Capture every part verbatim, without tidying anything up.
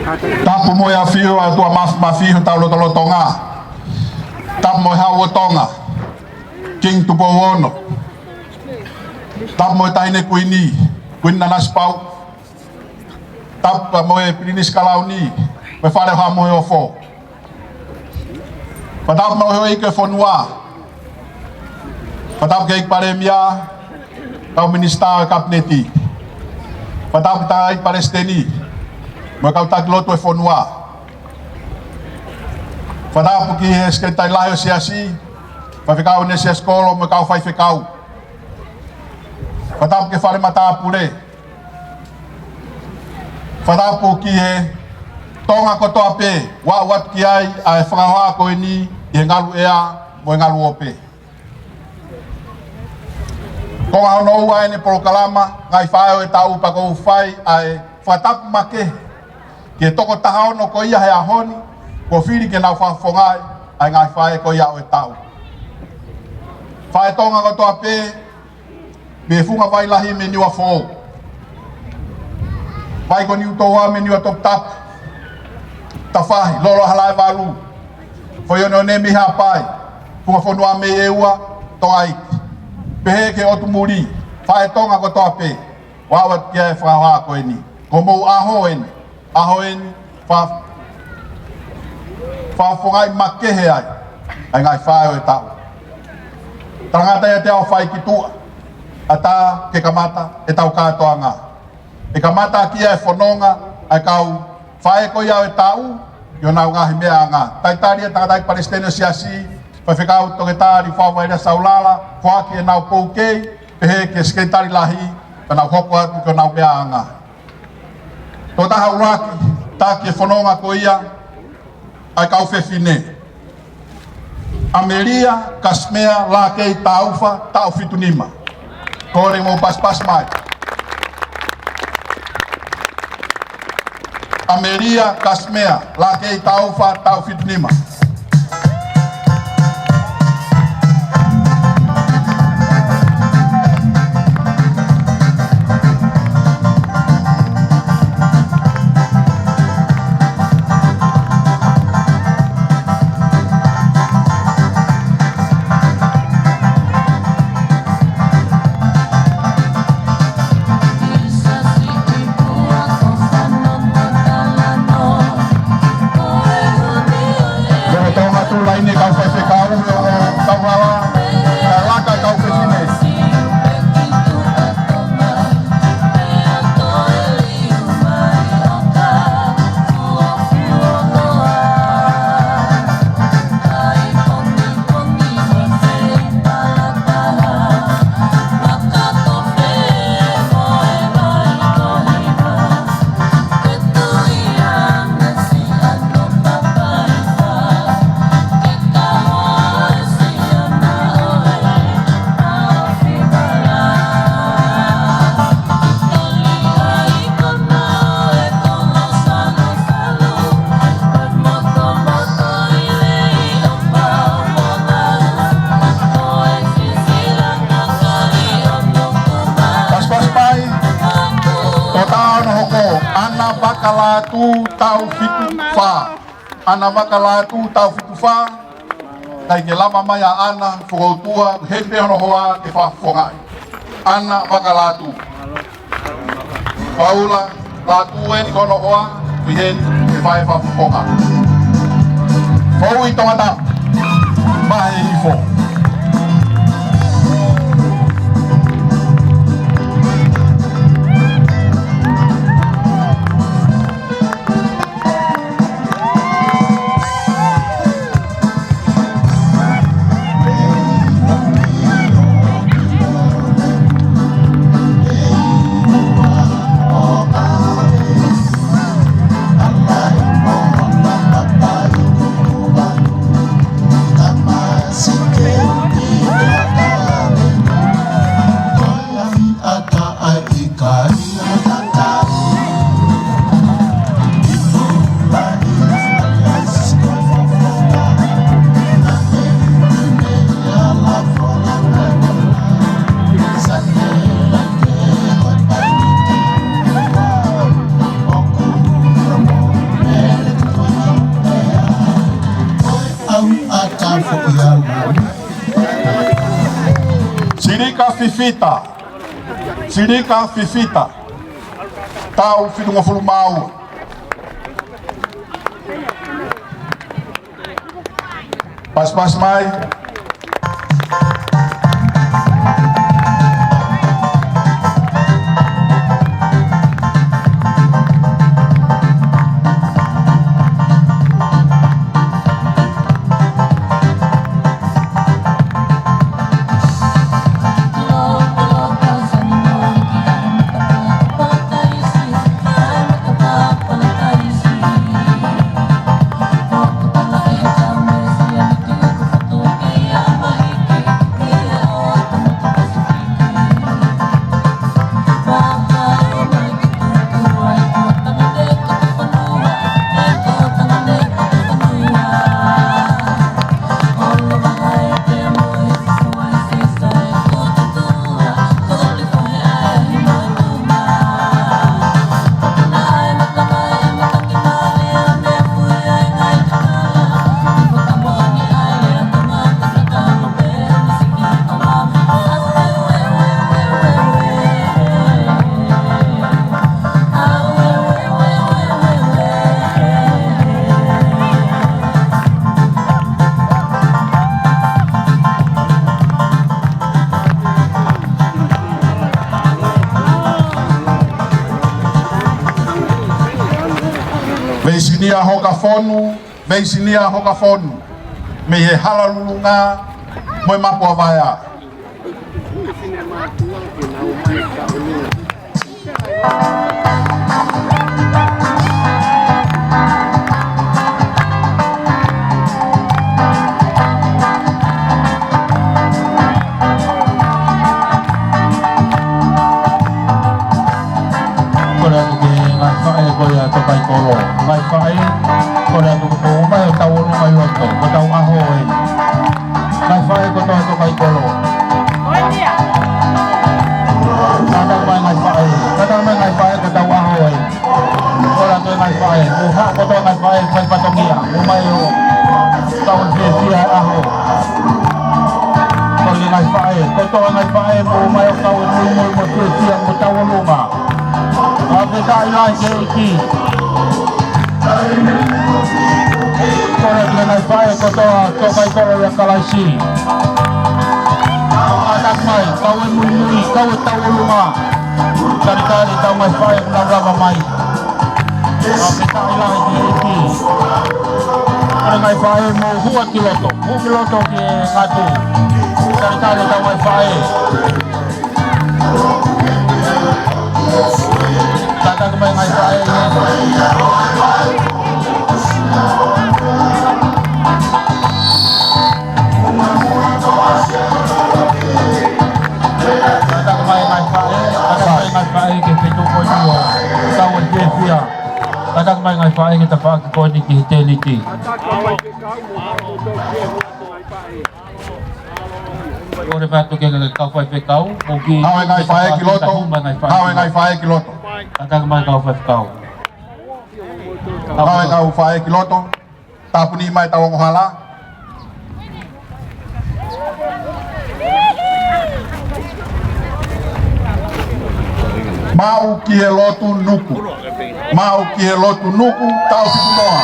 Tapu mo e ʻafio ʻa e ʻOtua Māf-, Māfimafi ʻi hotau lotolotonga. Tapu mo e Hau ʻo Tonga, Kingi Tupou Ono. Tapu mo e Taʻahine Kuini, Kuini Nanasipauʻu. Tapu mo e Pilinisi Kalauni, mo e Fale ʻo Haʻa Moheofo. Fakatapu mo e houʻeiki ʻo e fonua. Fakatapu ki he ʻEiki Palēmia, kau Minisitā ʻo e Kapineti. Fakatapu ki he ʻEiki Palesiteni, mo e kau taki lotu ʻo e fonua. Fakatapu ki he Sekelitali Lahi ʻo e Siasi, Faifekau ʻEne Siasi Kolo, mo e kau faifekau. Fakatapu ki he Fale Matāpule. Fakatapu ki he Tonga kotoa pē, ʻoku aʻu atu ki ai ʻa e fakahohaʻa ko eni ʻi he ngaluʻea mo e ngaluope. Ko e konga hono ua ʻo ʻene polokalama, Ngaahi Faʻē ʻo e Taʻu, pea ʻoku ou fai ʻa e fakatapu makehe ki he toko taha ono ko ia he ʻaho ni, kuo fili ke nau fakafofongaʻi ʻa e ngaahi faʻē ko ia ʻo e taʻu. Faʻē Tonga kotoa pē, mei he Funga Vai Lahi mei Niuafoʻou, Vai ko Niutōua mei Niuatoputapu, Tafahi, Lolo ʻa Halaevalu, Foʻi Oneone mei Haʻapai, Funga Fonua mei ʻEua, Tonga ʻEiki, pehē ki he ʻotu muli, faʻē Tonga kotoa pē, ʻoku aʻu atu ki ai e fakahohaʻa ko eni. Ko homou ʻaho eni, ʻaho eni, fa-, fakafofongaʻi makehe ai ʻa e ngaahi faʻē ʻo e taʻu. Talangata ia te u fai ki tuʻa, ʻatā ke kamata ʻetau kātoanga. ʻE kamata ʻaki ia e fononga ʻa e kau faʻē ko ia ʻo e taʻu ʻi honau ngaahi meʻaʻanga. Talitali ʻa e Tangataʻeiki Palesiteni ʻo e Siasi, Faifekau Toketā Liufau Vailea Saulala, foaki ʻenau poukei, pehē ki he Sekelitali Lahi, pea nau hoko atu ki honau meʻaʻanga. Tokotaha ʻuluaki, taki e fononga ko ia, ʻa e kau fefine. ʻAmelia Kasimea Lakei Taufa, taʻu fitu nima. Kole mo paspas mai. ʻAmelia Kasimea Lakei Taufa, taʻu fitu nima. Lolotonga tuʻu laine kau faifekau, ʻo, ʻo, kau hala, ka laka kau fefine. Paspas mai, tokotaha hono hoko, ʻAna Vakalatu, taʻu fitu fā. ʻAna Vakalatu, taʻu fitu fā. Kae ke lava mai ʻa ʻAna, fokoutua, heni pē hono hoa ke fakafofongaʻi. ʻAna Vakalatu. Paula Latu eni ko hono hoa, ʻi heni ke fai e fakafofonga. Foʻui Tongatapu, mahe hifo. Ka Fifita, Silika Fifita, taʻu fitungofulu mā ua. Pasipasi mai. Veisinia Hokafonu, Veisinia Hokafonu, mei he Hala Lulunga mo e Mapu ʻa Vaea. Kole atu ki he ngaahi faʻē ko ia ʻo Tokaikolo. Ngaahi faʻē, kole atu ki he ʻomai ʻo tauʻolunga ʻi loto, ko ʻetau ʻaho ē. Ngaahi faʻē kotoa ʻo Tokaikolo. Kātaki mai ngaahi faʻē, kātaki mai ngaahi faʻē ko ʻetau ʻaho ē. Kole atu e ngaahi faʻē, mou haʻu kotoa ngaahi faʻē, fai fatongia, ʻomai ʻo tau fiefia he ʻaho. Kole ngaahi faʻē, kotoa ngaahi faʻē, mou ō mai ʻo kau muimui mo fiefia mo tauʻolunga. Fakafetaʻi lahi ki he ʻEiki. Kole atu e ngaahi faʻē kotoa ʻo Tokaikolo ʻia Kalaisi. Kātaki mai, kau muimui, kau tauʻolunga. Talitali ʻetau ngaahi faʻē kuo nau lava mai. Fakafetaʻi lahi ki he ʻEiki. Kole ngaahi faʻē mou hū atu ki loto, hū ki loto ki he ngatu. Talitali ʻetau ngaahi faʻē. Kātaki mai ngaahi faʻē. Kātaki mai ngaahi faʻē, kātaki mai ngaahi faʻē ki he feituʻu ko eni ʻo tau fiefia. Kātaki mai ngaahi faʻē ki he tafaʻaki ko eni ki he tēniti. Kole atu ki he kau faifekau, ʻo ki Haʻu e ngaahi faʻē ki loto, haʻu e ngaahi faʻē ki loto. Kātaki mai kau faifekau. Haʻu e kau faʻē ki loto. Tāpuni mai ʻetau ongo hala. Maʻu ki he lotu Nuku. Maʻu ki he lotu Nuku, taʻu fitu noa.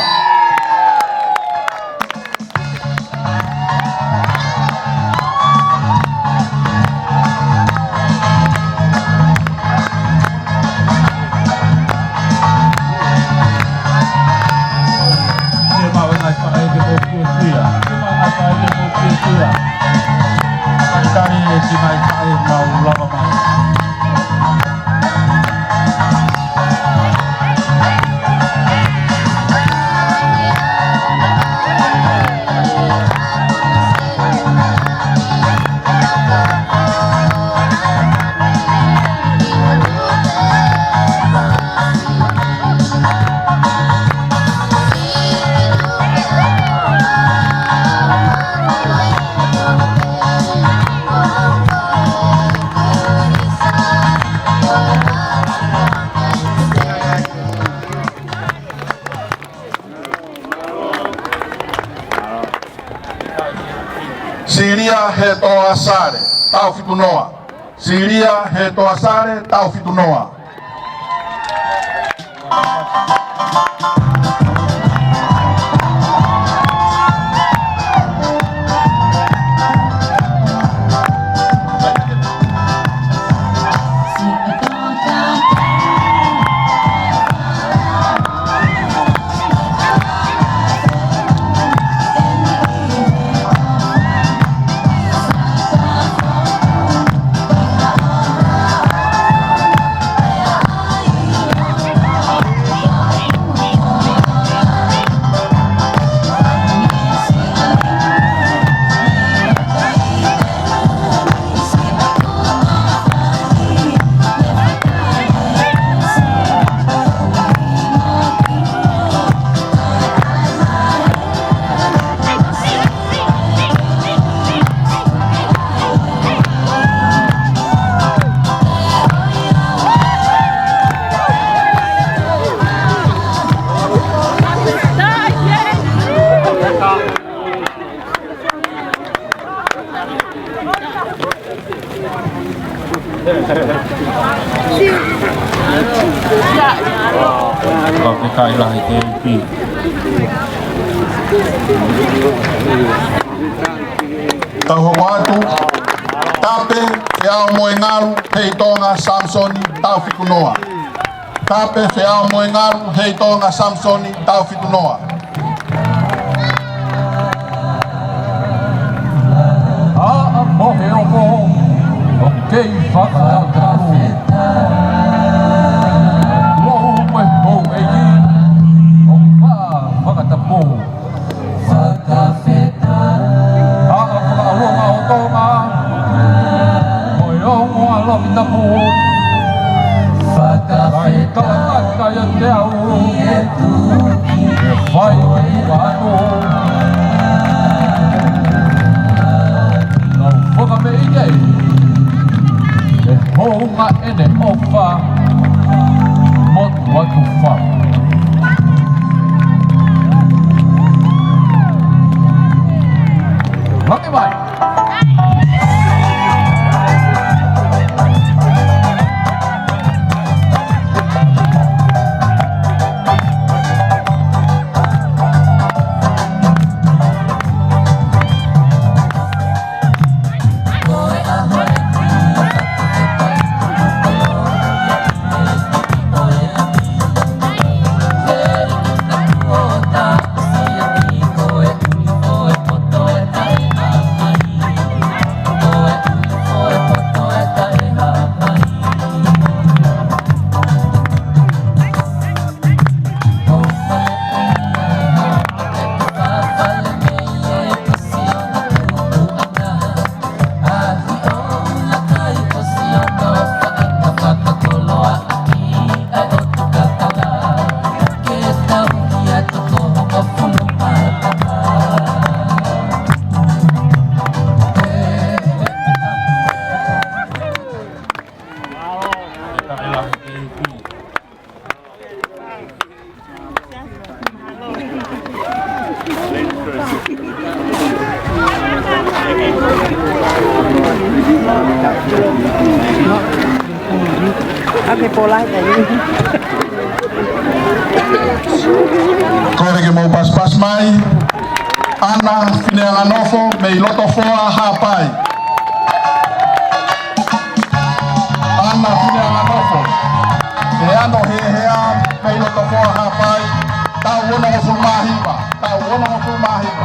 Ke maʻu e ngaahi faʻē ke mou fiefia. Ke maʻu e ngaahi faʻē ke mou fiefia. Talitali e ngaahi faʻē mau lava mai. Silia Hetoa Sale, taʻu fitu noa. Silia Hetoasale, taʻu fitu noa. Fakafetaʻi lahi ki he ʻEiki. Tau hoko atu, Tape Feaomoengalu Heitonga Samisoni, taʻu fitu noa. Tape Feaomoengalu Heitonga Samisoni, taʻu fitu noa. ʻA, ʻa, mo he ʻoho, ʻoku kei fakatatau. Lou mo e houʻeiki, ʻoku fa-, fakatapu. Fakafetaʻi. ʻA, ʻa, fakaʻalu ʻa Tonga, mo e ongo ʻa Loʻi Tapu. Fakafetaʻi. Kae kalakaka ia te au. Fai atu. Nau fakameʻi nei. ʻE hounga ʻene ʻofa. Motu atu fa. Laki mai. Ake pola e kai. Kole ke mou pasipasi mai. ʻAna Fineanganofo mei Lotofoa, Haʻapai. ʻAna Fineanganofo. ʻE ano he hea mei Lotofoa, Haʻapai. Taʻu onongofulu mā hiva. Taʻu onongofulu mā hiva.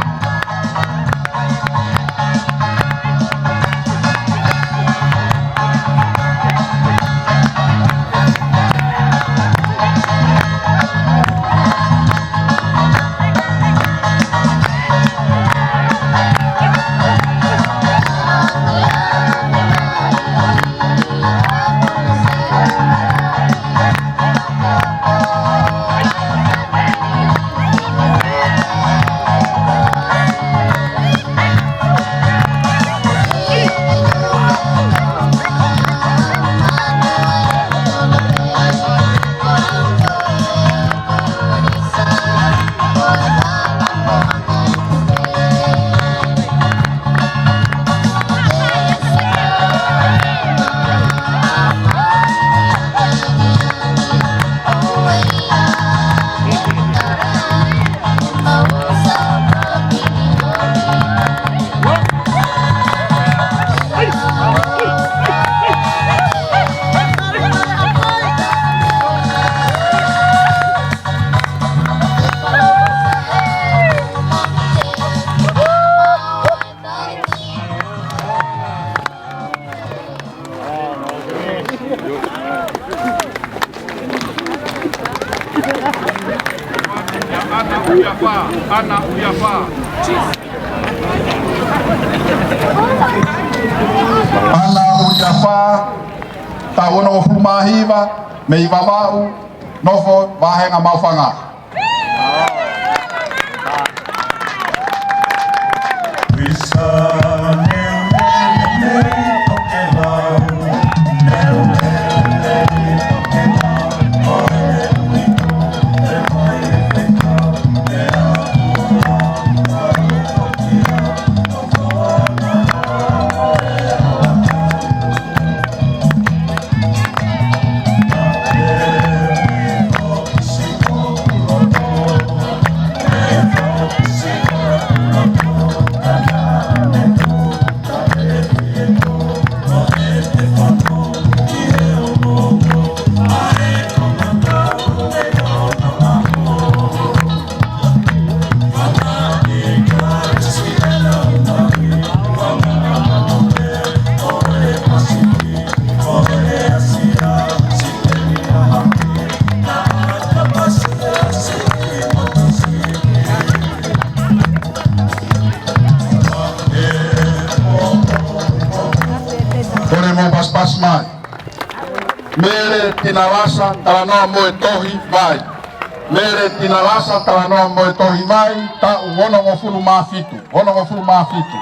Ana Uiafā, Ana Uiafā. Ana Uiafā, taʻu onongofulu mā hiva, mei Vavaʻu, nofo Vāhenga Maʻufanga. Kole mou pasipasi mai. Mele Tinalasa, talanoa mo e tohi vai. Mele Tinalasa, talanoa mo e tohi vai, taʻu onongofulu mā fitu. Onongofulu mā fitu.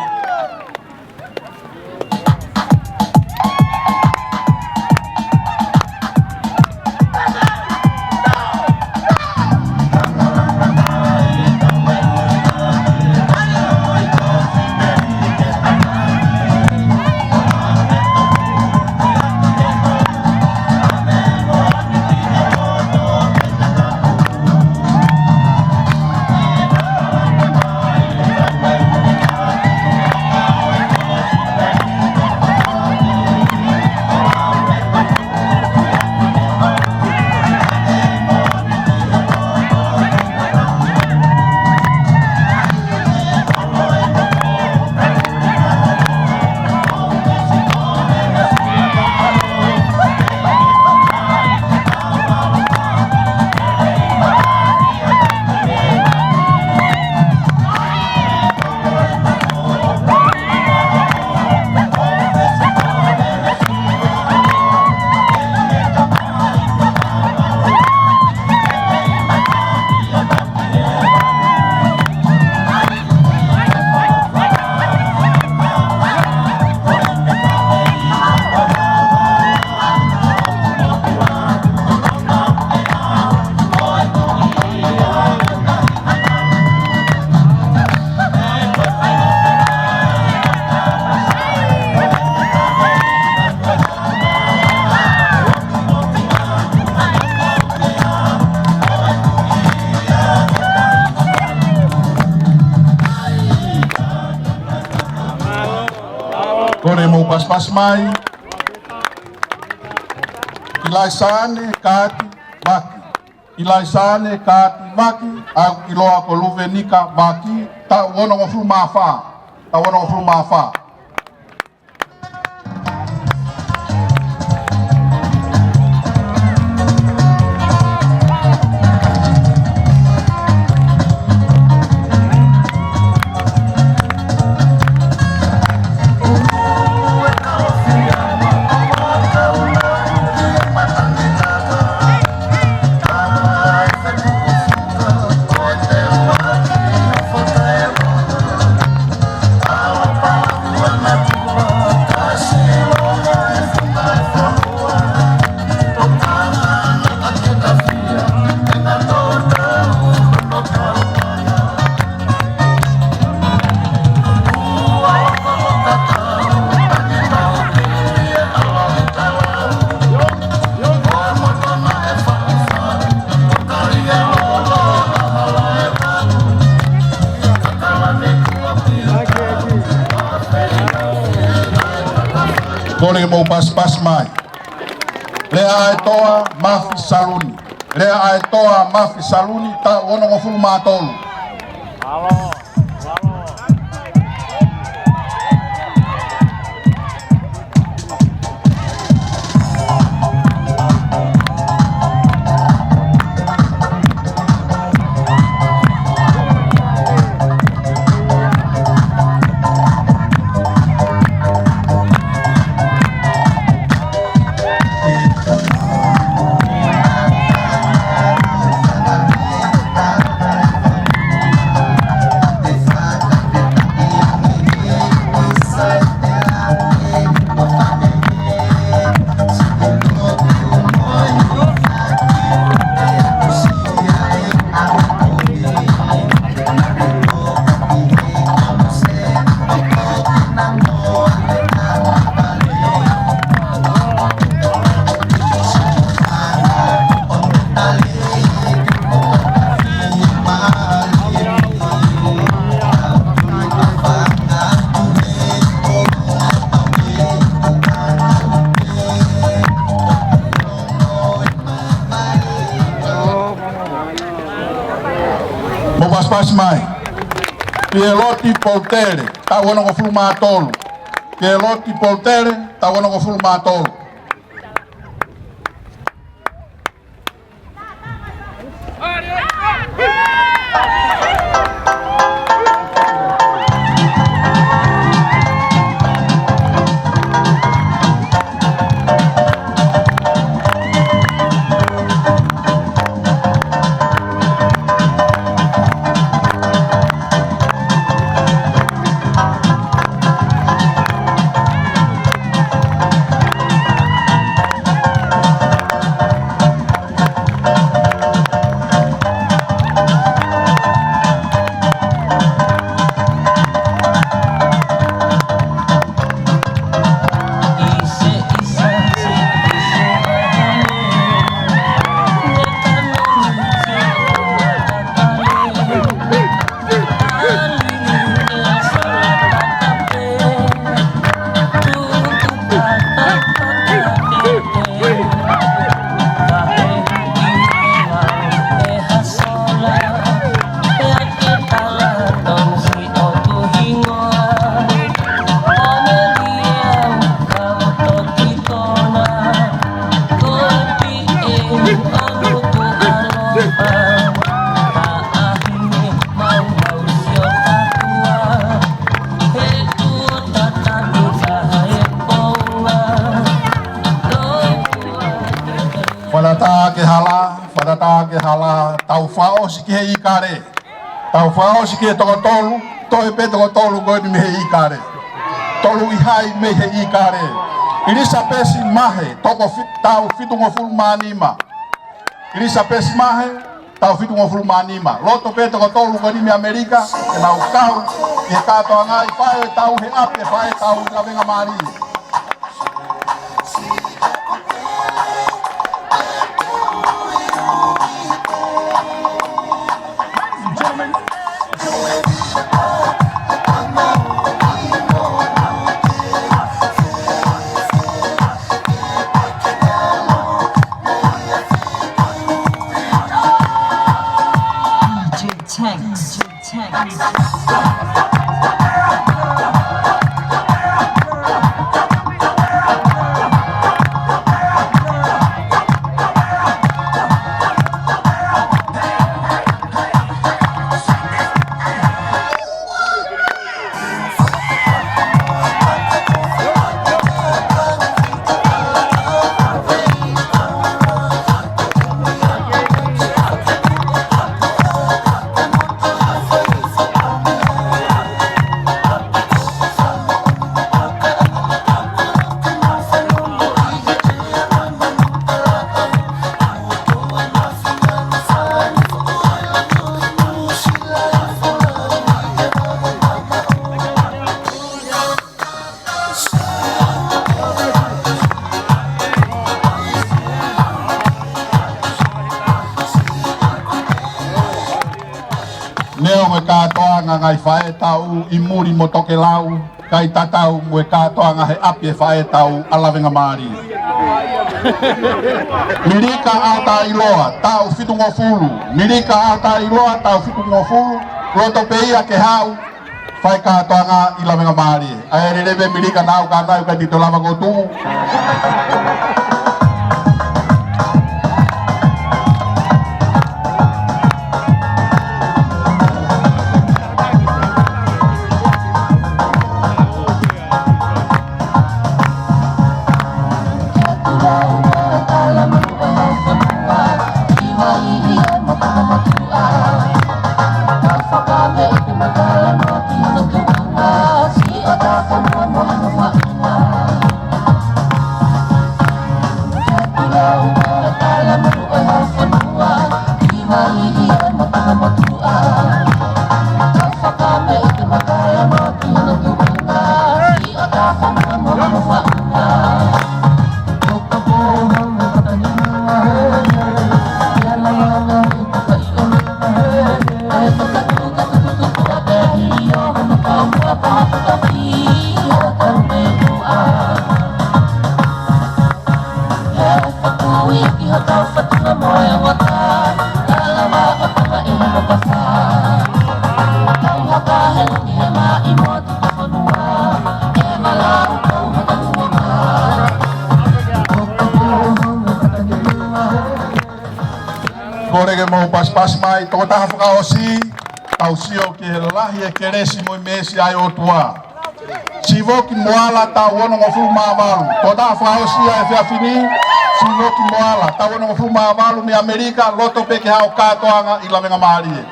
Kole mou pasipasi mai. ʻIlaisaane Kaati Vaki. ʻIlaisaane Kaati Vaki, ʻoku ʻiloa ko Luvenika Vaki, taʻu onongofulu mā fā. Taʻu onongofulu mā fā. Kole mou pasipasi mai. Lea ʻa e Toa Mafi Saluni. Lea ʻa e Toa Mafi Saluni, taʻu onongofulu mā tolu. Mou pasipasi mai. Pieloti Poutele, taʻu onongofulu mā tolu. Pieloti Poutele, taʻu onongofulu mā tolu. Fakatātā ki he hala, fakatātā ki he hala, tau fakaʻosi ki he ʻīkale. Tau fakaʻosi ki he toko tolu, toe pē toko tolu ko eni mei he ʻīkale. Tolu ʻi hai mei he ʻīkale. ʻIlisapesi Mahe, toko fi-, taʻu fitungofulu mā nima. ʻIlisapesi Mahe, taʻu fitungofulu mā nima. Loto pē toko tolu ko eni mei ʻAmelika, ke nau kau ʻi he kātoanga ʻi he faʻahitaʻu he ʻapi ʻo e faʻahitaʻu ʻi Lavengamālie. Neongo e kātoanga ngaahi faʻahitaʻu ʻi muli mo tokelau, ʻikai tatau mo e kātoanga he ʻapi ʻo e faʻahitaʻu ʻa Lavengamālie. Milika ʻAtaʻiloa, taʻu fitungofulu. Milika ʻAtaʻiloa, taʻu fitungofulu. Loto pē ia ke haʻu, fai kātoanga ʻi Lavengamālie. ʻA ia lelei pē Milika naʻa ku kātaki ʻikai te u lava ʻo tuʻu. Mou pasipasi mai, tokotaha fakaʻosi, tau sio ki he lahi e kelesi mo e meesi ʻa e ʻOtua. Sivoki Moala, taʻu onongofulu mā valu. Tokotaha fakaʻosi ʻa e efiafi ni, Sivoki Moala, taʻu onongofulu mā valu, mei ʻAmelika, loto pē ke haʻu ʻo kātoanga ʻi Lavengamālie.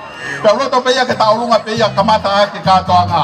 Pea loto pē ia ke tau ʻolunga pē ia kamata ʻaki e kātoanga.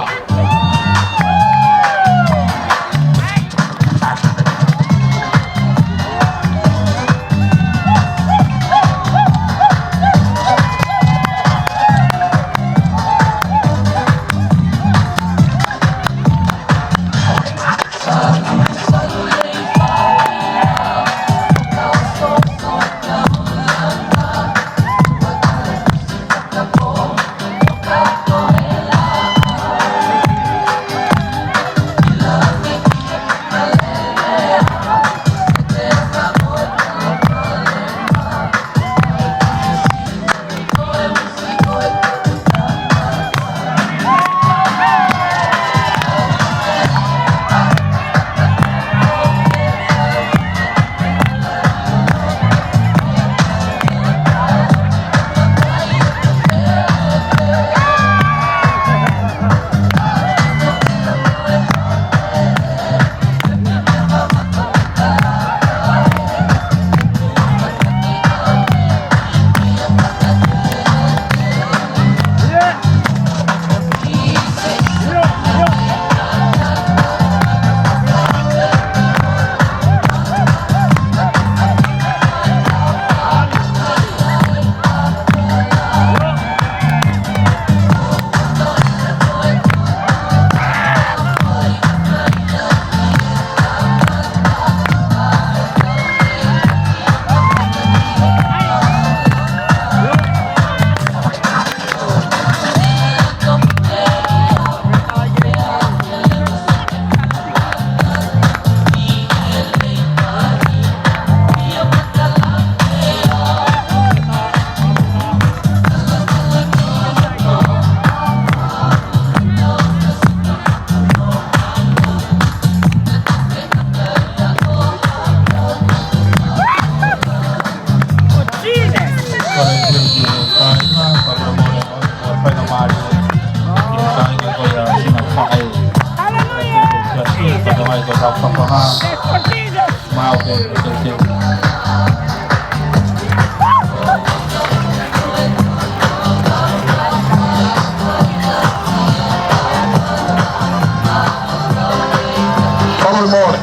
Fakamolemole.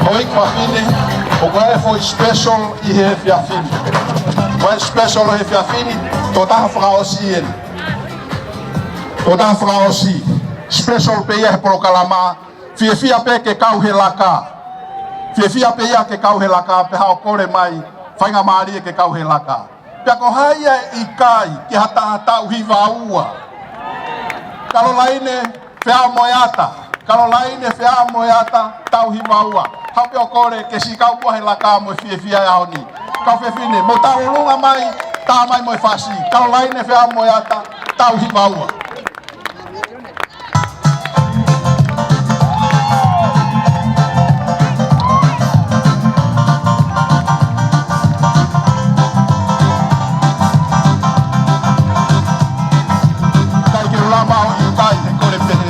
Houʻeiki fafine, ʻoku ʻi ai e foʻi special ʻi he efiafi ni. Ko e special he efiafi ni, tokotaha fakaʻosi eni. Tokotaha fakaʻosi. Special pē ia he polokalama. Fiefia pē ke kau he laka. Fiefia pē ia ke kau he laka, pea haʻu ʻo kole mai, faingamālie ke kau he laka. Pea ko hai ia ʻe ʻikai ke ha taha taʻu hiva ua? Kalolaine Feamoeata. Kalolaine Feamoeata, taʻu hiva ua. Haʻu pē ʻo kole ke siʻi kau muʻa he laka mo e fiefia he ʻaho ni. Kau fefine, mou tauʻolunga mai, tā mai mo e fasi. Kalolaine Feamoeata, taʻu hiva ua. Kai ke ula mau i kai he kole pehē.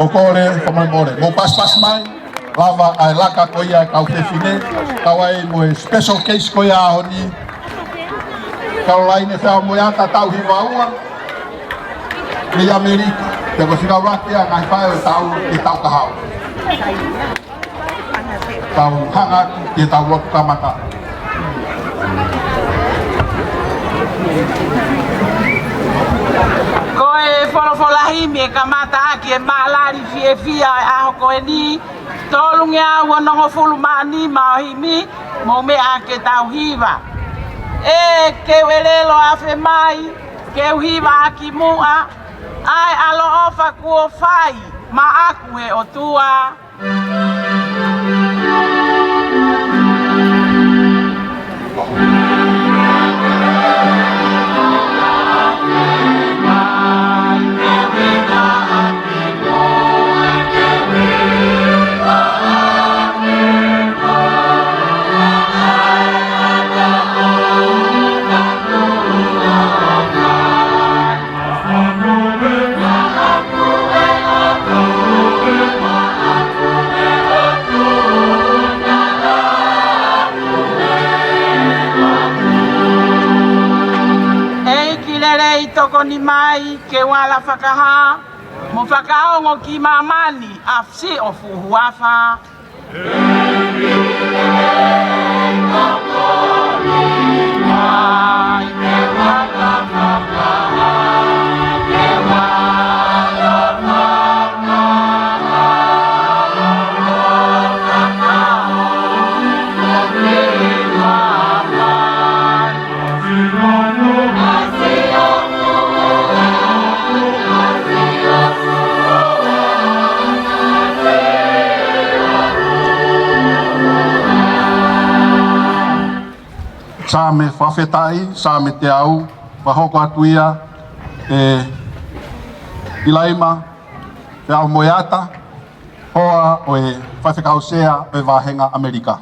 Ko e kole, fakamolemole. Mou pasipasi mai, lava ʻa e laka ko ia ʻa e kau fefine, kau ai mo e special guest ko ia ʻo e ʻaho ni. Caroline Feaomoeata, taʻu hiva ua, mei ʻAmelika. Pea ko e fika ua ki he ngaahi fai ʻo e taʻu, ʻi he taʻu kahaʻu. Tau hanga atu ki heʻetau lotu kamata. Ko e folofola himi ʻe kamata ʻaki e mālali fiefia ʻo e ʻaho ko eni, tolungeau onongofulu mā nima ʻo e himi, mou meʻa ke tau hiva. ʻE ke u ʻelelo afe mai, ke u hiva ʻaki muʻa, ʻa e ʻaloʻofa kuo fai maʻaku ʻe he ʻOtua. ʻEiki lelei, tokoni mai ke u ala fakahā mo fakaongo ki māmani ʻa e siʻo fuʻu huafa. Saame fakafetaʻi, Saame teau, fakahoko atu ia ʻe ʻIlaima Feaomoeata, hoa ʻo e faifekau sea ʻo e vāhenga ʻAmelika.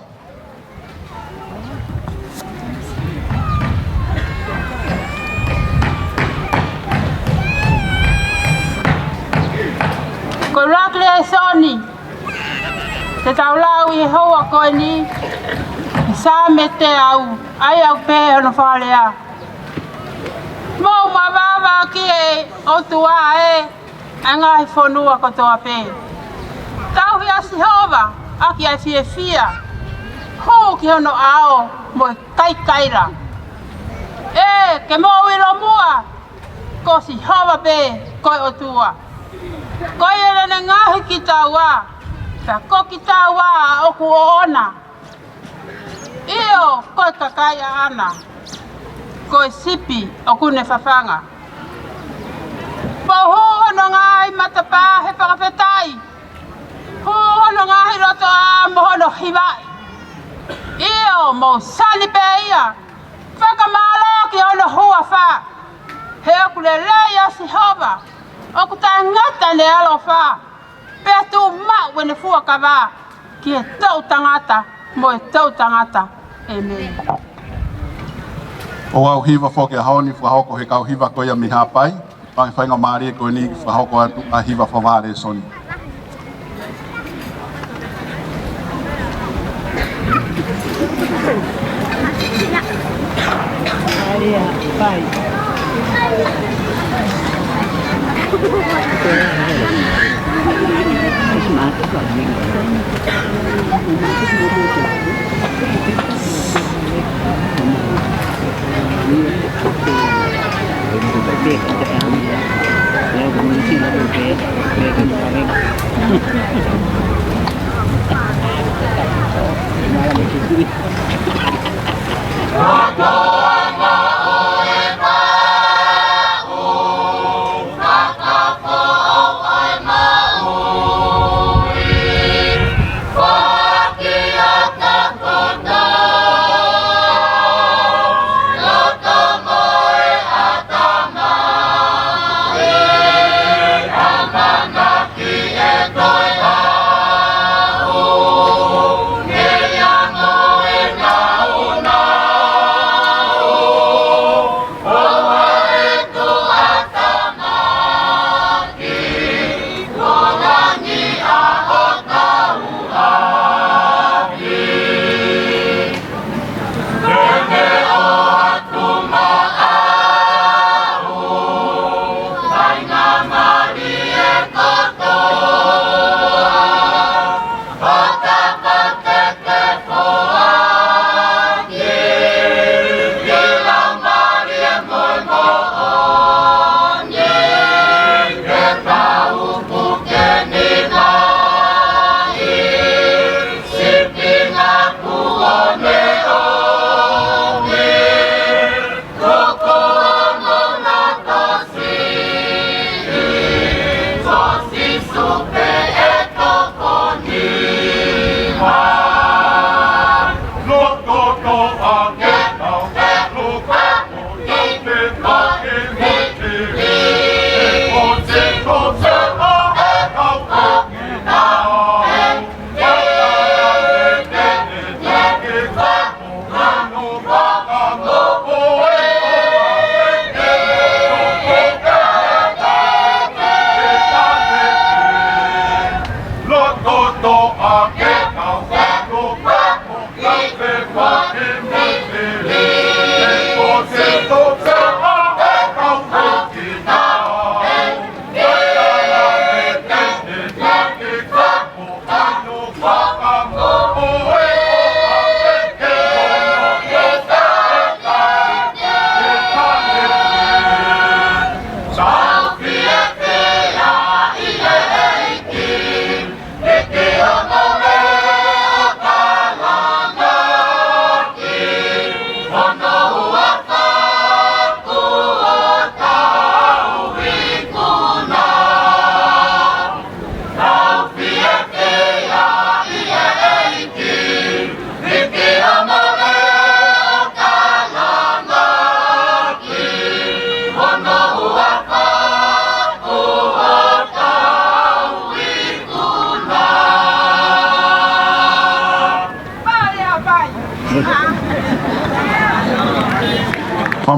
Ko e lēsoni te tau lau ʻi he houa ko eni, ʻi he Saame teau, ʻa ia ʻoku pehē hono fakalea: Mou mavava ki he ʻOtua ē, ʻa e ngaahi fonua kotoa pē. Tauhi ʻa Sihova ʻaki ʻa e fiefia, hū ki hono ʻao mo e kaikaila. ʻE, ke mou ʻilo muʻa, ko Sihova pē ko e ʻOtua. Ko ia naʻa ne ngaohi kitaua, pea ko kitaua ʻoku ʻoʻona. ʻIo, ko e kakai ʻaʻana, ko e sipi ʻoku ne fafanga. Mou hū hono ngaahi matapā he fakafetaʻi, hū hono ngaahi lotoʻā mo hono hivaʻi. ʻIo, mou sani pē ia, fakamālō ki hono huafa. He ʻoku lelei ʻa Sihova, ʻoku taʻengata ʻene ʻaloʻofa, pea tuʻumaʻu ʻene fuakava ki he toʻutangata mo e toʻutangata. ʻĒmeni. ʻOku ou hiva foki he ʻaho ni, fakahoko ʻe he kau hiva ko ia mei Haʻapai, pea ʻi he faingamālie ko eni fakahoko atu ʻa e hiva fakavālēsoni.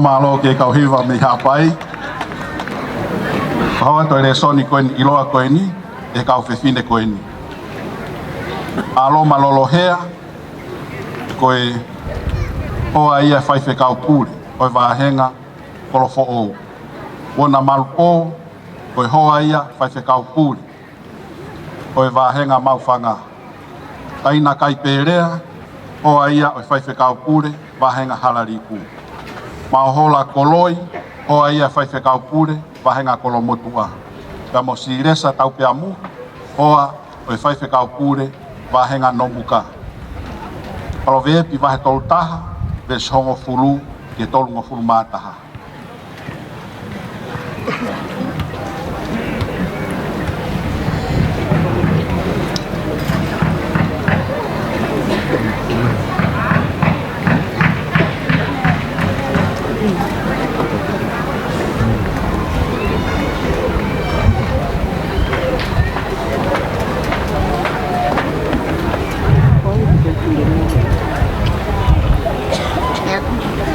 Mālō ki he kau hiva mei Haʻapai. Ka hoko atu e lēsoni ko eni, ʻiloa ko eni, ʻe he kau fefine ko eni. ʻAloma Lolohea, ko e hoa ia faifekau pule ʻo e vāhenga Kolofoʻou. Uona Malupō, ko e hoa ia faifekau pule ʻo e vāhenga Maʻufanga. Taina Kaipelea, hoa ia ʻo e faifekau pule vāhenga Halalipu. Maohola Koloi, hoa ia faifekau pule vāhenga Kolomotuʻa. Pea mo Silesa Taupeamu, hoa ʻo e faifekau pule vāhenga Nomuka. Paloveape vahe tolu taha, veesi hongofulu ki he tolungofulu mā taha.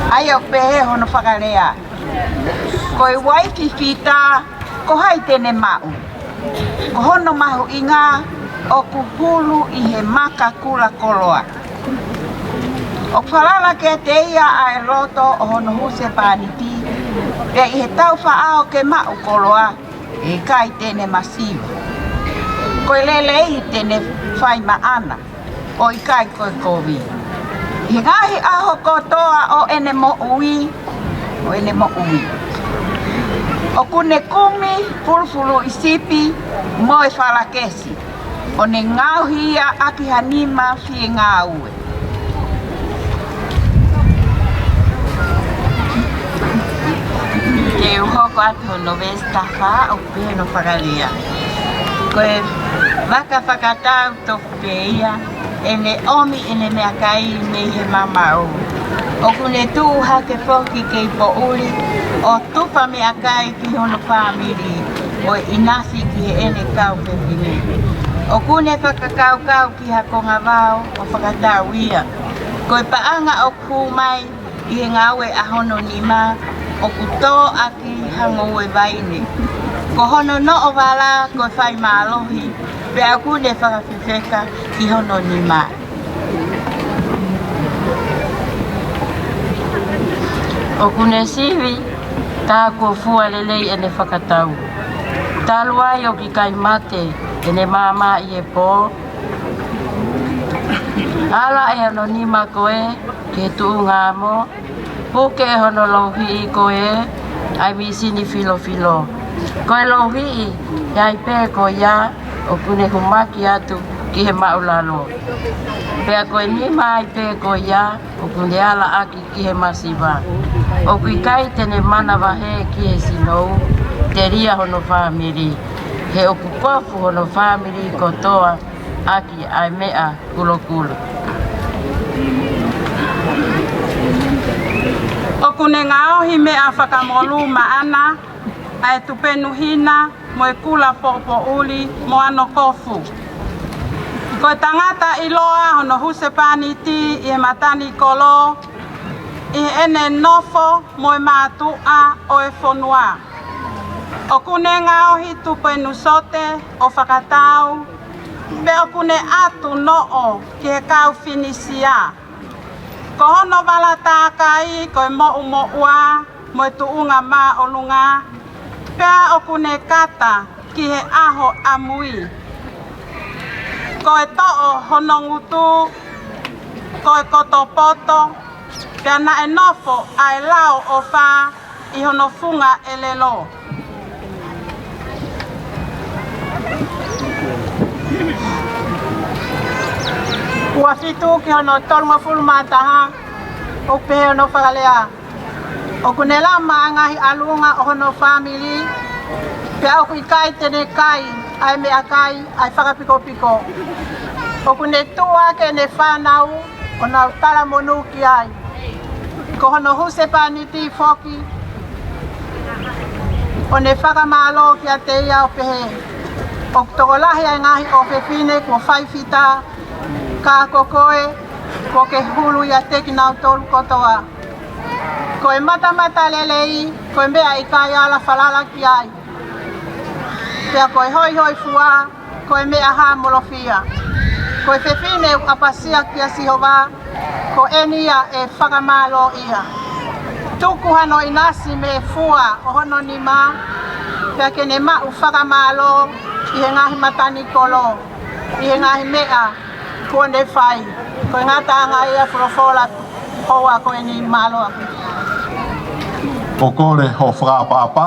ʻA ia ʻoku pehē hono fakalea: Ko e uaifi fita, ko hai te ne maʻu? Ko hono mahuʻinga ʻoku hulu ʻi he maka kula koloa. ʻOku falala kiate ia ʻa e loto ʻo hono husepāniti, pea ʻi he taufaʻao ke maʻu koloa, ʻe ʻikai te ne masiva. Ko e lelei te ne fai maʻana, ʻo ʻikai ko e kovi. ʻI he ngaahi ʻaho kotoa ʻo ʻene moʻui, ʻo ʻene moʻui, ʻoku ne kumi fulufuluʻi sipi mo e falakesi, ʻo ne ngaohi ia ʻaki ha nima fiengāue. Te u hoko atu hono veesi taha fā, ʻoku pehē hono fakalea: Ko e vaka fakatau tofu pē ia, ʻe ne ʻomi ʻene meʻakai mei he mamaʻo. ʻOku ne tuʻu hake foki kei poʻuli, ʻo tufa meʻakai ki hono fāmili, mo e ʻinasi ki heʻene kau fefine. ʻOku ne fakakaukau ki ha konga vao, ʻo fakatau ia. Ko e paʻanga ʻoku hū mai ʻi he ngāue ʻa hono nima, ʻoku tō ʻaki ha ngoue vaine. Ko hono noʻo vala ko e fai mālohi, pea ʻoku ne fakafefeka ki hono nima. ʻOku ne sivi, tā kuo fua lelei ʻene fakatau. Talu ai ʻoku ʻikai mate ʻene maama ʻi he pō. Ala ʻe hono nima ko ē ki he tuʻunga amo, puke ʻe hono louhiʻi ko ē ʻa e mīsini filofilo. Ko e louhiʻi ai pē ko ia ʻoku ne humaki atu ki he māʻulalo. Pea ko e nima ai pē ko ia ʻoku ne ala ʻaki ki he masiva. ʻOku ʻikai te ne manavahē ki he sinou, telia hono fāmili. He ʻoku kofu hono fāmili kotoa ʻaki ʻa e meʻa kulokulo. ʻOku ne ngaohi meʻa fakamolū maʻana, ʻa e tupenu hina, mo e kula poʻupoʻuli, mo hono kofu. Ko e tangata ʻiloa hono husepāniti ʻi he matanikolo, ʻi heʻene nofo mo e mātuʻa ʻo e fonua. ʻOku ne ngaohi tupenu sote ʻo fakatau, pea ʻoku ne ʻatu noʻo ki he kau Finisia. Ko hono vala tākai ko e moʻumoʻua mo e tuʻunga māʻolunga, pea ʻoku ne kata ki he ʻaho ʻamui. Ko e toʻo hono ngutu ko e kotopoto, pea naʻe nofo ʻa e lao ʻofa ʻi hono funga ʻelelo. Ua fitu ki hono tolungofulu mā taha, ʻoku pehē hono fakalea: ʻOku ne lama ʻa e ngaahi ʻalunga ʻo hono fāmili, pea ʻoku ʻikai te ne kai ʻa e meʻakai ʻa e fakapikopiko. ʻOku ne tuʻu hake ʻene fānau ʻo nau talamonū ki ai. Ko hono husepāniti foki, ʻo ne fakamālō kiate ia ʻo pehē: ʻOku tokolahi ʻa e ngaahi ʻofefine kuo fai fita, ka ko koe, kuo ke hulu ʻiate kinautolu kotoa. Ko e matamatalelei, ko e meʻa ʻikai ala falala ki ai. Pea ko e hoihoifua, ko e meʻa hāmolofia. Ko e fefine ʻoku ʻapasia kia Sihova, ko eni ia ʻe fakamālōʻia. Tuku hano ʻinasi mei he fua ʻo hono nima, pea ke ne maʻu fakamālō ʻi he ngaahi matanikolo, ʻi he ngaahi meʻa kuo ne fai. Ko e ngataʻanga ia e folofola houa ko eni, mālō. ʻOku kole hoʻo fakaʻapaʻapa,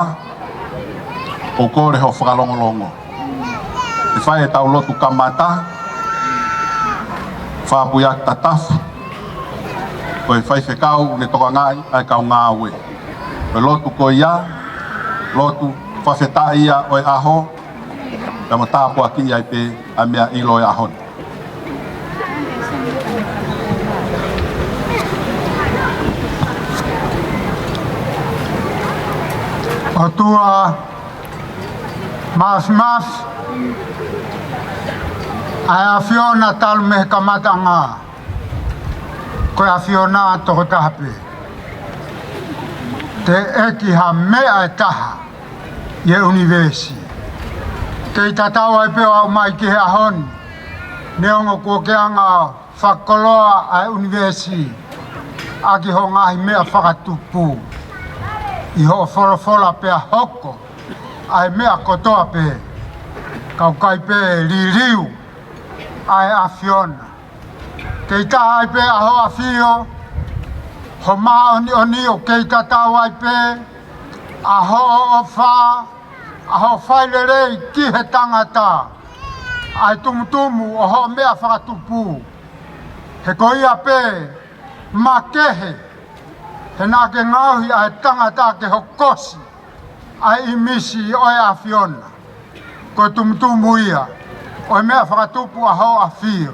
ʻoku kole hoʻo fakalongolongo. ʻE fai ʻetau lotu kamata, Fakapuiaki Tatafu, ko e faifekau ʻoku ne tokangaʻi ʻa e kau ngāue. Ko e lotu ko ia, lotu fakafetaʻi ia ʻo e ʻaho, pea mo tāpuakiʻi ai pē ʻa e meʻa ʻilo ʻo e ʻaho ni. ʻOtua Māfimafi, ʻa e ʻAfiona talu mei he kamataʻanga, ko e ʻAfiona tokotaha pē. Teʻeki ha meʻa ʻe taha ʻi he ʻunivēsi. Kei tatau ai pē ʻo aʻu mai ki he ʻaho ni, neongo kuo ke anga fakakoloa ʻa e ʻunivēsi ʻaki hoʻo ngaahi meʻa fakatupu ʻi hoʻo folofola pea hoko ʻa e meʻa kotoa pē. Ka ʻoku ʻikai pē liliu ʻa e ʻAfiona. Kei taha ai pē ʻa hoʻo ʻafio, ho māʻoniʻoni ʻoku kei tatau ai pē ʻa hoʻo ʻofa, ʻa hoʻo fai lelei ki he tangata, ʻa e tumutumu ʻo hoʻo meʻa fakatupu. He ko ia pē makehe, he naʻa ke ngaohi ʻa e tangata ke hokosi ʻa e ʻīmisi ʻo e ʻAfiona. Ko e tumutumu ia ʻo e meʻa fakatupu ʻa hoʻo ʻafio.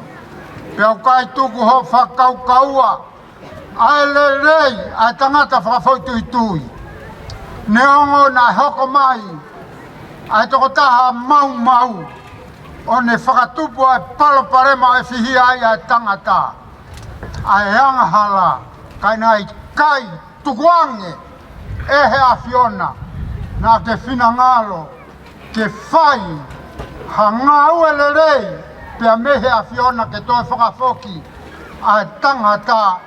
Pea ʻoku ʻikai tuku hoʻo fakakaukaua ʻa e lelei ʻa e tangata fakafoʻituitui. Neongo naʻe hoko mai ʻa e tokotaha maumau ʻo ne fakatupu ʻa e palopalema ʻe fihia ai ʻa e tangata, ʻa e angahala, ka naʻe ʻikai tukuange ʻe he ʻAfiona, naʻa ke finangalo ke fai ha ngāue lelei pea mei he ʻAfiona ke toe fakafoki ʻa e tangata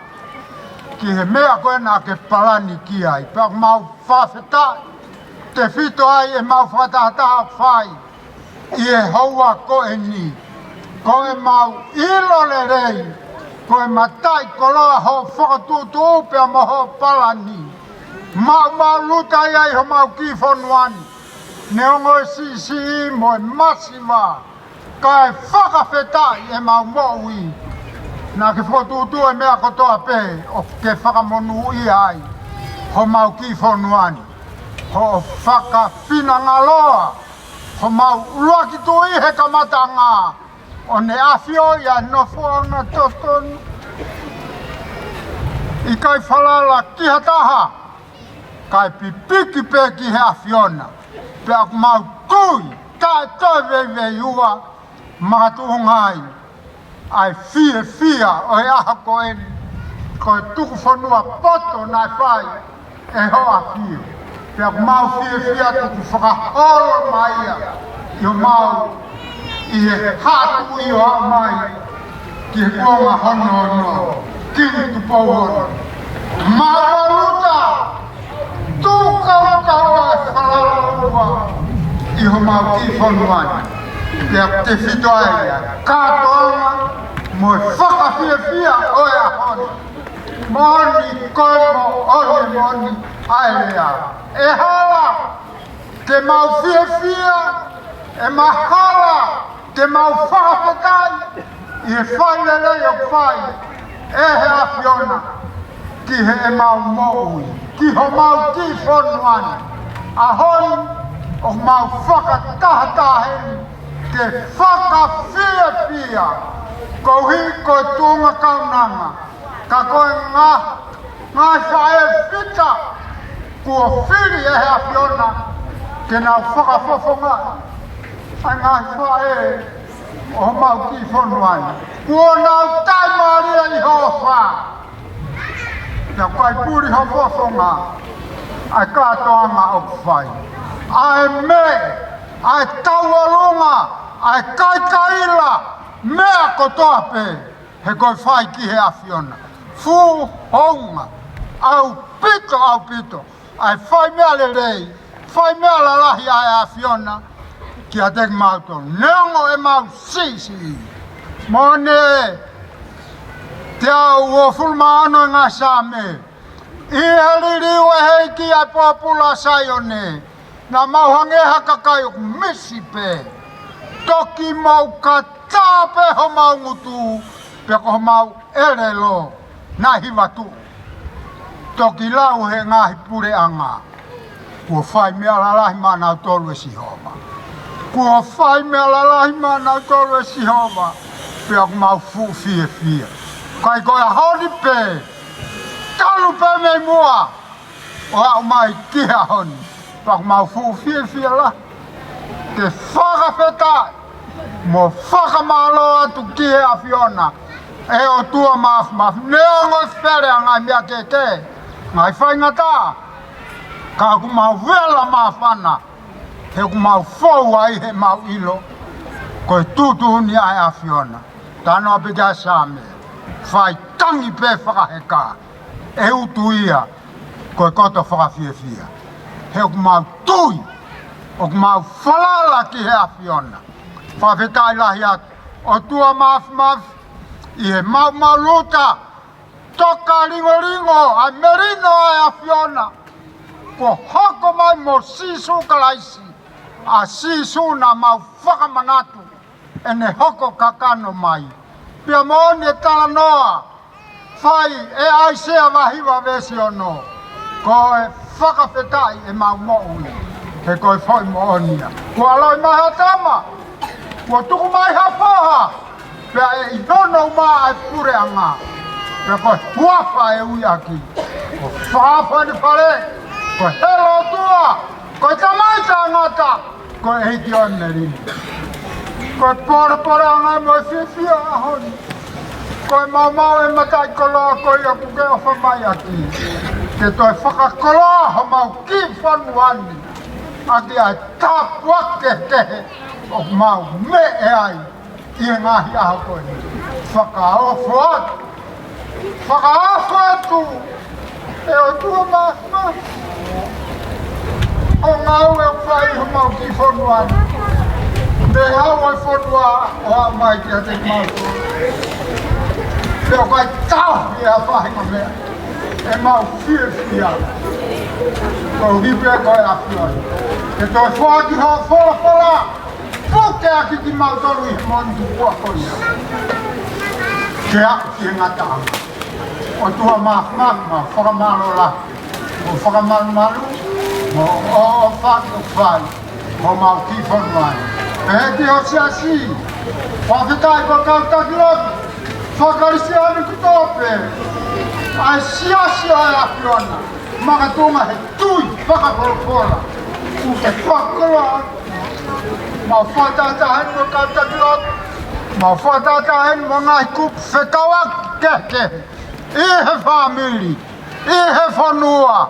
ki he meʻa ko ē naʻa ke palani ki ai. Pea ʻoku mau fakafetaʻi, tefito ai ʻemau fakatahataha ʻoku fai ʻi he houa ko eni. Ko ʻemau ʻilo lelei, ko e mataʻikoloa hoʻo fokotuʻutuʻu pea mo hoʻo palani. Maʻumaʻuluta ia ʻi homau kiʻi fonua ni, neongo e siʻisiʻi mo e masiva, kae fakafetaʻi ʻemau moʻui. Naʻa ke fokotuʻutuʻu e meʻa kotoa pē ʻo ke fakamonūʻia ai homau kiʻi fonua ni. Hoʻo fakafinangaloa homau ʻuluaki tuʻi he kamataʻanga, ʻo ne ʻafioʻi ʻa e nofoʻanga totonu, ʻikai falala ki ha taha, kae pipiki pē ki he ʻAfiona. Pea ʻoku mau tui taʻe toe veiveiua, makatuʻunga ai ʻa e fiefia ʻo e ʻaho ko eni, ko e tuku fonua poto naʻe fai ʻe hoʻo ʻAfio. Pea ʻoku mau fiefia tuku fakaholo mai ia ʻi homau, ʻi he haʻu ʻo aʻu mai ki he kuonga hono ono, Kingi Tupou Ono. Mālōlō, tuku kaukau ʻa e falala ʻi homau kiʻi fonua ni. Pea tefito ai ʻa e kātoanga mo e fakafiefia ʻo e ʻaho ni. Moʻoni, ko e moʻoni, moʻoni ʻa e lea. ʻE hala ke mau fiefia, ʻe mahalo ke mau fakafetaʻi ʻi he fai lelei ʻoku fai ʻe he ʻAfiona ki heʻemau moʻui, ki homau kiʻi fonua ni. ʻAho ni ʻoku mau fakatahataha heni ke fakafiefia, koeʻuhi ko e tuʻunga kaunanga, ka ko e ngā, ngaahi faʻē fita kuo fili ʻe he ʻAfiona ke nau fakafofongaʻi ʻa e ngaahi faʻē ʻo homau kiʻi fonua ni. Kuo nau taʻimālie ʻi ho ʻofa. Ka ʻoku ʻikai puli ho fofonga ʻa e kātoanga ʻoku fai, ʻa e meʻe, ʻa e tauʻolunga, ʻa e kaikaila, meʻa kotoa pē, he ko e fai ki he ʻAfiona. Fuʻu hounga ʻaupito, ʻaupito ʻa e fai meʻa lelei, fai meʻa lalahi ʻa e ʻAfiona kiate kimautolu, neongo ʻemau siʻisiʻi. Moʻoni, teau uofulu mā ono ʻi he ngaahi Saame, ʻi he liliu ʻe he ʻEiki ʻa e pōpula Saione, naʻa mau hangē ha kakai ʻoku misi pē. Toki mou katā pē homau ngutu, pea ko homau ʻelelo naʻe hiva tuʻu. Toki lau he ngaahi puleʻanga, kuo fai meʻa lalahi maʻanautolu ʻe Sihova. Kuo fai meʻa lalahi maʻanautolu ʻe Sihova, pea ʻoku mau fuʻu fiefia. Kae ko e ʻaho ni pē, talu pē mei muʻa ʻo aʻu mai ki he ʻaho ni, pea ʻoku mau fuʻu fiefia lahi ke fakafetaʻi mo fakamālō atu ki he ʻAfiona, ʻe ʻOtua Māfimafi, neongo e fele ʻa e ngaahi meʻa kehekehe, ngaahi faingataʻa, ka ʻoku mau vela māfana, he ʻoku mau fou ai heʻemau ʻilo ko e tuʻutuʻuni ʻa e ʻAfiona. Talanoa pē ki ai e Saame, fai tangi pē fakaheka, ʻe utu ia ko e koto fakafiefia. He ʻoku mau tui, ʻoku mau falala ki he ʻAfiona. Fakafetaʻi lahi atu, ʻOtua Māfimafi, ʻi he maumau luta, toka lingolingo ʻa e melino ʻa e ʻAfiona kuo hoko mai mo Sīsū Kalaisi, ʻa Sīsū naʻa mau fakamanatu ʻene hoko kakano mai. Pea moʻoni e talanoa fai ʻe ʻAisea vahe hiva veesi ono, ko e fakafetaʻi ʻemau moʻui, he ko e foʻi moʻoni ia. Kuo ʻaloʻi mai ha tama, kuo tuku mai ha foha, pea ʻe ʻi hono uma ʻa e puleʻanga, pea ko e huafa ʻe ui ʻaki ko Fakafanifale, ko e Hē ʻo e ʻOtua, ko e Tamai Taʻengata, ko e ʻEiki ʻo e Melino. Ko e pōlepole ʻa e ngaahi mo e fiefia ʻaho ni. Ko e maumau ʻo e mataʻikoloa ko ia ʻoku ke ʻofa mai ʻaki, ke toe fakakoloa homau kiʻi fonua ni ʻaki ʻa e tāpuaki kehekehe ʻoku mau meʻe ai ʻi he ngaahi ʻaho ko eni. Fakaofo atu, fakaofo atu, ʻe ʻOtua Māfimafi, ʻo ngāue ʻoku fai ʻi homau kiʻi fonua ni. Mei he hau ʻo e fonua ʻo aʻu mai kiate kimautolu, pea ʻoku ʻikai tauhi ʻe ha faʻahinga meʻa ʻemau fiefia, koeʻuhi pē ko e ʻAfiona. Ke toe foaki hoʻo folofola, puke ʻaki kimautolu ʻi he moʻoni tupuʻa ko ia, ke aʻu ki he ngataʻanga. ʻOtua Māfimafi, mau fakamālō lahi, mo fakamalumalu, mo ʻofa ʻoku fai homau kiʻi fonua ni. Pehē ki ho siasi, fakafetaʻi ko e kau taki lotu faka-Kalisitiane kotoa pē, ʻa e siasi ʻo e ʻAfiona, makatuʻunga he tui fakafolofola, ʻoku ke fakakoloa. Mau fakatātā heni mo e kau taki lotu, mau fakatātā heni mo e ngaahi kupu fekauʻaki kehekehe ʻi he fāmili, ʻi he fonua.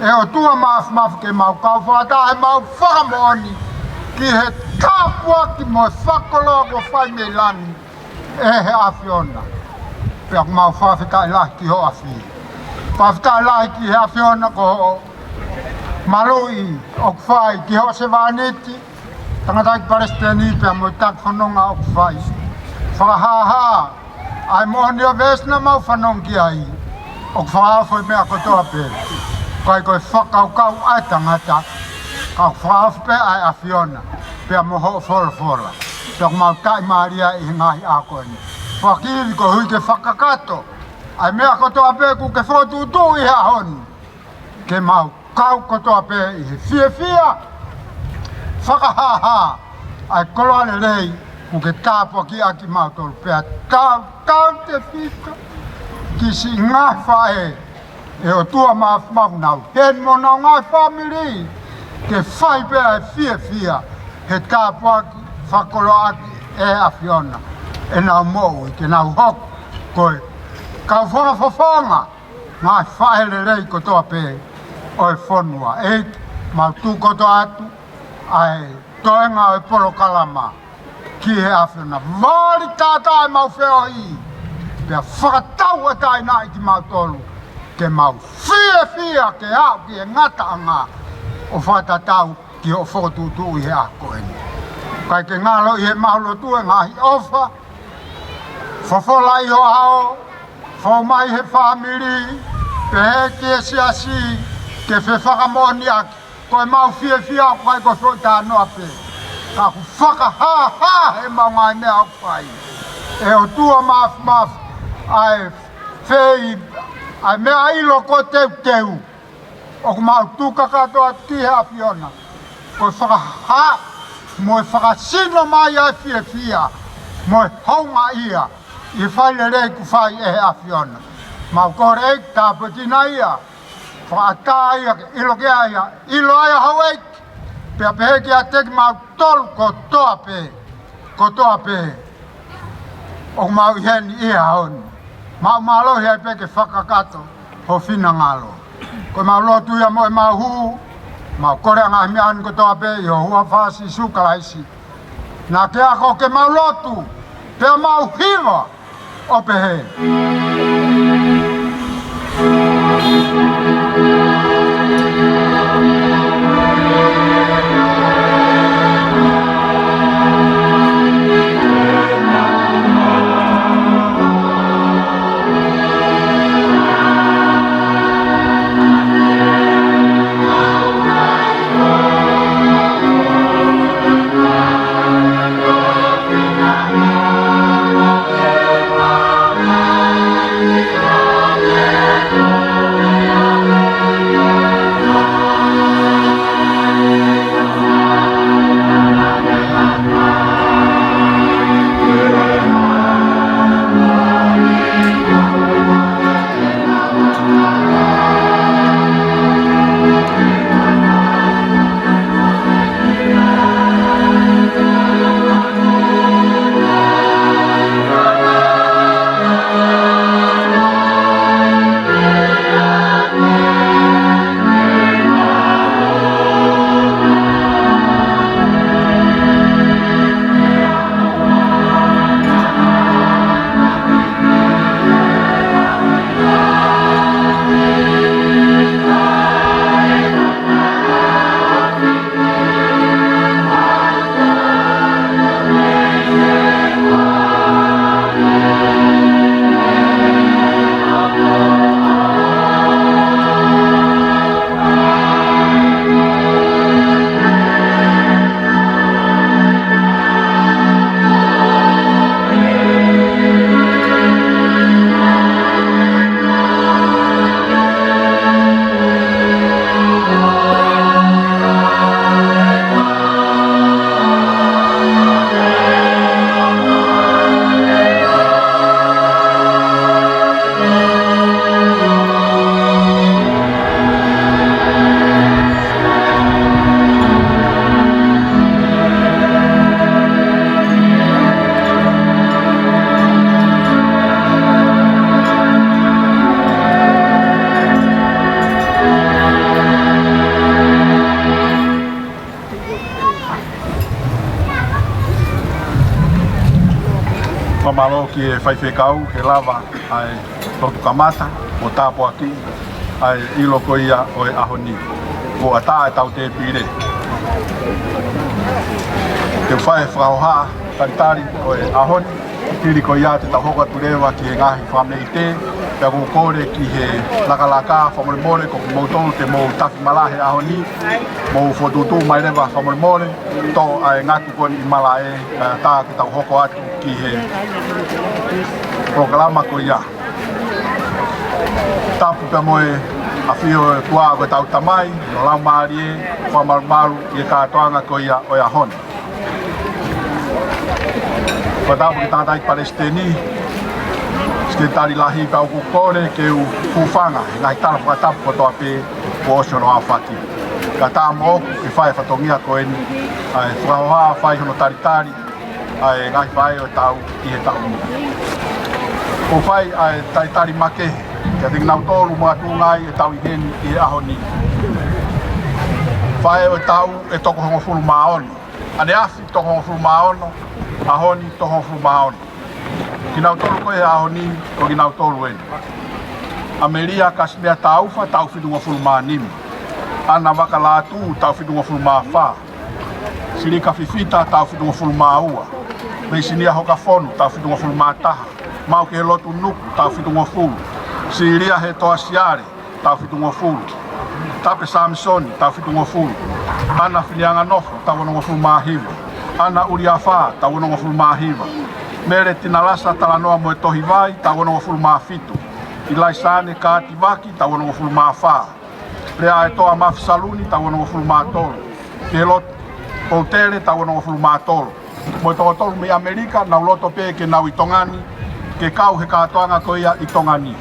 ʻE ʻOtua Māfimafi, ke mau kau fakataha heʻemau fakamoʻoni ki he tāpuaki mo e fakakoloa kuo fai mei langi ʻe he ʻAfiona. Pea ʻoku mau fakafetaʻi lahi ki hoʻo ʻafio. Fakafetaʻi lahi ki he ʻAfiona ko hoʻo maluʻi ʻoku fai ki hoʻo sevāniti, tangataʻeiki palesiteni pea mo e taki fononga ʻoku fai. Fakahāhā ʻa e moʻoni ʻo e veesi naʻa mau fanongo ki ai. ʻOku fakaofo e meʻa kotoa pē, ʻikai ko e fakakaukau ʻa e tangata, ka ʻoku fakaofo pē ʻa e ʻAfiona pea mo hoʻo folofola. Pea ʻoku mau taʻimālie ʻi he ngaahi ʻaho ko eni. Fakaikiiki koeʻuhi ke fakakakato ʻa e meʻa kotoa pē kuo ke fokotuʻutuʻu ʻi he ʻaho ni, ke mau kau kotoa pē ʻi he fiefia, fakahāhā ʻa e koloa lelei kuo ke tāpuakiʻi kimautolu, pea tautautefito ki siʻi ngaahi faʻē, ʻe ʻOtua Māfimafi, ʻoku nau ʻi heni mo honau ngaahi fāmili, ke fai pē ʻa e fiefia he tāpuaki fakakoloaʻaki ʻe he ʻAfiona ʻenau moʻui, ke nau hoko ko e kau fakafofonga ngaahi faʻē lelei kotoa pē ʻo e fonua. ʻEiki, mau tuku kotoa atu ʻa e toenga ʻo e polokalama ki he ʻAfiona. Voli tātā ʻemau feohi, pea fakatauʻatāinaʻi kimautolu ke mau fiefia ke aʻu ki he ngataʻanga ʻo fakatatau ki hoʻo fokotuʻutuʻu ʻi he ʻaho ko eni. Kae ke ngalo ʻi heʻemau lotu e ngaahi ʻofa, fofola ʻi ho ʻao, fou mai he fāmili, pehē ki he siasi, ke fefakamoʻoniʻaki, ko ʻemau fiefia ʻoku ʻikai ko e foʻi talanoa pē, ka ʻoku fakahāhā heʻemau ngaahi meʻa ʻoku fai. ʻE ʻOtua Māfimafi, ʻa e fei, ʻa e meʻa ʻilo ko e teuteu ʻoku mau tuku kakato atu ki he ʻAfiona, ko e fakahā mo e fakasino mai ʻa e fiefia mo e houngaʻia ʻi he fai lelei kuo fai ʻe he ʻAfiona. Mau kole ʻEiki tāpuekina ia, fakaʻatā ia ke ʻilo ki ai, ʻilo ai ʻa houʻeiki, pea pehē kiate kimautolu kotoa pē, kotoa pē ʻoku mau ʻi heni ʻi he ʻaho ni. Mau mālohi ai pē ke fakakakato ho finangalo. Ko ʻemau lotu ia mo ʻemau hū, mau kole ʻa e ngaahi meʻa ni kotoa pē ʻi ho huafa Sīsū Kalaisi. Naʻa ke ako ke mau lotu, pea mau hiva ʻo pehē. Fakamālō ki he faifekau he lava ʻa e lotu kamata mo tāpuakiʻi ʻa e ʻilo ko ia ʻo e ʻaho ni. Kuo ʻatā ʻetau tēpile ke fai e fakahohaʻa talitali ʻo e ʻaho ni. Hili ko ia te tau hoko atu leva ki he ngaahi fāmili tē, pea ʻoku ou kole ki he lakalaka, fakamolemole, ko kimoutolu te mou tafi malahe he ʻaho ni, mou fokotuʻutuʻu mai leva fakamolemole, toʻo ʻa e ngatu ko eni ʻi malaʻe, kae ʻatā ke tau hoko atu ki he polokalama ko ia. Tapu pea mo e ʻafio ʻa e ʻOtua ko ʻetau Tamai, mo e Laumālie, fakamalumalu ʻi he kātoanga ko ia ʻo e ʻaho ni. Fakatapu ki he tangataʻeiki palesiteni, sekelitali lahi, pea ʻoku ou kole ke u hūfanga he ngaahi tala fakatapu kotoa pē kuo ʻosi hono aofaki. Kae ʻatā moʻoku ke fai e fatongia ko eni, ʻa e fakahohaʻa fai hono talitali ʻa e ngaahi faʻē ʻo e tau ʻi he taʻu ni. Kuo fai ʻa e talitali makehe Kiate kinautolu mo e tuʻunga ʻi he taʻu ʻi heni ʻi he ʻaho ni. Faʻē ʻo e taʻu ʻe toko hongofulu mā ono. ʻAneafi toko hongofulu mā ono, ʻaho ni toko hongofulu mā ono. Kinautolu ko ē he ʻaho ni, ko kinautolu eni. ʻAmelia Kasimea Taufa, taʻu fitungofulu mā nima. ʻAna Vakalātū, taʻu fitungofulu mā fā. Silika Fifita, taʻu fitungofulu mā ua. Meisinia Hokafonu, taʻu fitungofulu mā taha. Maukehelotu Nuku, taʻu fitungofulu. Silia Hetoa Siale, taʻu fitungofulu. Tape Samisoni, taʻu fitungofulu. ʻAna Filianganofo, taʻu onongofulu mā hiva. ʻAna ʻUliafa, taʻu onongofulu mā hiva. Mele Tinalasa Talanoa mo e Tohi Vai, taʻu onongofulu mā fitu. ʻIlaisane Kātivaki, taʻu onongofulu mā fā. Lea ʻa e Toa Mafi Saluni, taʻu onongofulu mā tolu. Kelotu Poutele, taʻu onongofulu mā tolu. Mo e toko tolu mei ʻAmelika, nau loto pē ke nau ʻi Tonga ni, ke kau he kātoanga ko ia ʻi Tonga ni.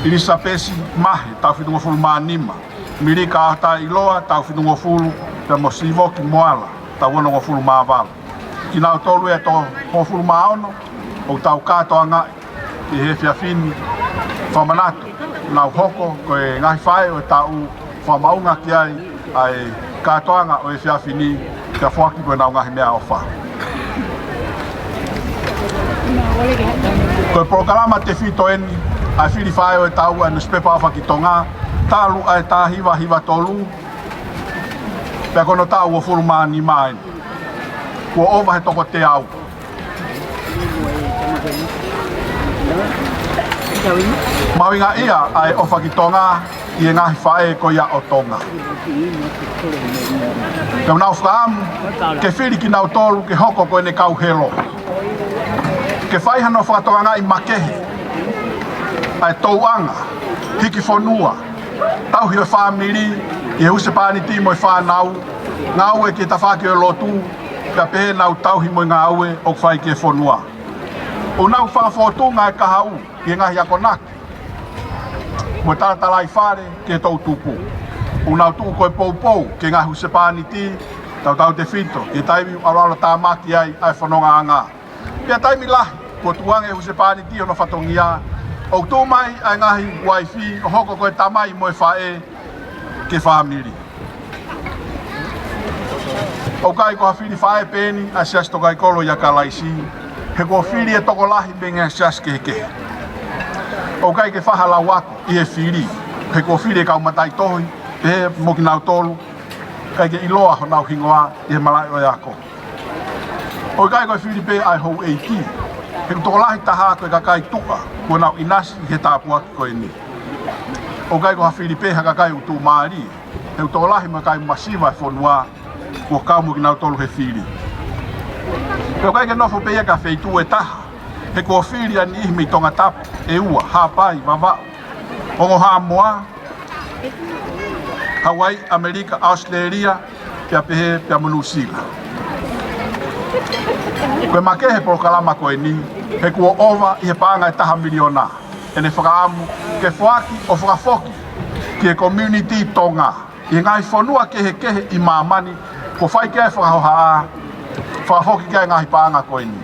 ʻIlisapesi Mahe, taʻu fitungofulu mā nima. Milika ʻAhotaʻeiloa, taʻu fitungofulu, pea mo Sivoki Moala, taʻu onongofulu mā valu. Kinautolu ʻe toko hongofulu mā ono, ʻoku tau kātoangaʻi ʻi he efiafi ni. Fakamanatu, nau hoko ko e ngaahi faʻē ʻo e taʻu, fakamaʻunga ki ai ʻa e kātoanga ʻo e efiafi ni, kae foaki ko ʻenau ngaahi meʻaʻofa. Ko e polokalama tefito eni ʻa e fili faʻē ʻo e taʻu ʻa e Nusipepa ʻOfa ki Tonga, talu ʻa e taha hiva hiva tolu, pea ko hono taʻu uofulu mā nima eni. Kuo ʻova he toko teau. Mahuʻinga ia ʻa e ʻOfa ki Tonga ʻi he ngaahi faʻē ko ia ʻo Tonga. Pea ʻoku nau fakaʻamu ke fili kinautolu ke hoko ko ʻene kau helo, ke fai hano fakatokangaʻi makehe ʻa e touʻanga, hiki fonua, tauhi ʻo e fāmili, ʻi he husepāniti mo e fānau, ngāue ki he tafaʻaki ʻo e lotu, pea pehē ʻenau tauhi mo e ngāue ʻoku fai ki he fonua. ʻOku nau fakafōtunga e kahaʻu ki he ngaahi akonaki mo e talatalaifale ki he toʻutupu. ʻOku nau tuʻu ko e poupou ki he ngaahi husepāniti, tautautefito ki he taimi ʻoku ʻalu ʻalu ʻo tāmaki ai ʻa e fonongaʻanga. Pea taimi lahi, kuo tukuange ʻe he husepāniti hono fatongia, ʻoku tuʻu mai ʻa e ngaahi uaifi ʻo hoko ko e tamai mo e faʻē ki he fāmili. ʻOku ʻikai ko ha fili faʻē pē eni ʻa e Siasi Tokaikolo ʻia Kalaisi, he kuo fili e tokolahi mei he ngaahi siasi kehekehe. ʻOku ʻikai ke fai ha lau ako ʻi he fili, he kuo fili e kau mataʻitohi, pehē mo kinautolu, ʻikai ke ʻiloa honau hingoa ʻi he malaʻe ʻo e ako. ʻOku ʻikai ko e fili pē ʻa e houʻeiki, he ʻoku tokolahi taha ko e kakai tuʻa kuo nau ʻinasi he tāpuaki ko eni. ʻOku ʻikai ko ha fili pē ha kakai ʻoku tuʻumālie, he ʻoku tokolahi mo e kakai masiva e fonua kuo kau mo kinautolu he fili. Pea ʻoku ʻikai ke nofo pē ia ki ha feituʻu ʻe taha, he kuo fili ʻa e niʻihi mei Tongatapu, ʻEua, Haʻapai, Vavaʻu, Ongo Haʻamoa, Hauaiʻi, ʻAositelēlia, pea pehē pea mo Nuʻusila. Ko e makehe e polokalama ko eni, he kuo ʻova ʻi he paʻanga ʻe taha miliona ʻene fakaʻamu ke foaki ʻo fakafoki ki he community Tonga ʻi he ngaahi fonua kehekehe ʻi māmani, kuo fai ki ai e fakahohaʻa, fakafoki ki ai e ngaahi paʻanga ko eni.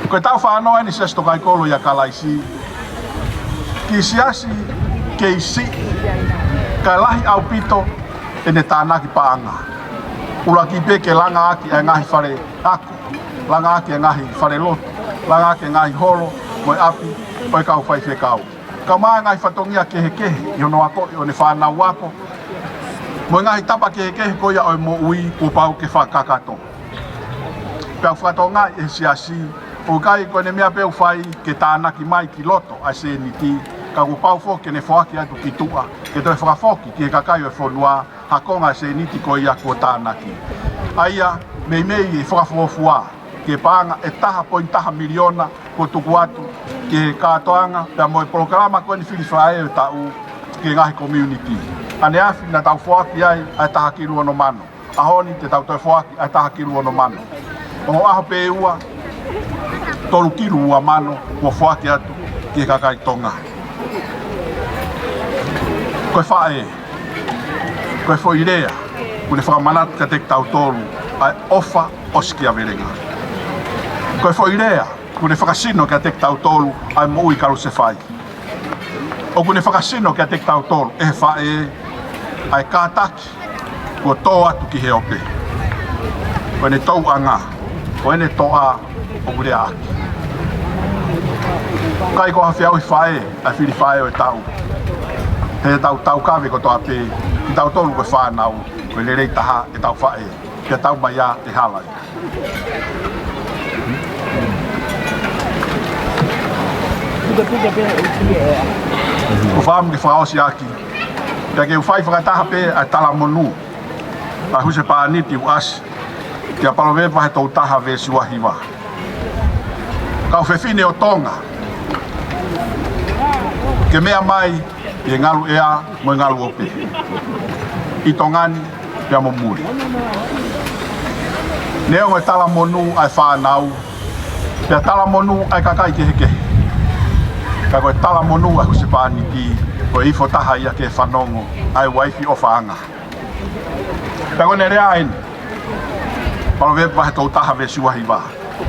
Ko e taʻu fāngofulu eni ʻa e Siasi Tokaikolo ʻia Kalaisi, ki he siasi kei siʻi, kae lahi ʻaupito ʻene tānaki paʻanga. ʻUluaki pē ke langa ʻaki ʻa e ngaahi fale ako, langa ʻaki ʻa e ngaahi falelotu, langa ʻaki ʻa e ngaahi holo mo e ʻapi ʻo e kau faifekau, kae ʻumaʻā e ngaahi fatongia kehekehe ʻi hono akoʻi ʻo ʻene fānau ako, mo e ngaahi tapa kehekehe ko ia ʻo e moʻui kuo pau ke fakakakato. Pea ʻoku fakatokangaʻi ʻe he siasi, ʻoku ʻikai ko ʻene meʻa pē ʻoku fai ke tānaki mai ki loto ʻa e sēniti, ka kuo pau foki ke ne foaki atu ki tuʻa, ke toe fakafoki ki he kakai ʻo e fonua ha konga e sēniti ko ia kuo tānaki. ʻA ia, meimei e fakafuofua ki he paʻanga ʻe taha poini taha miliona kuo tuku atu ki he kātoanga, pea mo e polokalama ko eni fili faʻē ʻo e taʻu ki he ngaahi community. ʻAneafi naʻa tau foaki ai ʻa e taha kilu ono mano. ʻAho ni te tau toe foaki ʻa e taha kilu ono mano. Ongo ʻaho pē ʻe ua, tolu kilu ua mano kuo foaki atu ki he kakai Tonga. Ko e faʻē, ko e foʻi lea ʻoku ne fakamanatu kiate kitautolu ʻa e ʻofa ʻosikiavelenga. Ko e foʻi lea ʻoku ne fakasino kiate kitautolu ʻa e moʻui kalusefai. ʻOku ne fakasino kiate kitautolu ʻe he faʻē ʻa e kātaki kuo tō atu ki he ope. Ko ʻene touʻanga, ko ʻene toʻa ʻoku lea ʻaki. ʻIkai ko ha feʻauhi faʻē ʻa e fili faʻē ʻo e taʻu. He tau taukaveʻi kotoa pē kitautolu ko e fānau, ko e lelei taha ʻetau faʻē. Pea tau mai ʻa e hala. ʻOku ou fakaʻamu ke fakaʻosi ʻaki, pea ke u fai fakataha pē ʻa e talamonū ʻa e husepāniti ʻoku ʻasi kia Palōvepi vahe tolu taha veesi ua hiva. Kau fefine ʻo Tonga, ke meʻa mai ʻi he ngalu ʻea mo e ngalu ope, ʻi Tonga ni pea mo muli. Neongo e talamonū ʻa e fānau, pea talamonū ʻa e kakai kehekehe, ka ko e talamonū ʻa e husepāniti, ko e ifo taha ia ke fanongo ʻa e uaifi ʻofaʻanga. Pea ko ʻene lea eni, Palōvepi vahe tolu taha veesi ua hiva.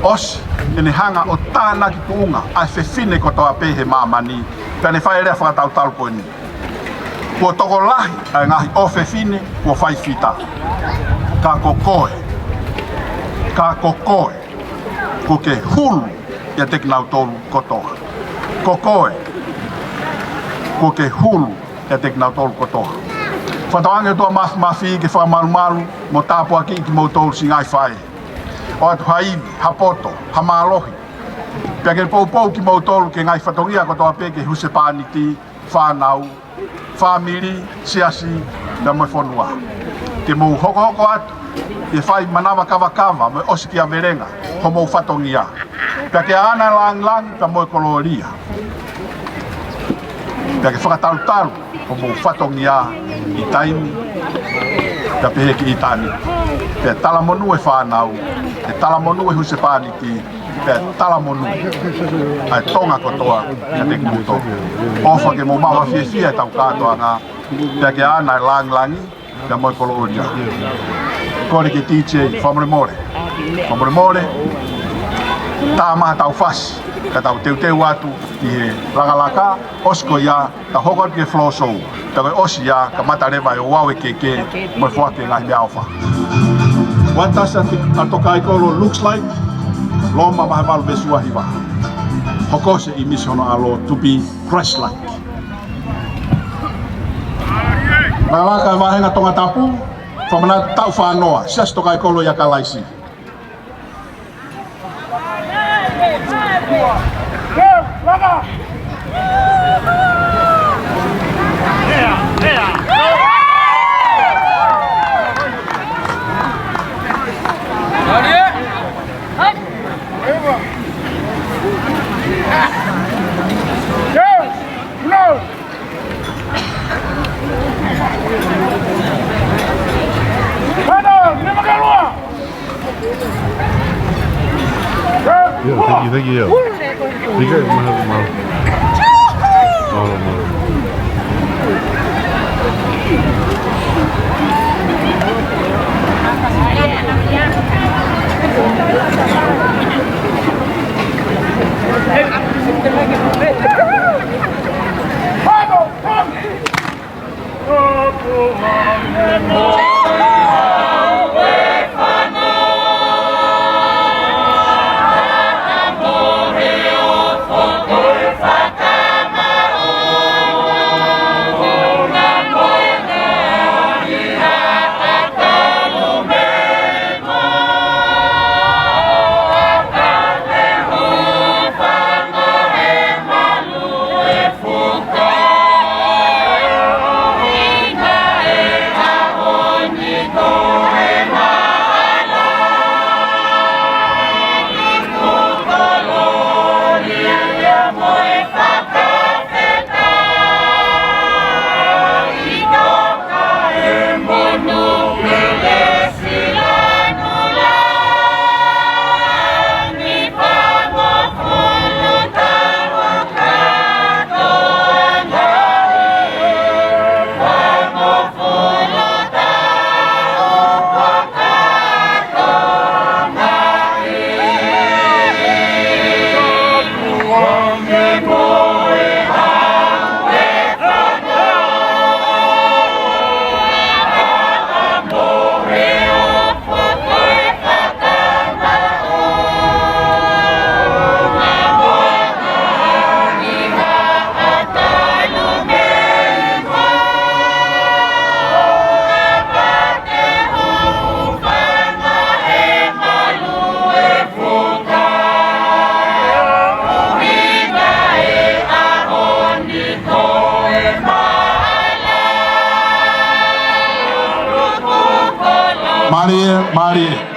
ʻOsi ʻene hanga ʻo tānaki tuʻunga ʻa e fefine kotoa pē he māmani, pea ne fai e lea fakatautalu ko eni: Kuo tokolahi ʻa e ngaahi ʻofefine kuo fai fita, ka ko koe, ka ko koe, kuo ke hulu ʻiate kinautolu kotoa. Ko koe, kuo ke hulu ʻiate kinautolu kotoa. Fakatauange ʻe he ʻOtua Māfimafi ke fakamalumalu mo tāpuakiʻi kimoutolu siʻi ngaahi faʻē, ʻoatu ha ivi, ha poto, ha mālohi, pea ke poupou kimoutolu ki he ngaahi fatongia kotoa pē ki he husepāniti, fānau, fāmili, siasi, pea mo e fonua. Ke mou hokohoko atu ʻi he fai manavakavakava mo e ʻosikiavelenga homou fatongia, pea ke ʻaʻana e lāngilangi pea mo e kolōlia. Pea ke fakatalutalu homou fatongia ʻi taimi, pea pehē ki ʻitāniti. Pea talamonū e fānau, pea talamonū e husepāniti, pea talamonū ʻa e Tonga kotoa kiate kimoutolu. ʻOfa ke mou maʻu ha fiefia ʻi heʻetau kātoanga, pea ke ʻaʻana e lāngilangi pea mo e kolōlia. Kole ki he DJ, fakamolemole, fakamolemole, tā mai haʻatau fasi, ka tau teuteu atu ʻi he lakalaka. ʻOsi ko ia, ka hoko atu ki he floor show. Pea ko e ʻosi ia, kamata leva e ouau e keke mo e foaki e ngaahi meʻaʻofa. What does a, a tokaikolo looks like? Loma vahe valu veesi ua hiva. Hoko ʻo ʻimisi hono ʻAlo, to be Christ-like. Lakalaka e vāhenga Tongatapu, fakamanatu taʻu fā noa, Siasi Tokaikolo ʻia Kalaisi. Yeah, thank you, thank you, yeah. Thank you, mahalo, mahalo. Mahalo, mahalo. Mālie, mālie.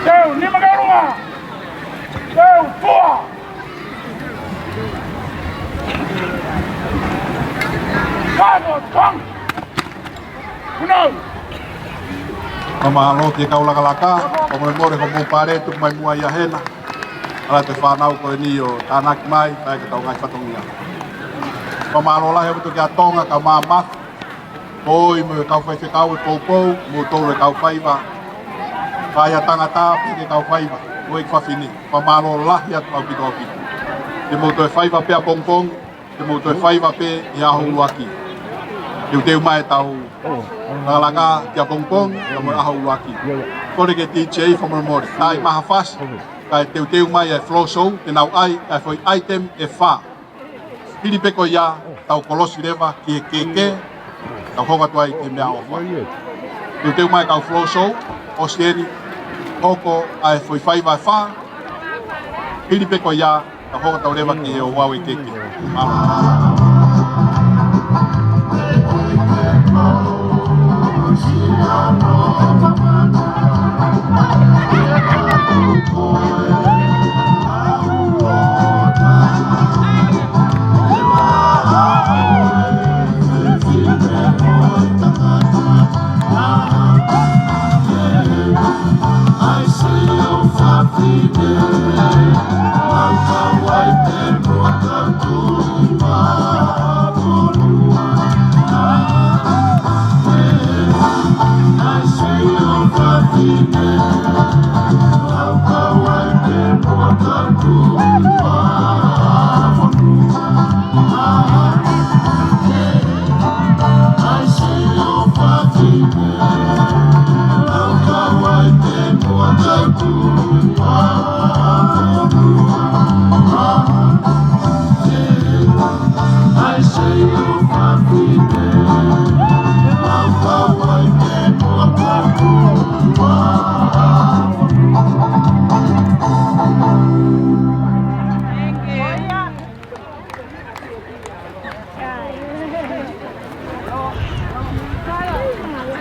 Teu, nima kalunga. Teu, tua. Kano, tong. Kunau. Fakamālō ki he kau lakalaka, fakamolemole ko e mou pale tuku mai muʻa ia hena. Ala te fānau ko eni ʻo tānaki mai, kae ke tau ngaahi fatongia. Fakamālō lahi ʻaupito kia Tonga, kau Māmafi, ʻo e mo e kau faifekau ʻe poupou, mo tolu e kau faiva. Fai ʻa tangata, piki kau faiva, ʻo e fafine. Fakamālō lahi atu ʻaupito ʻaupito. Te mou toe faiva pē ʻapongipongi, te mou toe faiva pē ʻi he ʻaho ʻuluaki. Teuteu mai ʻetau lakalaka ki ʻapongipongi, ka mo e ʻaho ʻuluaki. Kole ki he D J fakamolemole, tai maha fasi, kae teuteu mai e floor show, te nau ʻai, ʻai foʻi item ʻe fā. Hili pē ko ia, tau kolosi leva ki he keke, tau hoko atu ai ki he meʻaʻofa. Teuteu mai kau floor show, ʻosi eni, hoko ʻa e foʻi faiva ʻe fā, hili pē ko ia, tau hoko atu leva ki he ouau e keke. Mālō.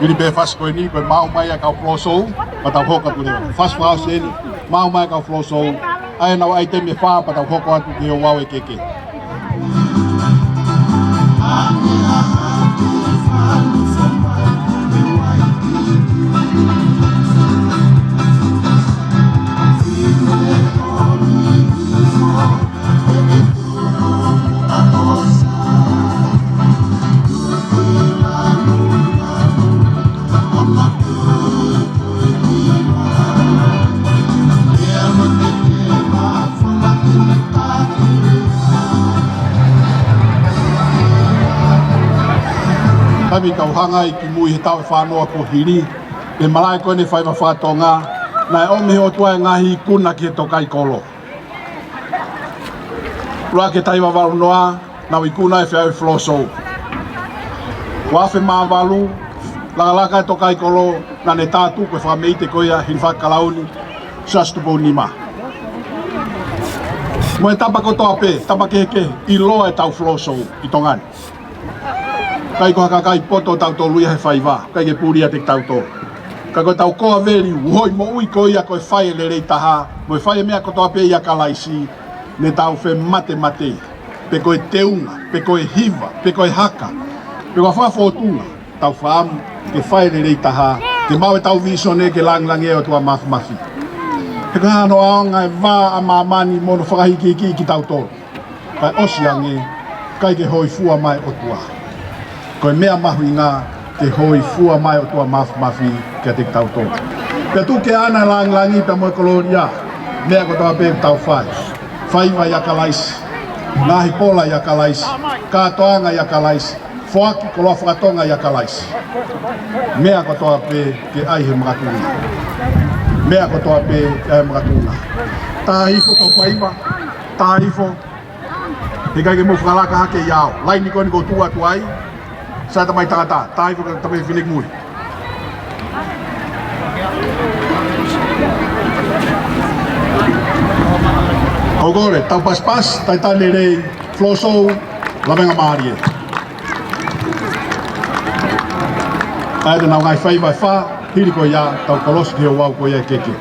Hili pē fasi ko eni, ko e maʻu mai ʻa e kau floor show, pea tau hoko atu leva. Fasi fakaʻosi eni, maʻu mai ʻa e kau floor show, ʻai ʻenau item ʻe fā, pea tau hoko atu ki he ouau e keke. Taimi tau hanga ai ki mui he taʻu ʻe fāngofulu kuo hili, ʻi he malaʻe ko eni e faiva faka-Tonga, naʻe ʻomi ʻe he ʻOtua e ngaahi ikuna ki he tokaikoló. ʻUluaki e tai vavaʻu noa, Naʻa ku ikuna e feʻauhi Floor Show. Ua afe mā valu, lakalaka e tokaikoló, naʻá ne tā tuku e fakameite ko ia hili fakakalauni, Siaosi Tupou Nima. Mo e tapa kotoa pē, tapa kehekehe, ʻiloa ʻetau Floor Show ʻi Tonga ni. ʻIkai ko ha kakai poto tautolu ia he faiva, ʻikai ke puli ʻiate kitautolu. Ka ko ʻetau core value, uho e moʻui ko ia ko e fai e lelei taha, mo e fai e meʻa kotoa pē ʻia Kalaisi, ne tau fematemate, pe ko e teunga, pe ko e hiva, pe ko e haka, pe ko ha fakafōtunga, tau fakaʻamu ke fai e lelei taha, ke maʻu ʻetau vīsone ke langilangiʻi e ʻOtua Māfimafi. He ko e hā hano ʻaonga e vā ʻa māmani mo hono fakahīkihikiʻi kitautolu, kae ʻosi ange, ʻikai ke hōifua mai e ʻOtua. Ko e meʻa mahuʻinga ke hōifua mai e ʻOtua Māfimafi kiate kitautolu. Pea tuku ke ʻaʻana e langilangi pea mo e kolōlia, meʻa kotoa pē ʻoku tau fai. Faiva ʻia Kalaisi, ngaahi pola ʻia Kalaisi, kātoanga ʻia Kalaisi, foaki koloa faka-Tonga ʻia Kalaisi. Meʻa kotoa pē ke ʻai he makatuʻunga. Meʻa kotoa pē ke ʻai he makatuʻunga. Tā hifo kau faiva, tā hifo. He ʻikai ke mou fakalaka hake ʻi he ʻao. Laini ko eni ʻoku ou tuʻu atu ai. Sai, tamai tangata, tā hifo, tamai fefine ki mui. ʻOku ou kole, tau pasipasi, talitali lelei, Floor Show, lavengamālie. ʻAi ʻenau ngaahi faiva ʻe fā, hili ko ia, tau kolosi ki he ouau ko ia ʻe keke.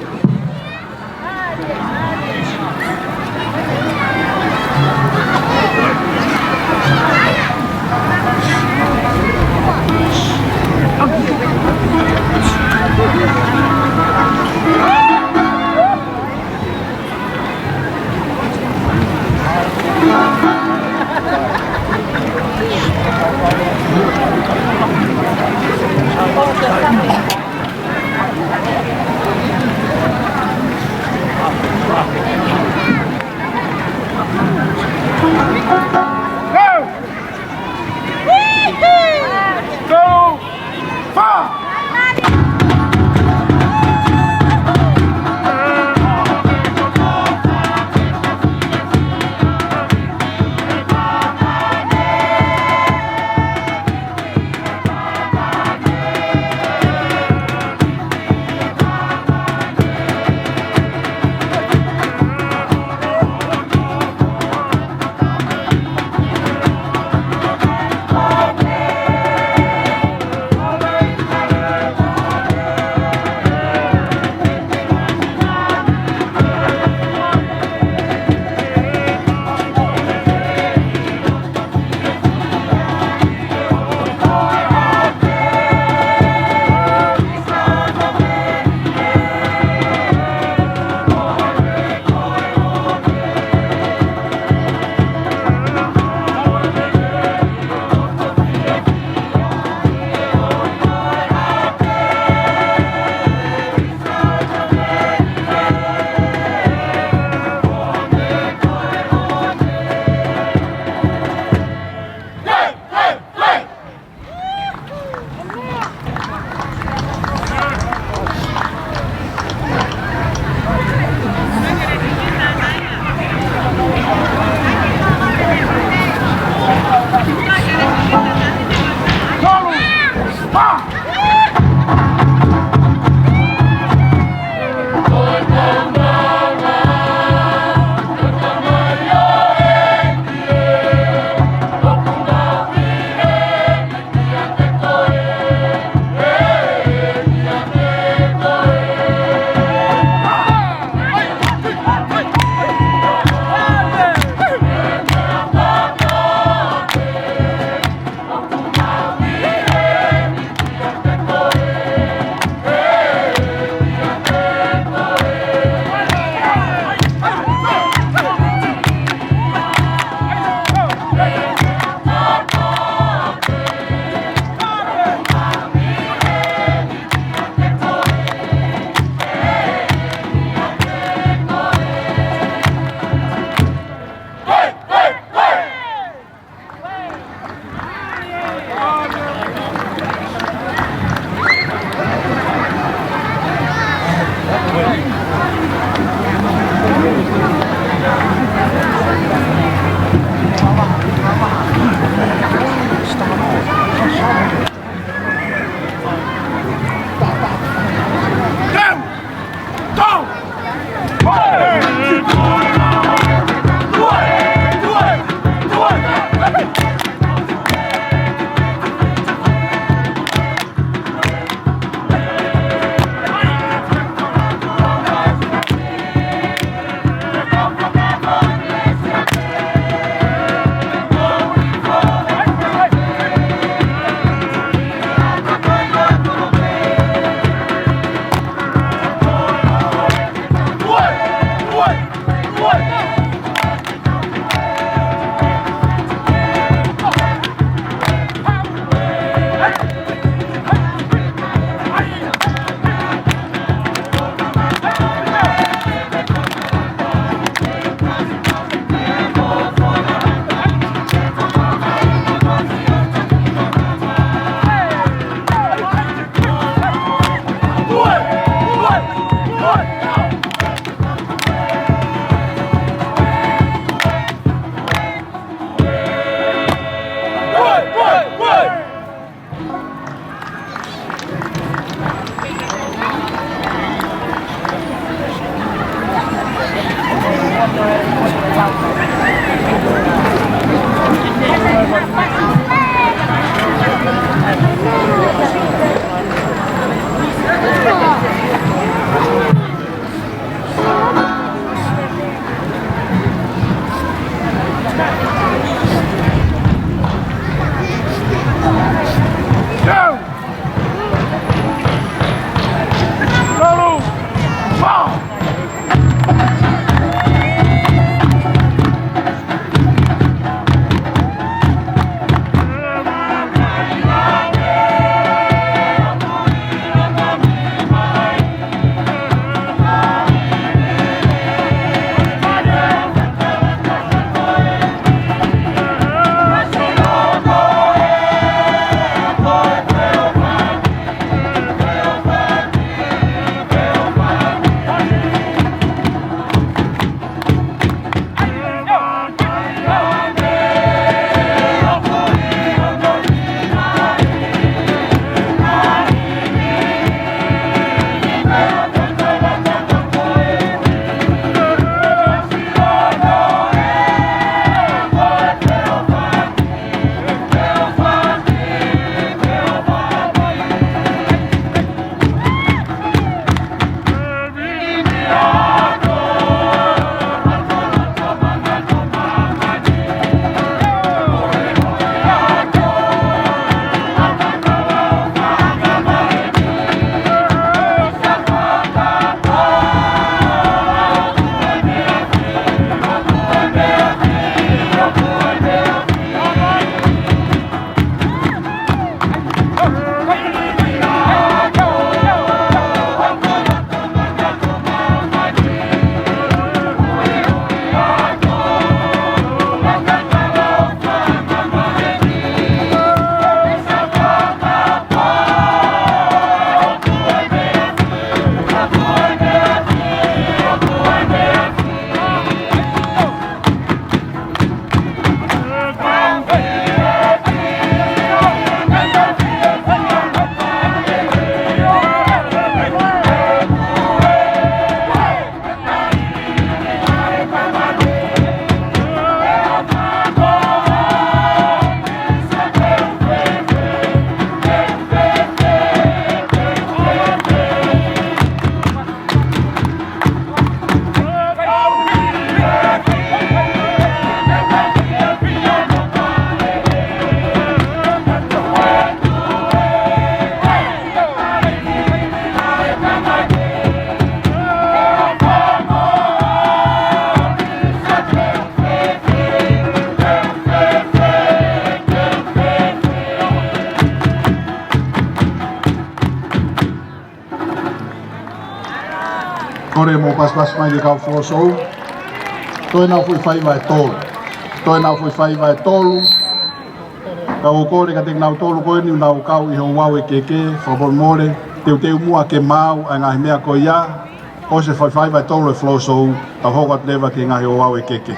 Kole mo pasipasi mai ki he kau Flosou. Toe nau foʻi faiva ʻe tolu. Toe nau foʻi faiva ʻe tolu. Kau kole kiate kinautolu ko eni ʻoku nau kau ʻi he ouau ʻekeke, fakamolemole, teuteu muʻa ke maau ʻa e ngaahi meʻa ko ia, ʻosi e foʻi faiva ʻe tolu ʻe Flosou, tau hoko atu leva ki he ngaahi ouau ʻekeke.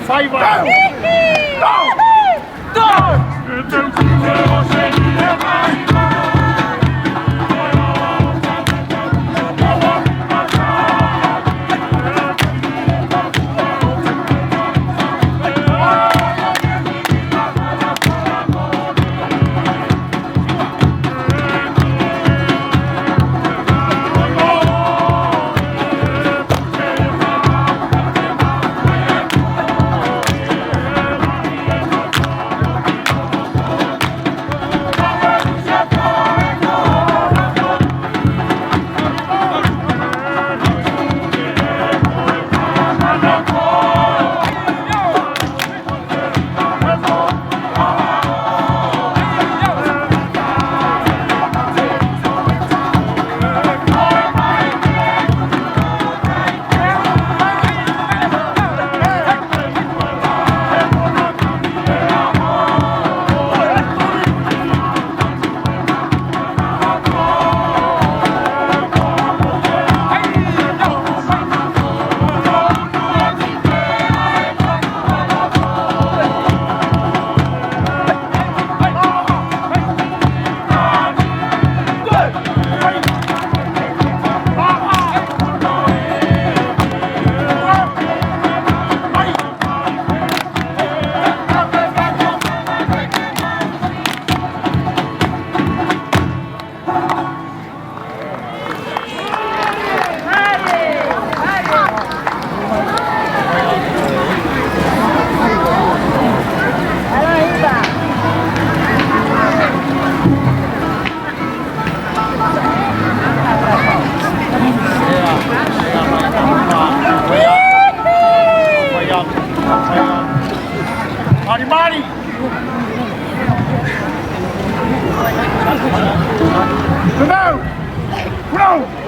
Faiva. Mari, mari. Come out. Come out.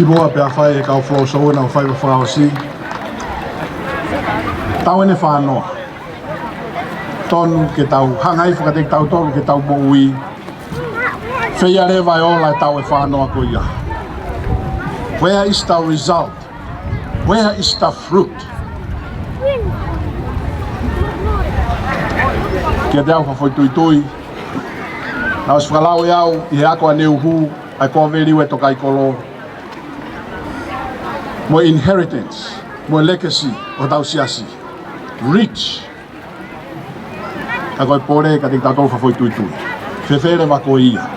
Muʻa pea fai e kau Flow Show ʻenau faiva fakaʻosi. Tau ʻene fānoa. Tonu ke tau hanga ai fakateki tautolu ke tau moʻui. Feia leva e ola e tau e fānoa ko ia. Where is the result? Where is the fruit? Kiate au fakafoʻituitui, naʻe ʻosi fakalau ʻe au ʻi he ako ʻaneuhu, ʻa e Kōveliu ʻa e Tokaikolo, mo e inheritance, mo e legacy ʻo hotau siasi. Rich. Ka ko e pole kiate kitautolu fakafoʻituitui. Fēfē leva ko ia?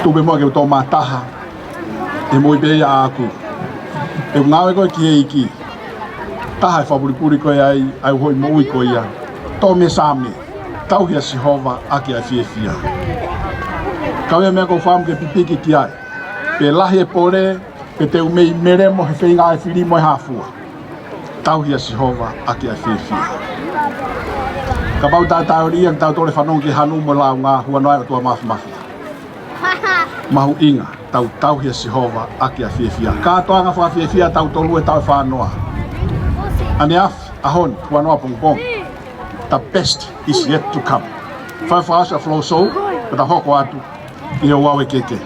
Tuku pē muʻa ke u toʻo mataha, ʻe moʻui pē ia ʻaʻaku. ʻE ngāue ko ē ki he ʻEiki. Taha e fakapulipuli ko ē ai, ʻa e uhoʻi moʻui ko ia. Toʻo mei Saame, tauhi ʻa Sihova ʻaki ʻa e fiefia. Ka ʻi ai e meʻa ʻoku ou fakaʻamu ke pipiki ki ai. Pe lahi e pole, pe te u mei melemo he feinga ʻa e fili mo e hāfua. Tauhi ʻa Sihova ʻaki ʻa e fiefia. Kapau taʻeʻaonga kitautolu e fanongo ki he hanu mo e lāunga, huanoa ʻa e ʻOtua Māfimafi. Mahuʻinga, tau tauhi ʻa Sihova ʻaki ʻa e fiefia. Kātoanga fakafiefia tautolu e tau e fānoa. ʻAneafi, ʻaho ni, huanoa pongipongi. The best is yet to come. Fai fakaʻosi ʻa e Flow Show, pea ta hoko atu ki he ouau ʻa e keke.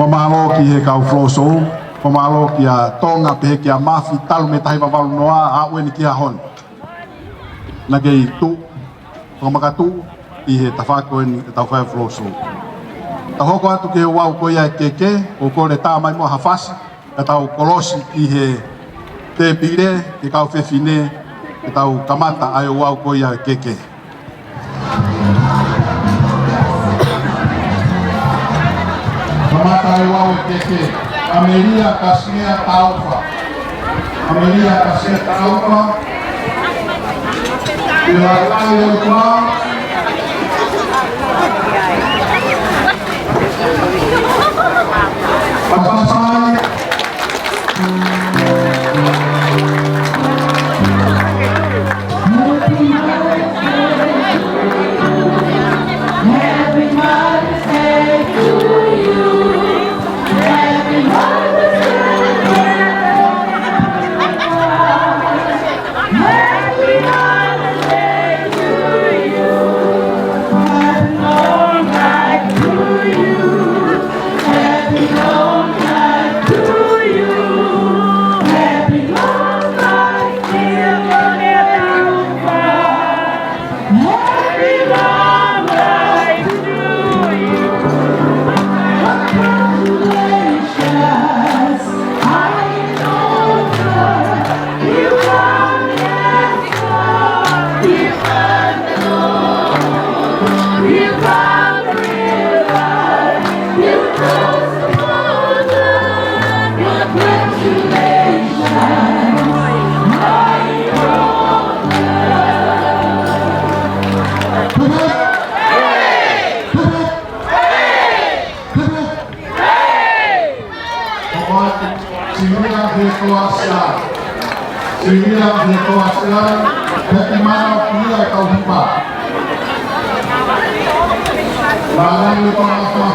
Fakamālō ki he kau Flow Show, fakamālō kia Tonga pehē kia Mafi talu mei he taha hiva valu noa, aʻu eni ki he ʻaho ni. Naʻa ke tuʻu, fakamakatuʻu ʻi he tafaʻaki ko eni ʻetau fai Flow Show. Ta hoko atu ki he ouau ko ia ʻa e keke, ʻoku ou kole ʻe tā mai muʻa ha fasi. Ka tau kolosi ʻi he tēpile, ʻe kau fefine, ke tau kamata ʻa e ouau ko ia ʻo e keke. Kamata ʻa e ouau ʻo e keke. ʻAmelia Kasimea Taufa. ʻAmelia Kasimea Taufa. Ke lailai ʻo e kula. Pasipasi. Sivila he koasia. Sivila he koasia. Peti mana o kia e kau hipa. Malai le kau hipa.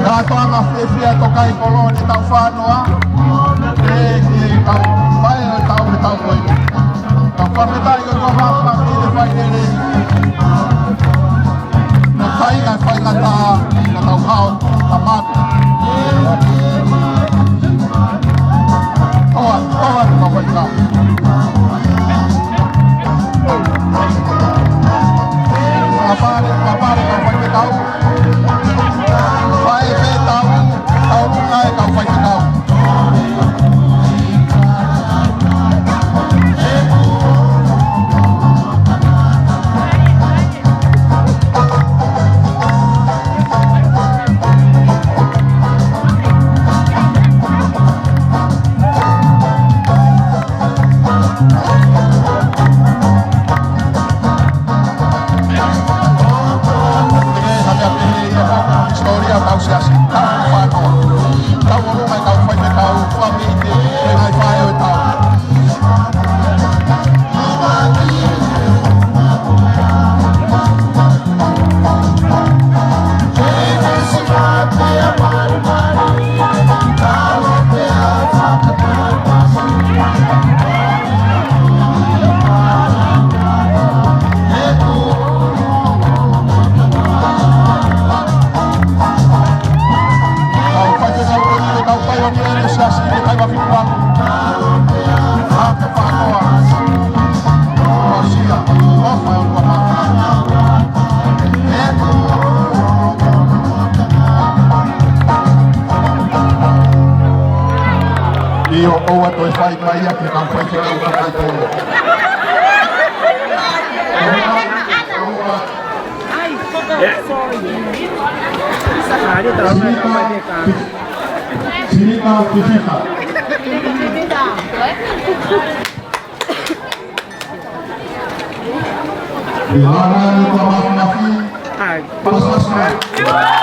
Kātoanga fiefia ʻa e Tokaikoloni, tau fānoa. ʻE, ʻe, tau fai ʻo tau, ʻe tau koe. Tau fakafetaʻi ʻOtua Māfimafi ʻi he failele. Naʻe fai, naʻe fai ngata, naʻa tau hao, ta matu. Toa, toa, toa, toa. Papale, papale, kau faifekau. Faifekau, tau ngai kau faifekau. ʻIo, ʻoua toe fai mai ia ke kau faifekau kakai polo. Ai, sorry. Sinita, Sinita Pifika. ʻI he lava ni ko Māfimafi. Ai. Pasipasi.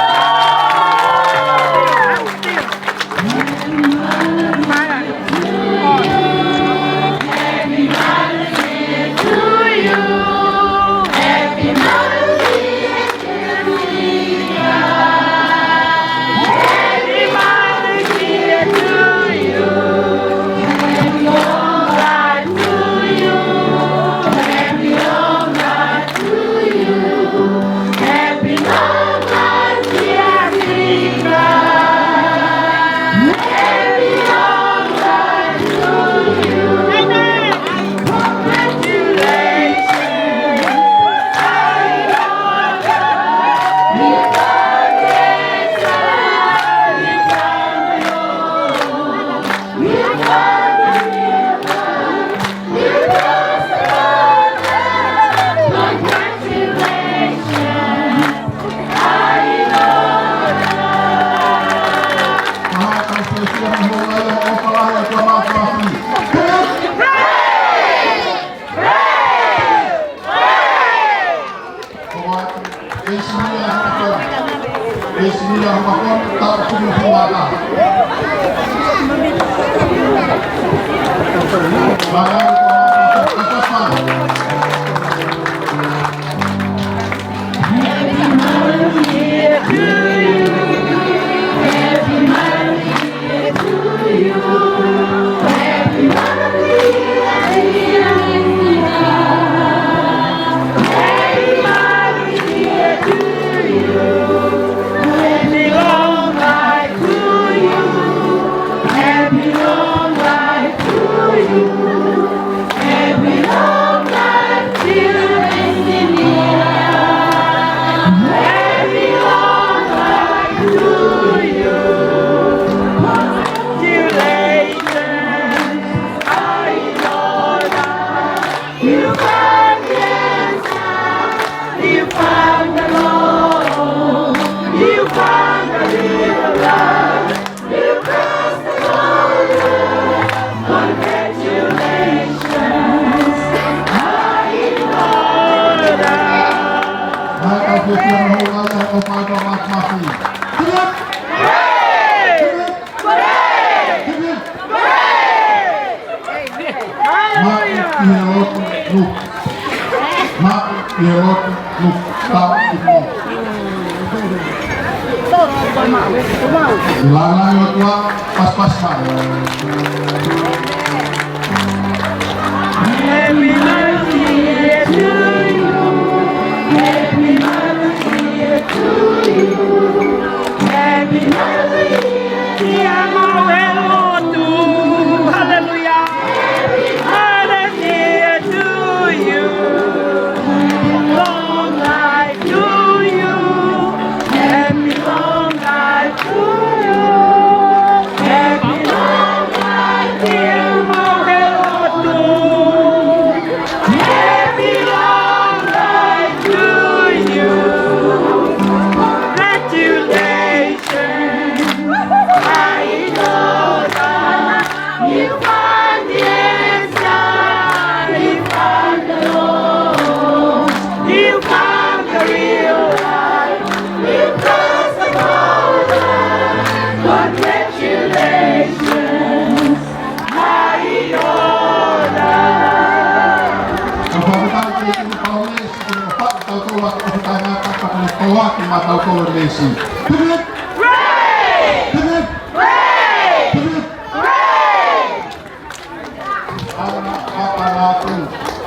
Ana makalatu,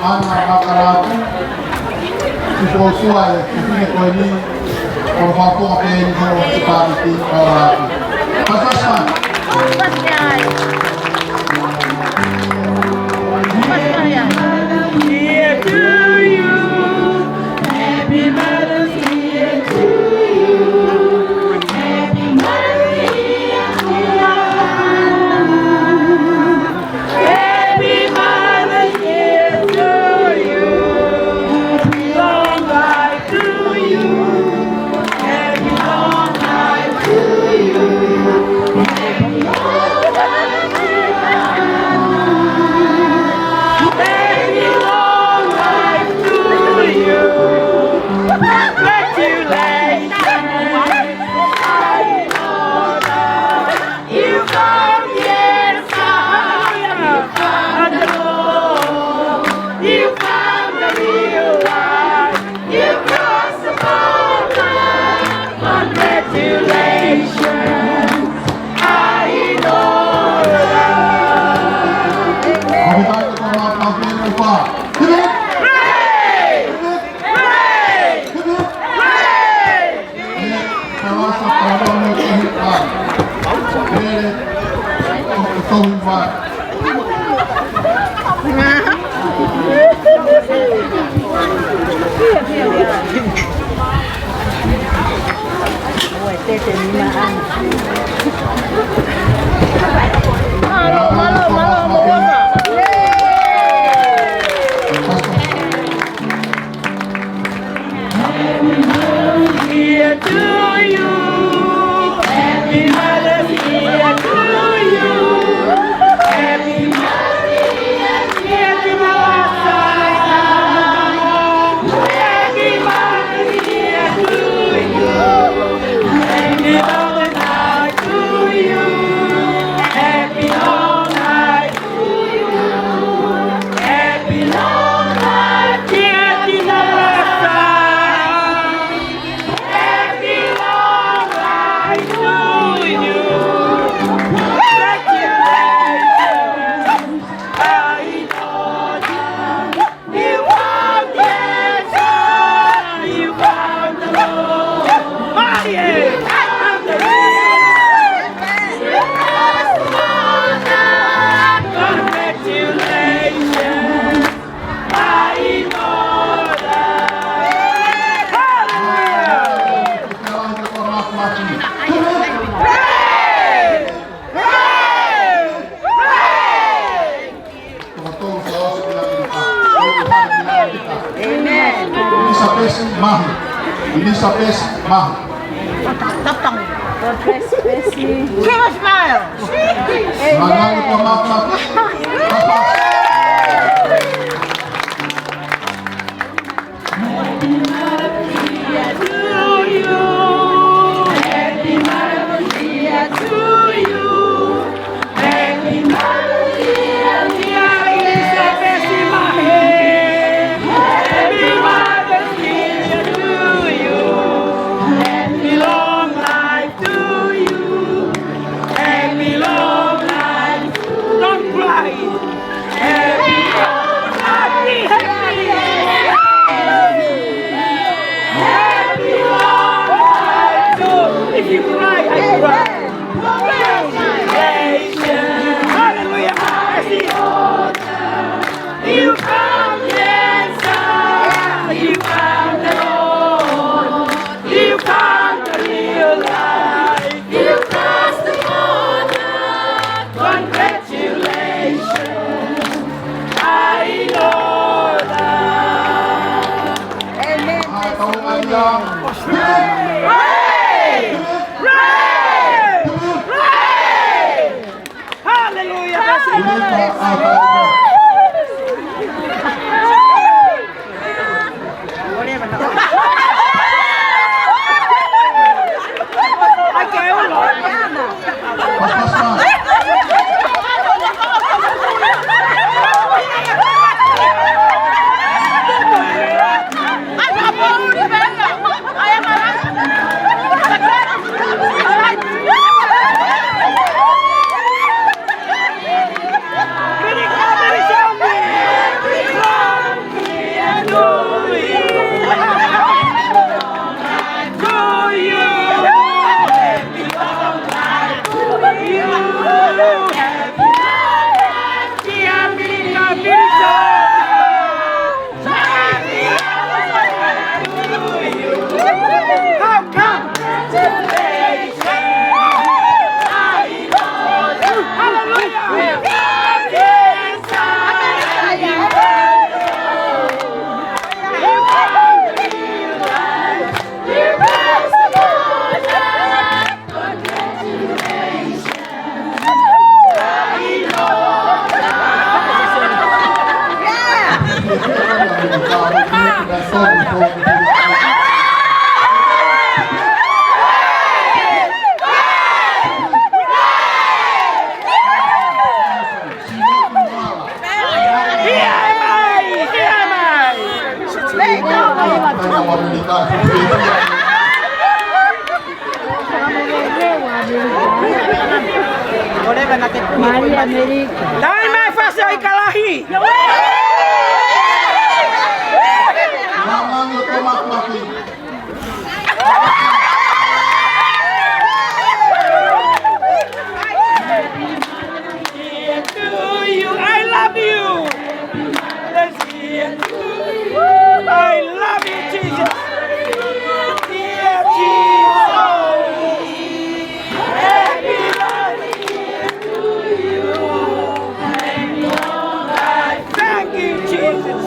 ana makalatu. Kuo ʻosi ʻa e fefine ko eni, ʻo fakafoki pē eni ko e sipāniti makalatu. Pastor. Here to you. Happy Mother's Day to you. Happy Mother's Day to you. Happy Mother's Day to you. Long life to you. Happy long life to you. Happy long life to you. Happy long life to you. Congratulations. I know that you come, yes, I know. You found the real life. You crossed the border. Congratulations. I know. Hip, hip, hip, hip. Hip, hip. Hip, hip. Hip, hip. Mālō, mālō, mālō, mālō. Happy Mother's Day to you. Happy Mother's Day to you. Mahe. Elisapesi Mahe. Give a smile. Amen. Mangangu to Mafimafi. Happy Mother's Day to you. Happy Mother's Day to you. Happy Mother's Day, dear Elisapesi Mahe. Happy Mother's Day to you. Happy long life to you. Happy long life. Don't cry. Happy long life. Happy, happy. Happy long life to you. If you cry, I cry. Hallelujah. You found the answer. You found the Lord. You found the real life. You crossed the border. Congratulations. I know that. Amen. Hallelujah. Pray! Pray! Pray! Hallelujah. Malia Melika. Taimi mai fasi ʻo ʻIkalahi. To you, I love you. I love you, Jesus. Dear Jesus. Happy birthday to you. Thank you, Jesus.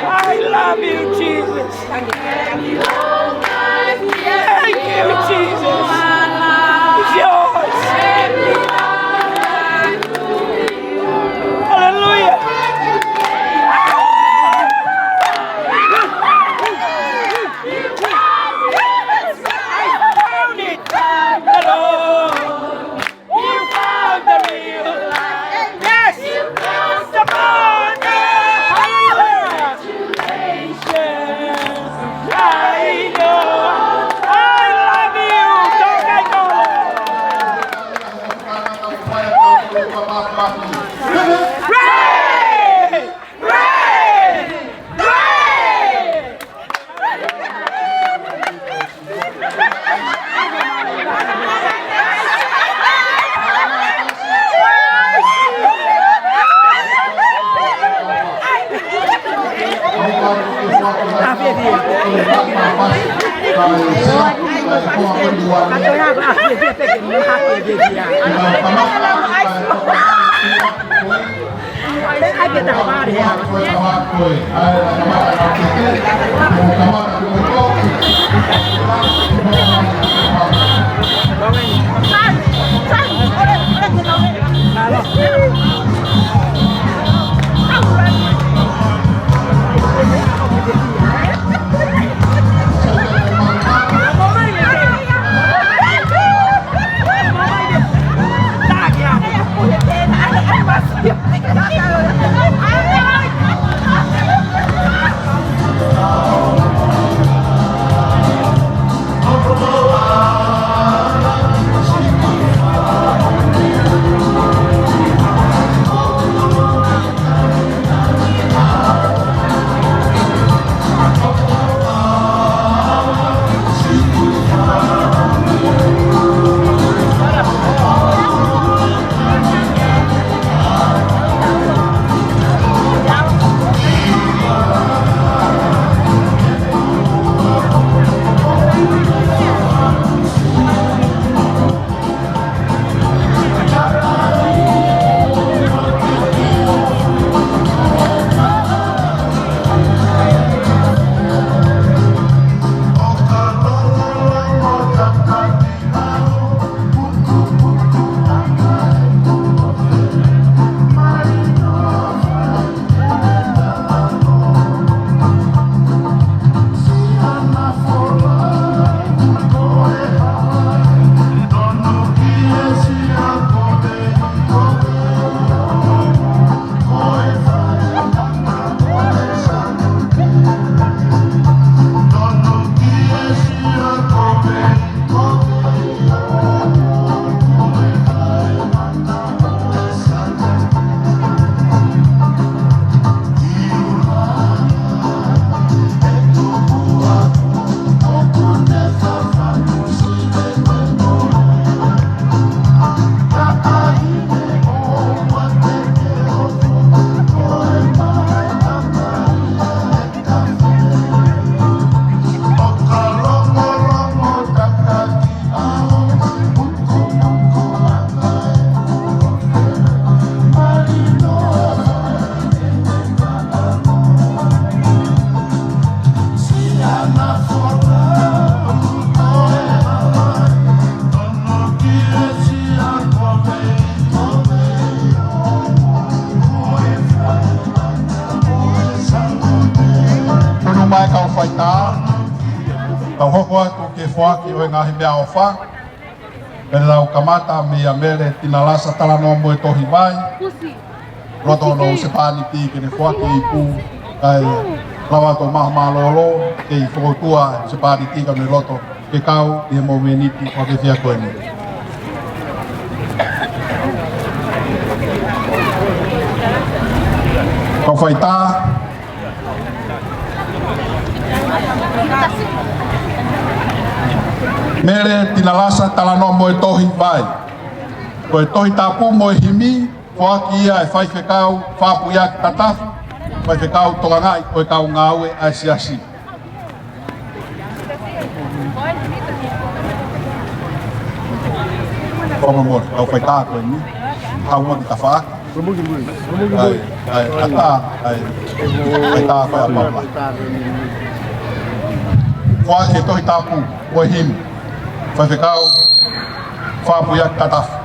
I love you, Jesus. Thank you, Jesus. It's yours. Hallelujah. I found it. The Lord. You found the real life. Yes. You crossed the border. Hallelujah. Congratulations. I know. I love you. Don't let go. Pray! Pray! Pray! Tonu mai kau faitā, kau hoko atu ke foaki ʻo e ngaahi meʻaʻofa. Pea ʻe lau kamata meia Mele Tinalasa Talanoa mo e Tohi Vai. Loto hono husepāniti ke ne foaki e ipu, kae lava atu ʻo maʻu mālōlō, kei fokotuʻu e husepāniti ka ne loto ke kau ʻi he momeniti ʻo e fiefia ko eni. Kau faitā, Mele Tinalasa Talanoa mo e Tohi Vai. Ko e Tohi Tapu mo e himi, foaki ia ʻe Faifekau Fapuiaki Tatafu, faifekau tokangaʻi ʻo e kau ngāue ʻa e siasi. Fakamomole, kau faitā ko eni. Haʻu mai ki tafaʻaki. ʻAi, ʻai, ʻatā, ʻai. Faitā ko e ʻapapa. Foaki e Tohi Tapu mo e himi, Faifekau Fapuiaki Tatafu.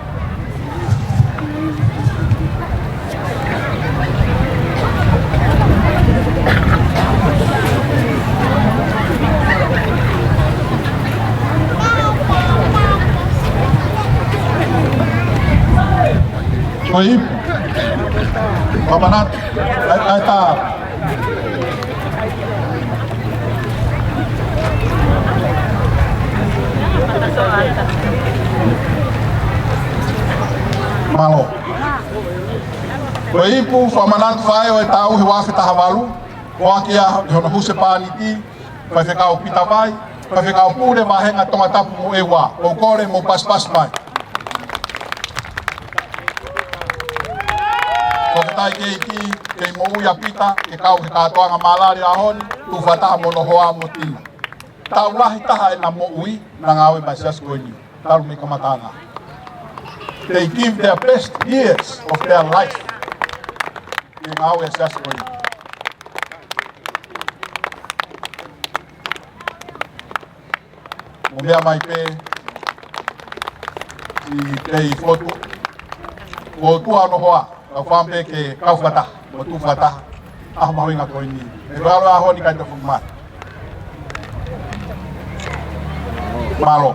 Ko e ipu. Fakamanatu. ʻAi, ʻai tā. Mālō. Ko e ipu fakamanatu faʻē ʻo e taʻu ʻe ua afe taha valu, foaki ia ʻe hono husepāniti, Faifekau Pita Vai, Faifekau Pule Vāhenga Tongatapu mo ʻEua, ʻoku ou kole mou pasipasi mai. Fakafetaʻi ki he ʻEiki, kei moʻui ʻa Pita, ke kau he kātoanga mālali ʻaho ni, tuʻu fakataha mo hono hoa mo Tina. Taʻu lahi taha ʻena moʻui, naʻa na ngāue maʻa e siasi ko eni, talu mei he kamataʻanga. They give their best years of their life. ʻI he ngāue ʻa e siasi ko eni. Mou meʻa mai pē, ʻi pē ʻi fotu, fotu ʻa hono hoa, kau fai pē ke kau fakataha, mo tuʻu fakataha, ʻa e mahuʻinga ko eni. ʻE kau ʻalu ʻa hono ʻikai toe foki mai. Mālō.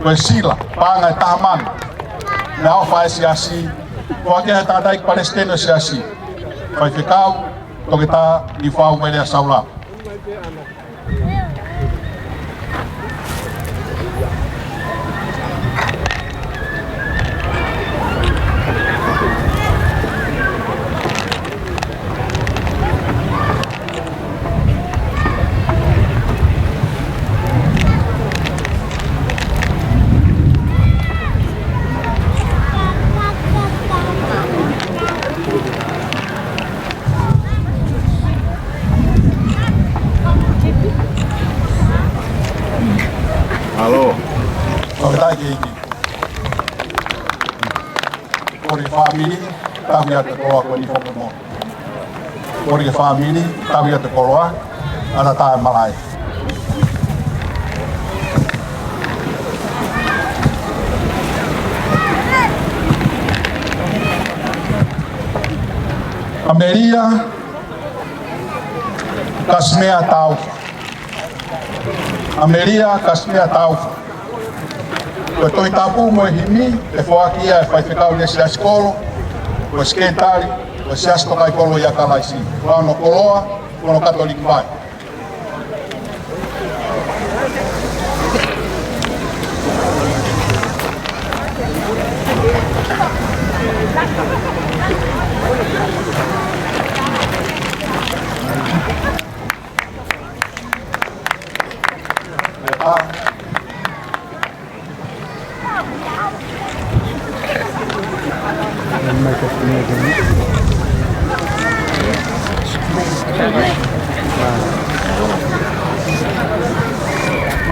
Ko e sila, paʻanga ʻe taha mano. Meʻaʻofa ʻa e siasi, foaki ʻe he tangataʻeiki palesiteni ʻo e siasi. Faifekau, Toketā Niufau Vailea Saula. Mālō. Fakafetaʻi ki he ʻEiki. Kole fāmili, tauhi atu e koloa ko eni foki mo. Kole fāmili, tauhi atu e koloa, ʻa e tangata ʻe malaʻe. ʻAmelia Kasimea Taufa. ʻAmelia Kasimea Taufa. Ko e Tohi Tapu mo e himi, ʻe foaki ia ʻe he faifekau ʻi he siasi kolo, ko e sekelitali ʻo e Siasi Tokaikoloi ʻa Kalaisi. Ko hono koloa, ko hono Katoliki vai.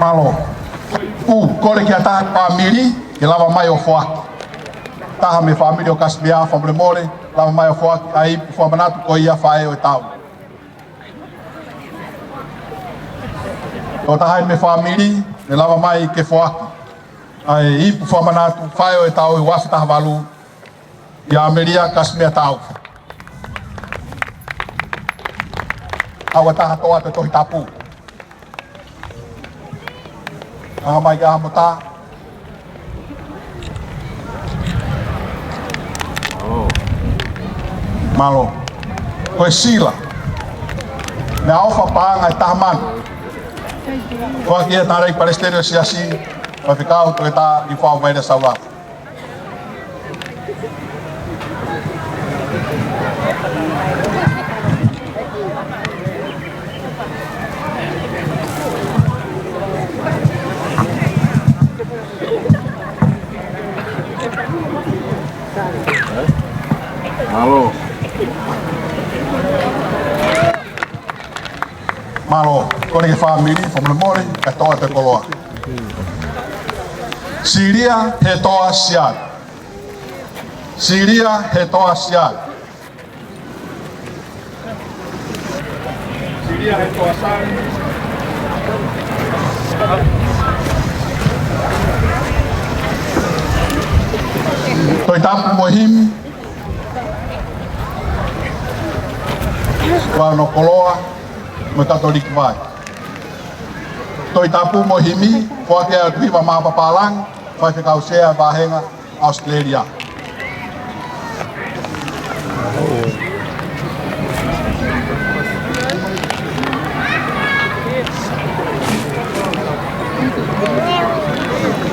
Mālō. ʻOku kole ki ha taha fāmili ke lava mai ʻo foaki. Taha mei he fāmili ʻo Kasimea, fakamolemole, lava mai ʻo foaki ʻa e ipu fakamanatu ko ia, faʻē ʻo e tau. Ko ha taha mei he fāmili, ʻe lava mai ke foaki ʻa e ipu fakamanatu, faʻē ʻo e tau ʻi he ua afe taha valu, kia ʻAmelia Kasimea Taufa. ʻOua ʻe taha toʻa ʻa e Tohi Tapu. Hanga mai ki he ʻaho mo e taʻu. Mālō. Ko e sila. Meʻaʻofa, paʻanga ʻe taha mano. Foaki ʻe he tangataʻeiki palesiteni ʻo e siasi, faifekau Toketā Niufau Vailea Saula. Mālō. Mālō, kole ki he fāmili, fakamolemole, kae toʻo atu e koloa. Silia Hetoa Siale. Silia Hetoa Siale. Silia Hetoa Siale. Tohi Tapu mo e himi. Ko hono koloa, mo e Katoliki vai. Tohi Tapu mo e himi, foaki ʻe Tuʻihiva Mapapalagi, faifekau sea vāhenga ʻAositelēlia.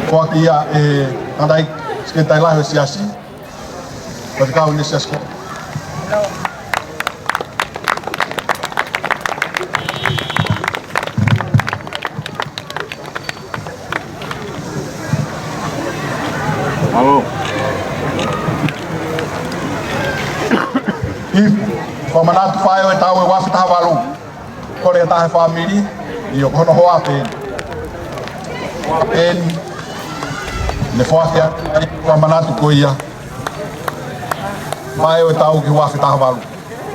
Foaki ia ʻe he tangataʻeiki sekelitali lahi ʻo e siasi. Faifekau ʻi he siasi kolo. Mālō. Ipu fakamanatu, faʻē ʻo e tau ʻi he ua afe taha valu. Kole ki ha taha he fāmili, ʻio, ko hono hoa pē eni. Hoa pē eni. Ne foaki ʻa e ipu fakamanatu ko ia, faʻē ʻo e tau ki he ua afe taha valu.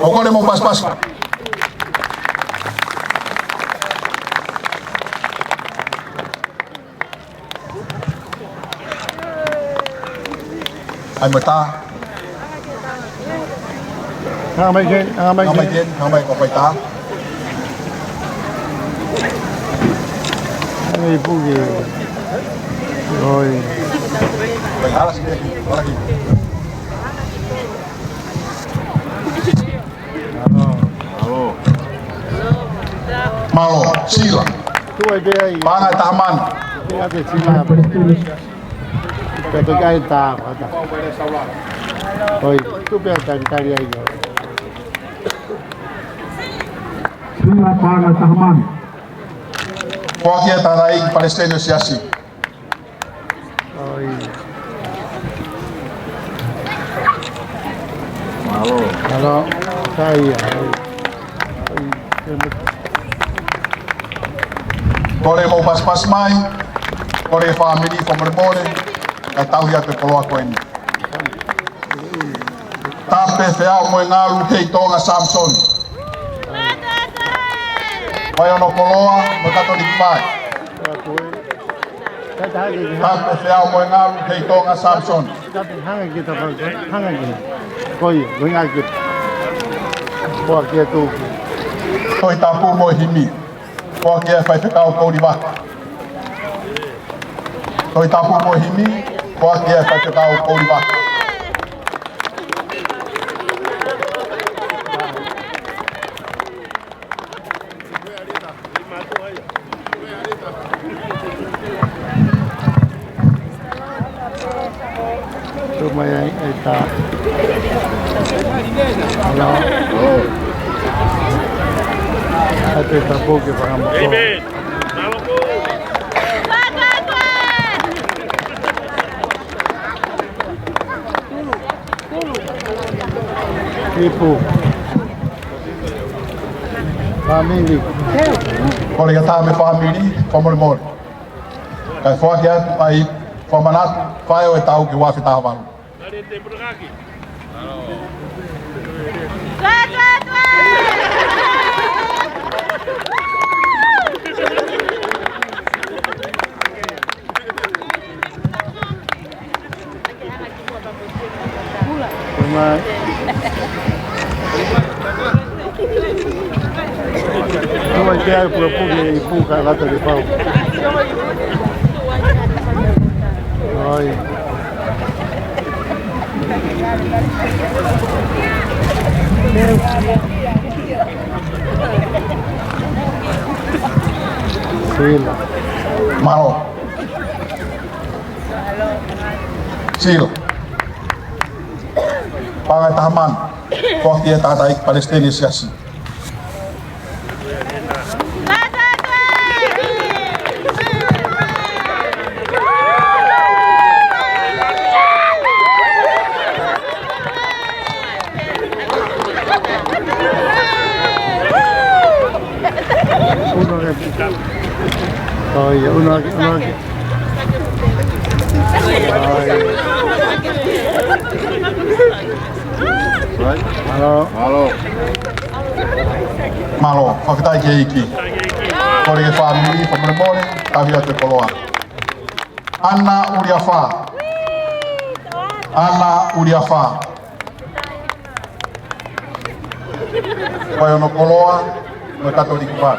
ʻOku kole mou pasipasi. ʻAi mo e tā. Hanga mai ke, hanga mai ke. Hanga mai ke, hanga mai ko e tā. Hanga i puke. ʻOi. ʻOi, hala si ke, hala ki. Mālō. Mālō, Sila. Tuai pē ai. Paʻanga ʻe taha mano. Pea te Sila. Pea te kai tā, kata. ʻOi, tu pea talitali ai. Sila, paʻanga ʻe taha mano. Foaki ʻe he tangataʻeiki palesiteni ʻo e siasi. ʻOi. Mālō. Mālō. Sai ia. ʻOi. Kole mou pasipasi mai. Kole fāmili, fakamolemole. Ka tauhi atu e koloa ko eni. Tapu pē Feau mo e Ngalu Heitonga Samson. Vai ono koloa, mo Katoliki Fai. Tapu pē Feau mo e Ngalu Heitonga Samson. Hanga ki ta, hanga ki. Ko ia, ko ia ki. Ko ia ki tu. Tohi Tapu mo e Himi. Ko ia ki he faifekau Koulivaka. Tohi Tapu mo e Himi. Ko ia ki he faifekau Koulivaka. Tō mai ai, ai tā. Hello. Ai te tapu ke whakamako. Amen. Ipu. Fāmili. Kole ka tā mei he fāmili, fakamolemole. Kae foaki atu ai, fakamanatu, fai ʻo e tau ki he ua afe taha valu. Tuma. Tuma ke ai pula puke i puka lata de pau. Ai. Sila. Mālō. Sila. Paʻanga ʻe taha mano. Foaki ʻe he tangataʻeiki palesiteni ʻo e siasi. Uno ke. ʻOi, uno ke, uno ke. ʻOi. Mālō. Mālō. Mālō, fakafetaʻi ki he ʻEiki. Kole ki he fāmili, fakamolemole, tauhi atu e koloa. Ana Uliafa. Ana Uliafa. Vai ono koloa, mo Katoliki Fai.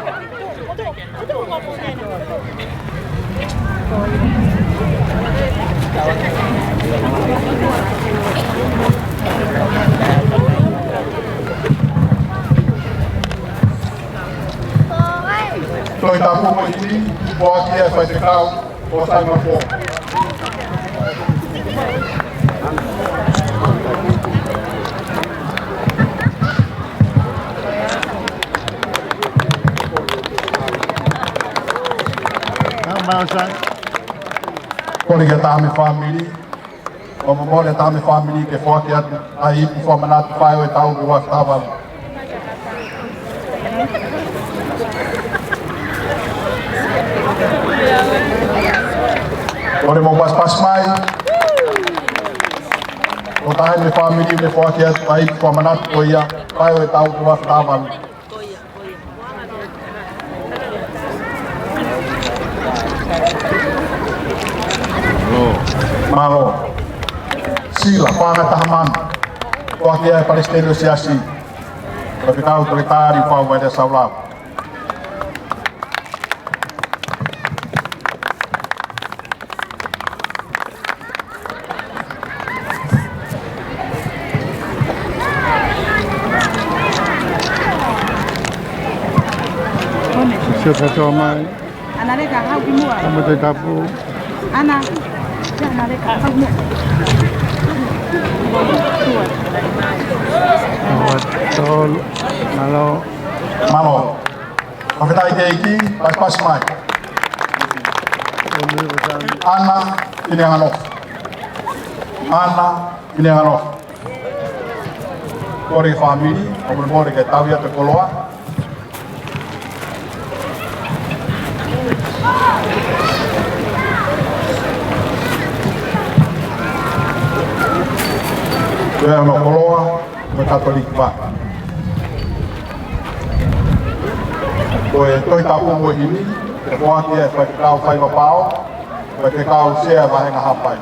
Tohi Tapu mo e Himi, foaki ʻe he faifekau, ʻo Saimon Fō. Kole ki he tā mei he fāmili, fakamolemole tā mei he fāmili ke foaki atu ai ipu fakamanatu fai ʻo e tau ki he ua afe taha valu. Kole mou pasipasi mai. Ko e tā mei he fāmili ke foaki atu ai ipu fakamanatu ko ia fai ʻo e tau ki he ua afe taha valu. Mālō. Sila, paʻanga ʻe taha mano. Foaki ia ʻe he Palesiteni ʻo e Siasi, Faifekau Toketā Liufau Vailea Saula. Sio kātoa mai. Ana leka hau ki muʻa. Tama te tapu. Ana. Ana leka hau muʻa. Tolu. Mālō. Mālō. Fakafetaʻi ki he ʻEiki, pasipasi mai. Ana Fineanganofo. Ana Fineanganofo. Kole fāmili, ʻoku mole ke tau ia ʻa e koloa. Ko e ʻaho koloa, mo e Katoliki pē. Ko e Tohi Tapu mo e himi, ʻe foaki ʻe he faifekau faiva pao, faifekau sea vāhenga Haʻapai.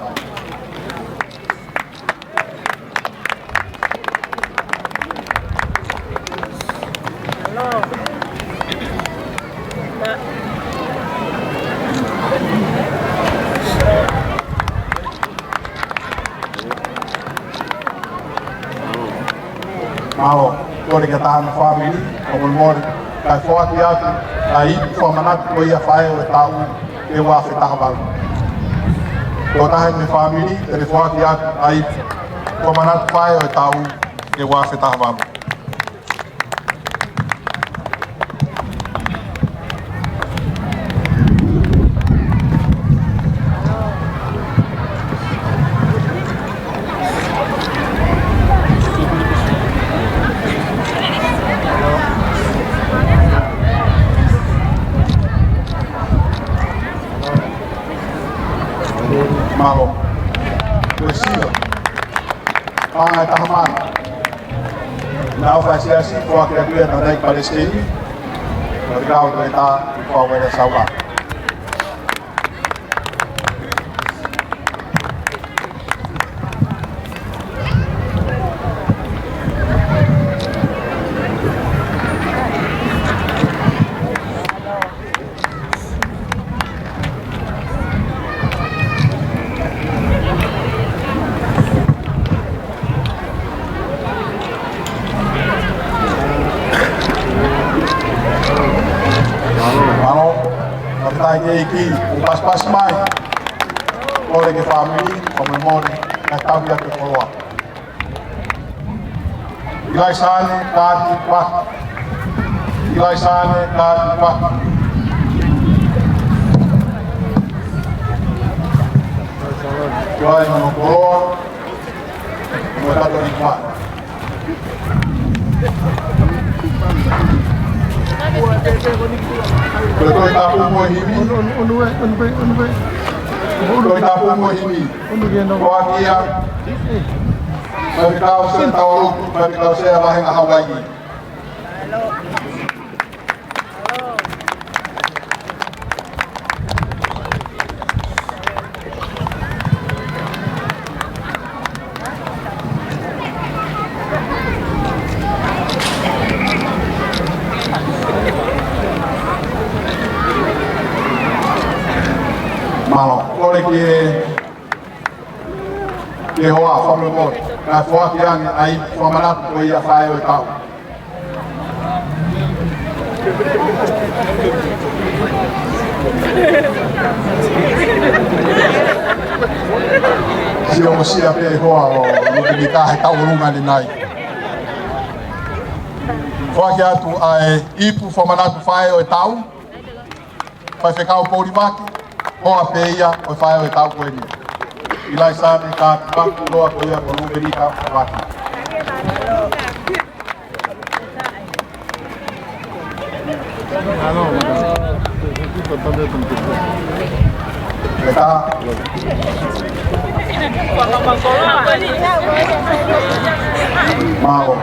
Mālō, kole ki he taha ʻo e fāmili, ʻoku mole, kae foaki atu ʻa e ipu fakamanatu ko ia fai ʻo e taʻu ʻe ua afe taha valu. Ko e taha ʻo e fāmili, te ne foaki atu ʻa e ipu fakamanatu fai ʻo e taʻu ʻe ua afe taha valu. Mālō. Ko e sila. Paʻanga ʻe taha mano. Naʻa faisiasi, foaki atu ia ʻe he tangataʻeiki Palesiteni, Faifekau Toketā Liufau Vailea Saula. Mālō, fakafetaʻi ki he ʻEiki, ʻoku pasipasi mai. Kole ki he fāmili, ʻoku mole, kae tau ia ʻa e koloa. ʻIlaisaane Kāti Paki. ʻIlaisaane Kāti Paki. Ko e ʻaho koloa, mo e Katoliki pē. Ko e Tohi Tapu mo e himi. Ko e Tohi Tapu mo e himi. Ko ia, faifekau sea tauʻolunga, faifekau sea vāhenga Hauaiʻi. Mālō, kole ki he Ki he hoa fakamolemole, kae foaki ange ʻa e ipu fakamanatu ko ia fai ʻo e taʻu. Siʻi ongosia pē hoa ʻo Luvenika he tauʻolunga ni nai. Foaki atu ʻa e ipu fakamanatu fai ʻo e taʻu. Faifekau Pouli Vaki, hoa pē ia ʻo e fai ʻo e taʻu ko eni. ʻIlaisaane Kāti Paki, hoa ko ia ko Luvenika Vaki. Mālō.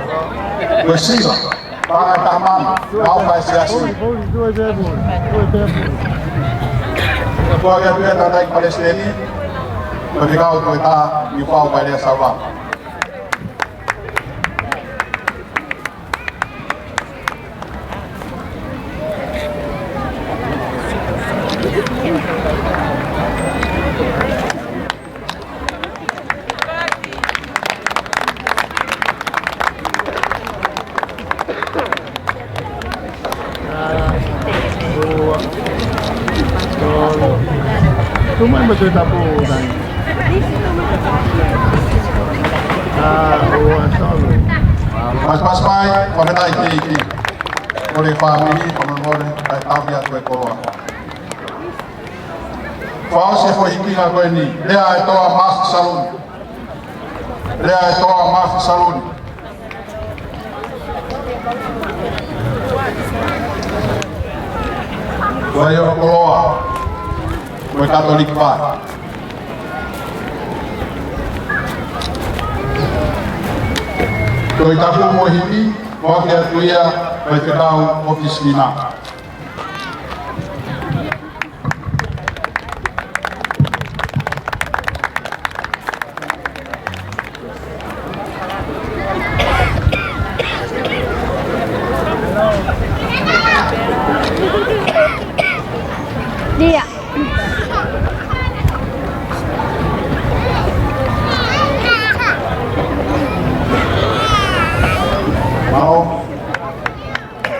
Ko e sila. Paʻanga ʻe taha mano, kau fai siasi. Ko ia pē tangataʻeiki Palesiteni, Faifekau Toketā Niufau Vailea Saula. Tau mai mo e Tohi Tapu, Tani. Ā, ua, tolu. Pasipasi mai, fakafetaʻi ki he ʻEiki. Kole fāmili, fakamolemole, kae tauhi atu e koloa. Fakaʻosi e foʻi hikinga ko eni, Lea ʻa e Toa Mafi Saluni. Lea ʻa e Toa Mafi Saluni. Ko e ʻofa koloa, ko e Katoliki pē. Tohi Tapu mo e himi, foaki atu ia, Faifekau ʻOfisi Nima. Dia. Mālō.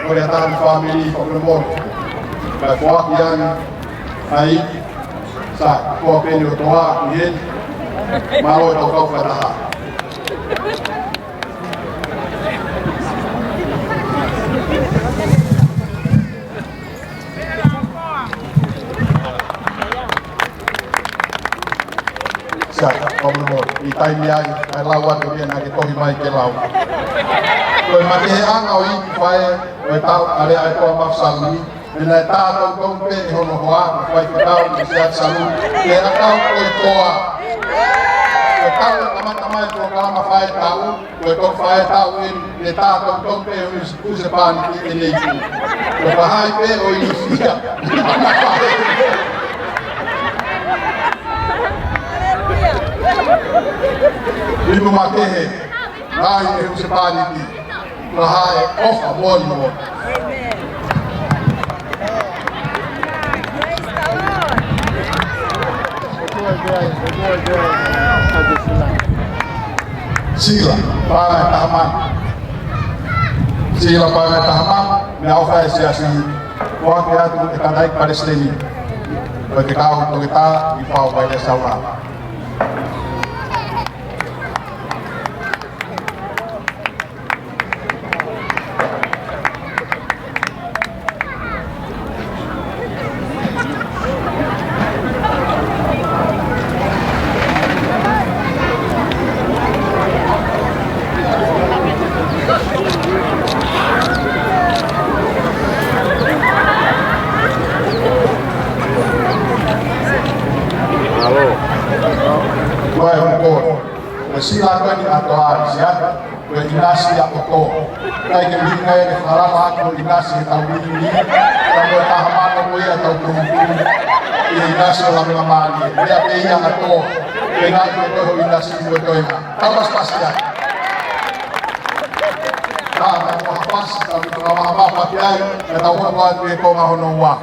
Kole atu ki he fāmili, fakamolemole. Kae foaki ange ai, sa, ko peni o toa, ʻi heni. Mālō e kau fakataha. Sa, fakamolemole, ʻi he taimi ai, ʻai lau atu ia naʻa ke tohi mai ke lau. Ko e makeheʻanga ʻo e ivi faʻē, ʻo e tau, ʻa Lea ʻa e Toa Mafi Saluni, he naʻe tā toutou pē ʻe hono hoa, ko Faifekau Lisiate Saluni, ke ʻakau ko e toa. Ko e tau ʻe kamata mai ko e kalama faʻē tau, ko e toki faʻē tau eni, ʻe tā toutou pē ʻo e husepāniti ʻene ipu. Ko e faʻē pē ʻo e ʻusia. Ipu makehe, lahi e husepāniti, lahi e ʻofa moʻoni moʻoni. Sila, paʻanga ʻe taha mano. Sila, paʻanga ʻe taha mano, meʻaʻofa ʻa e Siasi, foaki atu ʻe he Tangataʻeiki Palesiteni, Faifekau Toketā Niufau Vailea Saula. Mālō. Ko e ʻuhinga ko e sila ko eni ʻa e Toa Lisiate, ko e ʻinasi ʻa ʻOtua. ʻIkai ke ʻuhinga ia ke fakalava atu ko e ʻinasi he tau mini ni, ka ko e taha mano ko ia tau kuku. ʻI he ʻinasi ʻo e lami mālie. Meʻa pē ia ʻa ʻOtua. Ke ngaahi ke ko e ʻinasi mo e toenga. Tau pasipasi atu. Ka, ka ko ha pasi, ka ko ha pasi ai, ka tau ʻoatu e konga hono ua.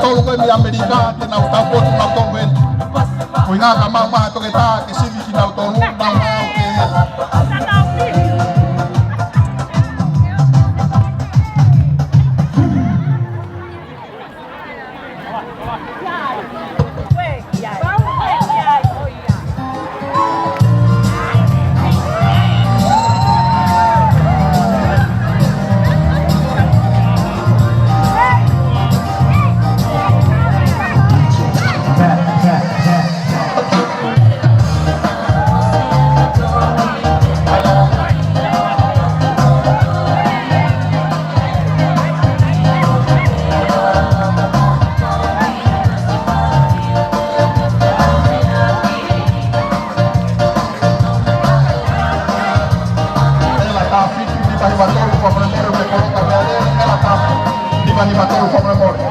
Tolu ko ē mei ʻAmelika, te nau tau potu nau tolu eni. Ko e ʻuhinga ka maʻu mai ha toketā ke sivi kinautolu, maʻu mai au ke Ela tafi, nima hiva tolu, fakamolemole, me koloka mea lele, ela tafi, nima hiva tolu, fakamolemole.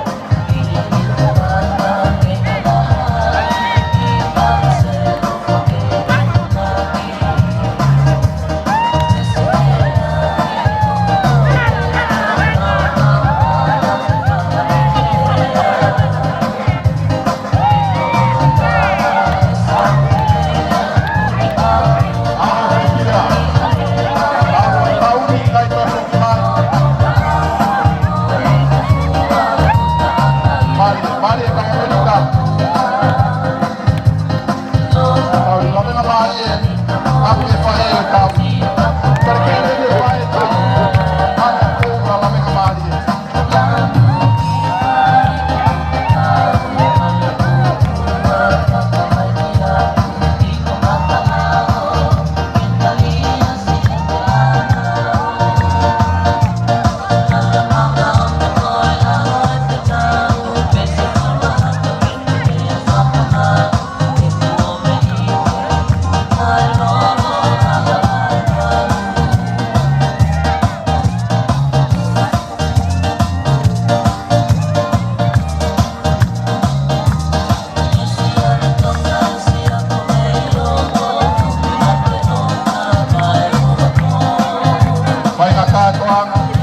Faingataʻa,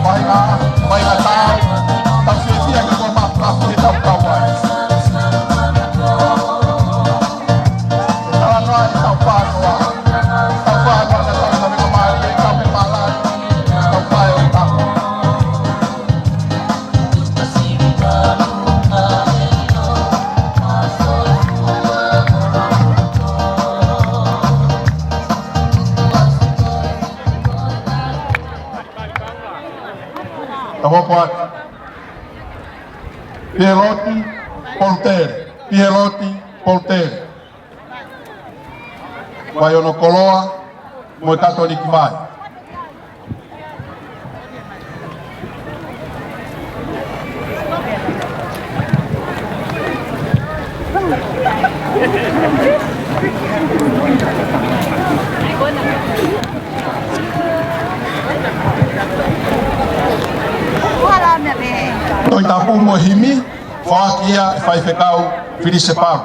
faingataʻa, faingataʻa, tau fiefia ke kau maʻu, maʻu e tau kau ai. Talanoa ʻi tau pātoa, tau pātoa na tau na meka mali, tau me palai, tau pae o tau. Tau hoko atu. Piheloti Polutele, Piheloti Polutele. Vai ono koloa, mo e Katoliki vai. Tohi Tapu mo e himi, foaki ia ʻe Faifekau Filise Palu.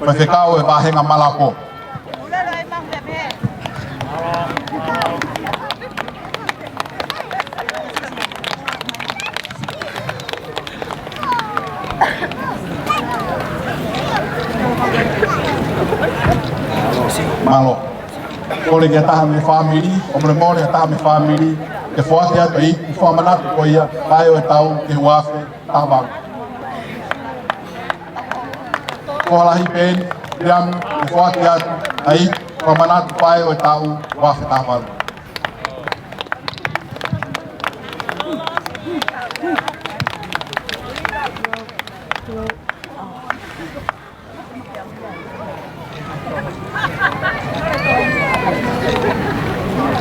Faifekau ʻo e Vāhenga Malapo. Mālō. Kole ki ha taha mei he fāmili, ʻo molemole ha taha mei he fāmili, ke foaki atu e ipu fakamanatu ko ia, pae ʻo e tau ki he uaafe taha valu. Ko e lahi pē eni, Liam, ke foaki atu ai, fakamanatu pae ʻo e tau uaafe taha valu.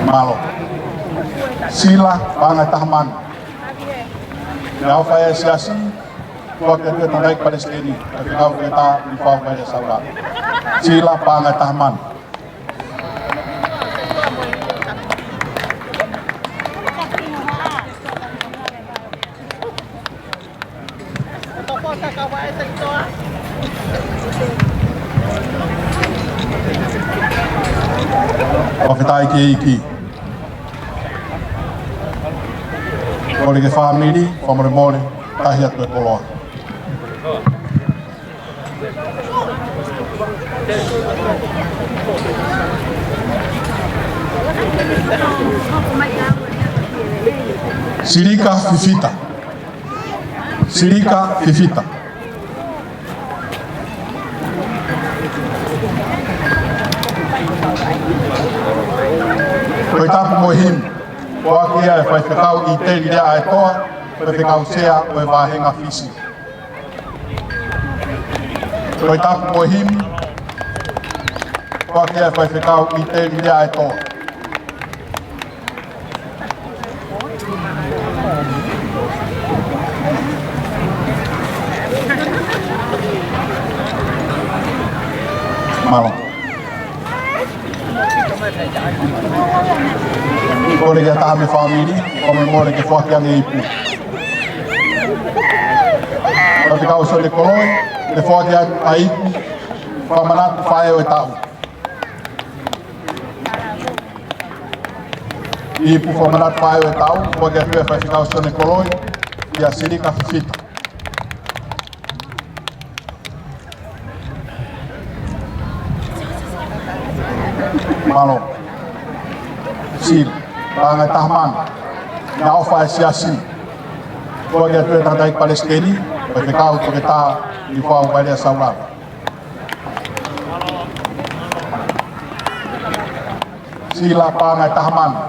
Mālō. Sila, paʻanga ʻe taha mano. Naʻa faifekau Siasi, kua ke tui tanaiki palesiteni, ka ke kau ke tā, ni fau kai le saula. Sila, paʻanga ʻe taha mano. Fakafetaʻi ki he ʻEiki. Kole ki he fāmili, fakamolemole, tahi atu e koloa. Silika Fifita. Silika Fifita. Ko e tapu mo e himi, foaki ia ʻe Faifekau ʻIteli Leaʻaetoa, Faifekau Sea ʻo e Vāhenga Fisi. Ko e tapu mo e himi, foaki ia ʻe Faifekau ʻIteli Leaʻaetoa. Mālō. Kole ki ha taha mei he fāmili, fakamolemole ke foaki ange e ipu. Faifekau Sione Koloi, ke foaki atu ʻa e ipu fakamanatu faʻē ʻo e taʻu. Ipu fakamanatu faʻē ʻo e taʻu, foaki atu ʻe Faifekau Sione Koloi kia Silika Fifita. Mālō. Sila, paʻanga ʻe taha mano, ʻa e ʻofa ʻa e Siasi. Foaki atu ʻe he Tangataʻeiki Palesiteni, Faifekau Toketā Niufau Vailea Saulala. Sila, paʻanga ʻe taha mano.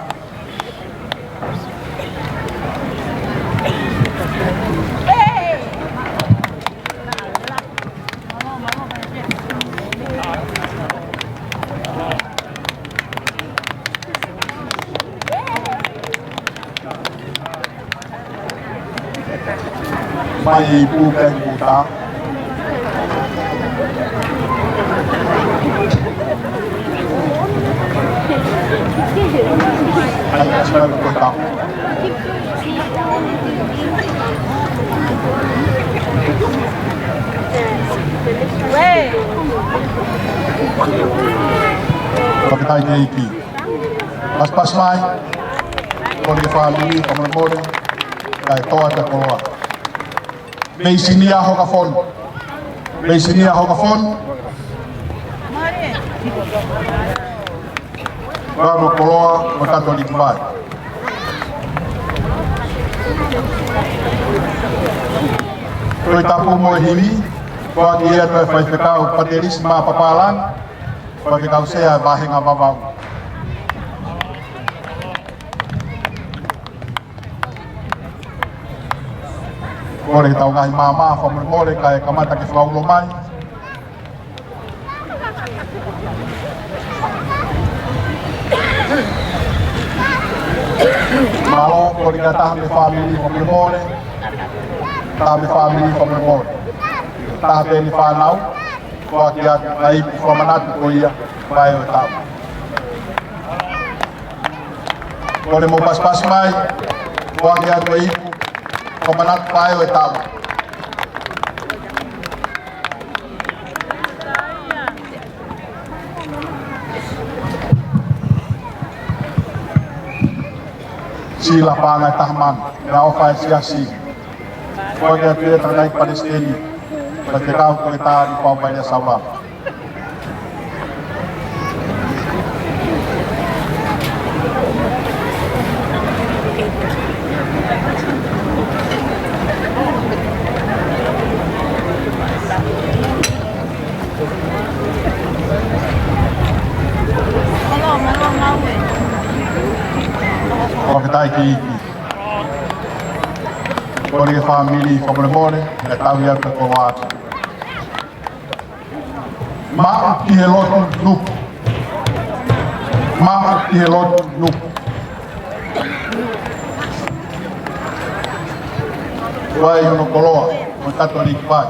Mai e ipu pē ki muʻa. Ai, ʻasi mai ko e tapu. Fakafetaʻi ki he ʻEiki. Pasipasi mai, kole ki he fāmili, fakamolemole, kae toʻo atu e koloa. Veisinia Hokafonu. Veisinia Hokafonu. Vano koloa, mo Katoliki Vai. Ko e tapu mo e himi, foaki ia ʻe Faifekau Patelisi Mapapalani, Faifekau Sea Vāhenga Vavaʻu. Kole ki he tau ngaahi maama, fakamolemole, kae kamata ke fakaulo mai. Mālō, kole ki ha taha mei he fāmili, fakamolemole. Taha mei he fāmili, fakamolemole. Taha pē mei he fānau, foaki atu ʻa e ipu fakamanatu ko ia, faʻē ʻo e taʻu. Kole mou pasipasi mai, foaki atu e ipu fakamanatu faʻē ʻo e taʻu. Sila, paʻanga ʻe taha mano, ʻa e ʻofa ʻa e Siasi. Foaki atu ʻe he Tangataʻeiki Palesiteni, Faifekau Toketā Niufau Vailea Saulala. Fakafetaʻi ki he ʻEiki. Kole ki he fāmili, fakamolemole, kae tauhi atu e koloa. Maʻu ki he lotu Nuku. Maʻu ki he lotu Nuku. Vai hono koloa, mo Katoliki Vai.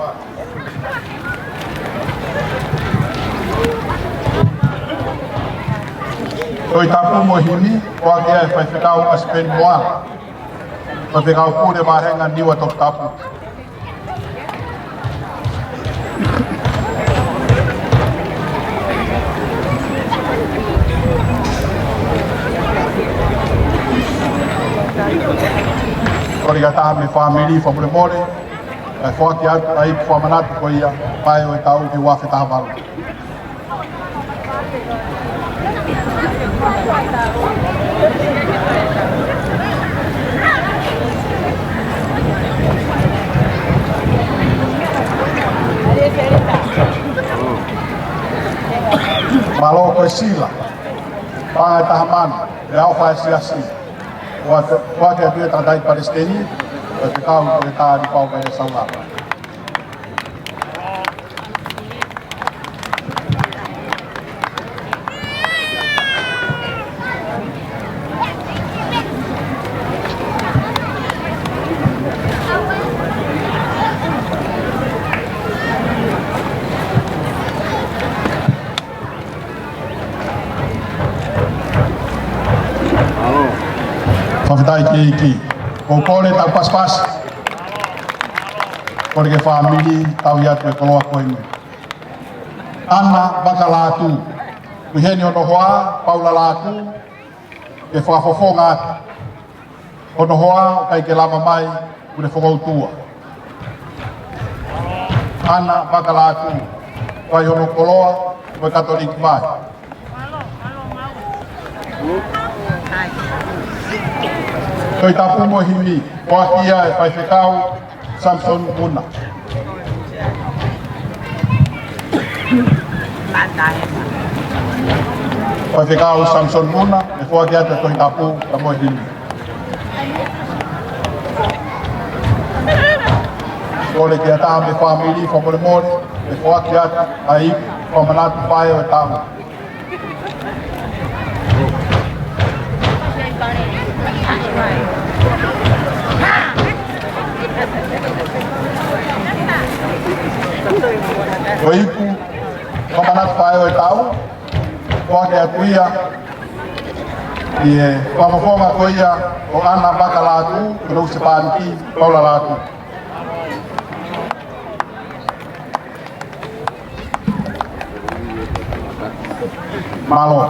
Ko e tapu mo e himi, foaki ʻe Faifekau ʻAsipeni Moala, Faifekau Pule Vāhenga Niua Toputapu. Kole ki ha taha mei he fāmili, fakamolemole, Kae foaki atu ʻa e ipu fakamanatu ko ia, Pae ʻo e Taʻu ki he ua afe taha valu. Mālō ko e sila, paʻanga ʻe taha mano, meʻaʻofa ʻa e Siasi. Foaki, foaki atu ia tangataʻeiki palesiteni, Faifekau Toketā Lifau Vailea Saulala. Fakafetaʻi ki he ʻEiki. ʻOku ou kole ʻetau pasipasi. Kole ki he fāmili, tauhi atu e koloa ko eni. ʻAna Vaka Lātū. Ko eni hono hoa, Paula Lātū, ke fakafofonga atu. Hono hoa, ʻikai ke lava mai, kuo ne fokoutua. ʻAna Vaka Lātū, fai hono koloa, ko e Katoliki mai. Tohi Tapu mo e himi, foaki ia ʻe Faifekau Samson Muna. Faifekau Samson Muna, ʻe foaki atu e Tohi Tapu pea mo e himi. Kole ki ha taha mei he fāmili fakamolemole, ʻe foaki atu ʻa e ipu fakamanatu Pae ʻo e Taʻu. Ko e ipu fakamanatu Pae ʻo e Taʻu, foaki atu ia ʻi he fakafofonga ko ia ʻo ʻAna Vaka Lātū, ko hono husepāniti, Paula Lātū. Mālō.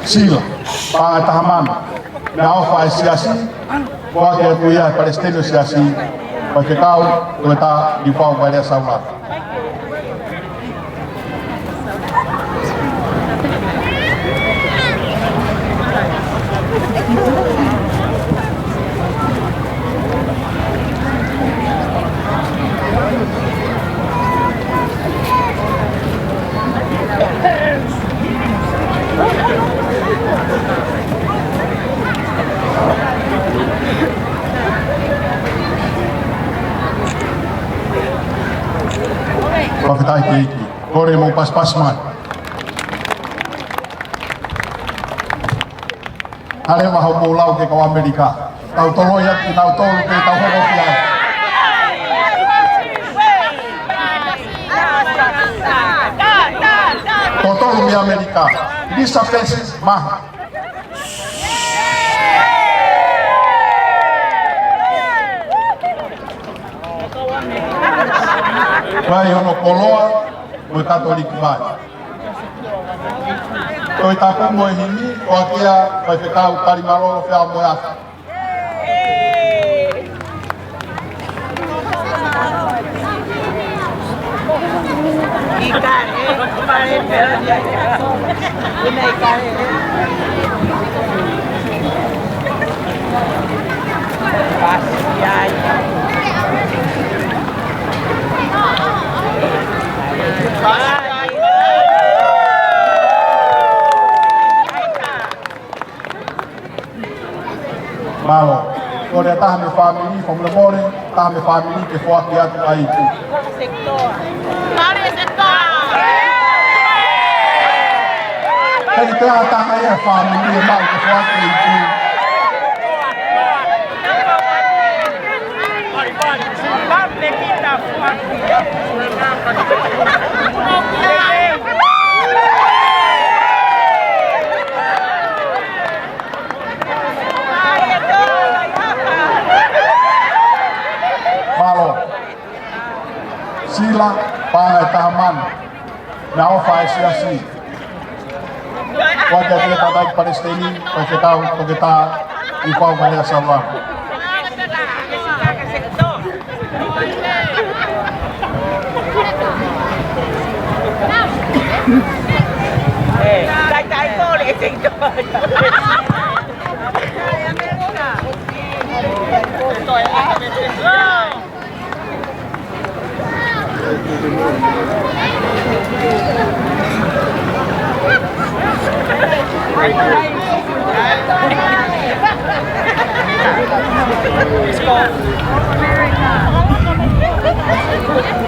Sila, paʻanga ʻe taha mano, meʻaʻofa ʻa e Siasi, foaki atu ia ʻe he palesiteni ʻo e Siasi, Faifekau Toketā Lifau Vailea Saulala. Fakafetaʻi ki he ʻEiki. Kole mou pasipasi mai. Hale maha mou lau ke kau ʻAmelika. Tau toloi atu kinautolu ke tau hoko ki ai. Totolu mei ʻAmelika. Lisa Francis Maha. Fai hono koloa, mo e Katoliki mai. Tohi Tapu mo e himi, foaki ia ʻe Faifekau Talimalolo Feamoeafe. Mālō. Kole ha taha mei he fāmili fakamolemole, taha mei he fāmili ke foaki atu ʻa e ipu. Kae ʻi ai ha taha ia he fāmili ʻe maʻu ke foaki e ipu. Mālō. Sila, paʻanga ʻe taha mano, meʻaʻofa ʻa e Siasi. Foaki atu ia ʻe he tangataʻeiki palesiteni, Faifekau Toketā Lifau Vailea Saulala.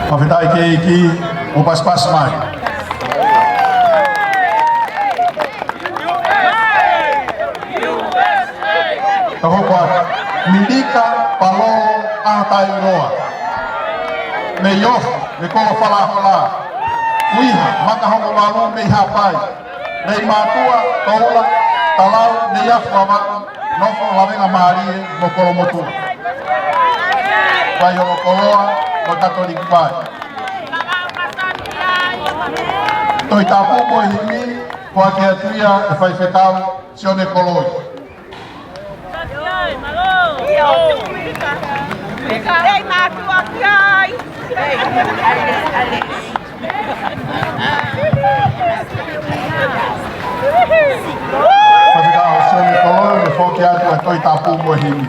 Fakafetaʻi ki he ʻEiki, mou pasipasi mai. Ka hoko atu, Milika Palolo ʻAtailoa. Mei Ofi, mei Kolo Falahola. Uiha, Makahoko Valu, mei Haʻapai. Mei Mātuʻa, Toula, Talau, mei Afuavalu, nofo Lavengamālie mo Kolomotuʻa. Vai ʻo Koloa, mo Katoliki Vai. Tohi Tapu mo e himi, foaki atu ia ʻe Faifekau Sione Koloi. Faifekau Sione Koloi, ʻe foaki atu ʻa e Tohi Tapu mo e himi.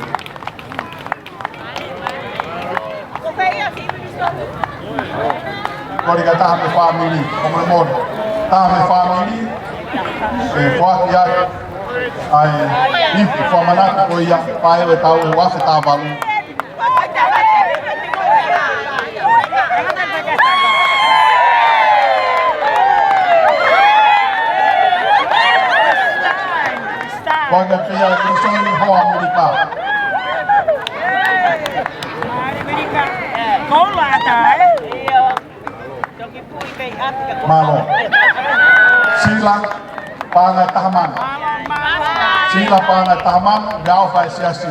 Kole ki ha taha mei he fāmili, fakamolemole. Taha mei he fāmili, ʻe foaki atu ʻa e ipu fakamanatu ko ia, pae ʻo e taʻu ʻe uaafe taha valu. Foaki atu ia ʻe Kilisoni Hoa Milika. Mālō. Sila Paʻanga Tahamano. Sila Paʻanga Tahamano, mei he ʻAofi ʻa e Siasi.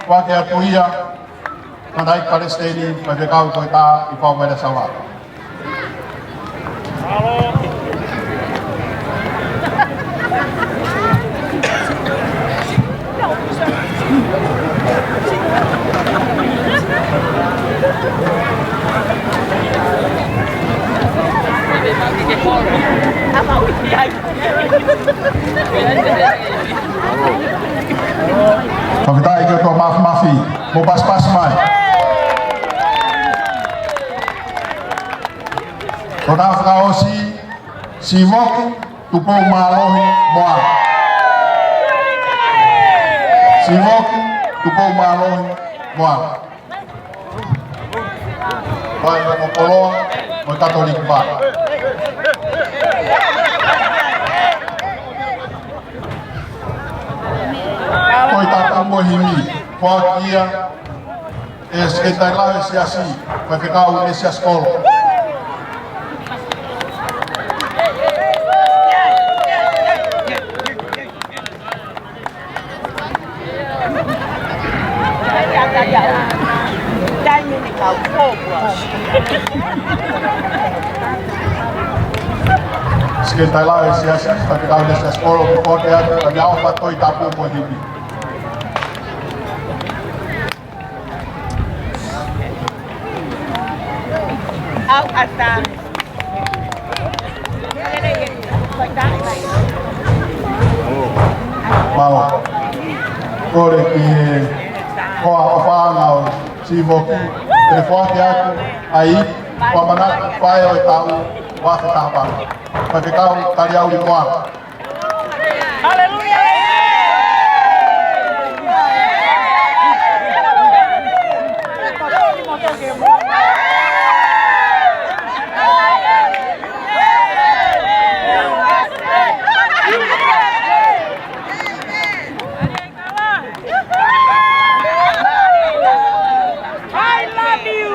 Foaki atu ia, Tangataʻeiki Palesiteni, Faifekau Koetā, ʻi Fauvaile Savala. Fakafetaʻi ki he ʻOtua Māfimafi, mou pasipasi mai. Ko e fakaʻosi, Sivoki Tupou Mālohi Moala. Sivoki Tupou Mālohi Moala. Vai ʻo Koloa, mo Katoliki Vai. Tohi Tapu mo e himi, foaki ia ʻe Sekelitali Lahi ʻo e Siasi, Faifekau ʻInesiasi Kolo. Sekelitali Lahi ʻo e Siasi, Faifekau ʻInesiasi Kolo, ʻe foaki atu ʻa e ʻaofa Tohi Tapu mo e himi. Au ata. Mālō. Kole ki he hoa ʻofaʻanga ʻo Sivoki, ʻe foaki atu ʻa e ipu fakamanatu pae ʻo e taʻu uaafe taha valu. Faifekau Taliauli Moala. Haleluia! I love you.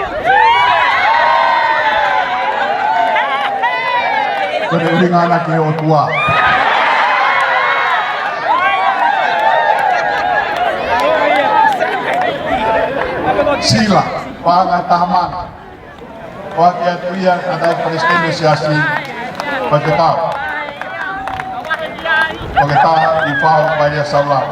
Ko e ʻuhinga ʻana ki he ʻOtua. Sila Paʻanga Tahamano. Foaki atu ia ʻe he Tangataʻeiki Palesiteni ʻo e Siasi, Faifekau Koetā ʻi Fauvaile Savala.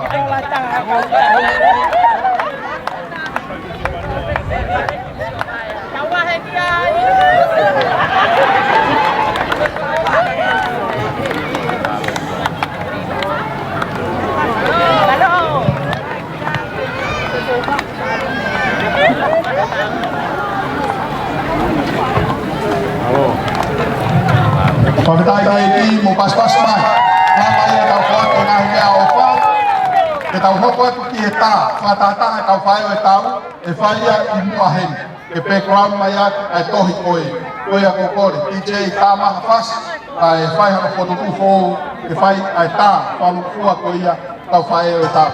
Fakafetaʻi ki he ʻEiki mo pasipasi mai. Mālō e tau foaki e ngaahi meʻaʻofa. Ke tau hoko atu ki he tā, fakatātā e tau faʻē ʻo e tau, ʻe fai ia ʻi muʻa heni. Ke background mai atu ʻa e tohi ko ē, ko ia ko Kole, D J Tama Hafasi, ʻa e fai hano fokotuʻu foʻou, ke fai ʻa e tā, fānau fua ko ia, tau faʻē ʻo e tau.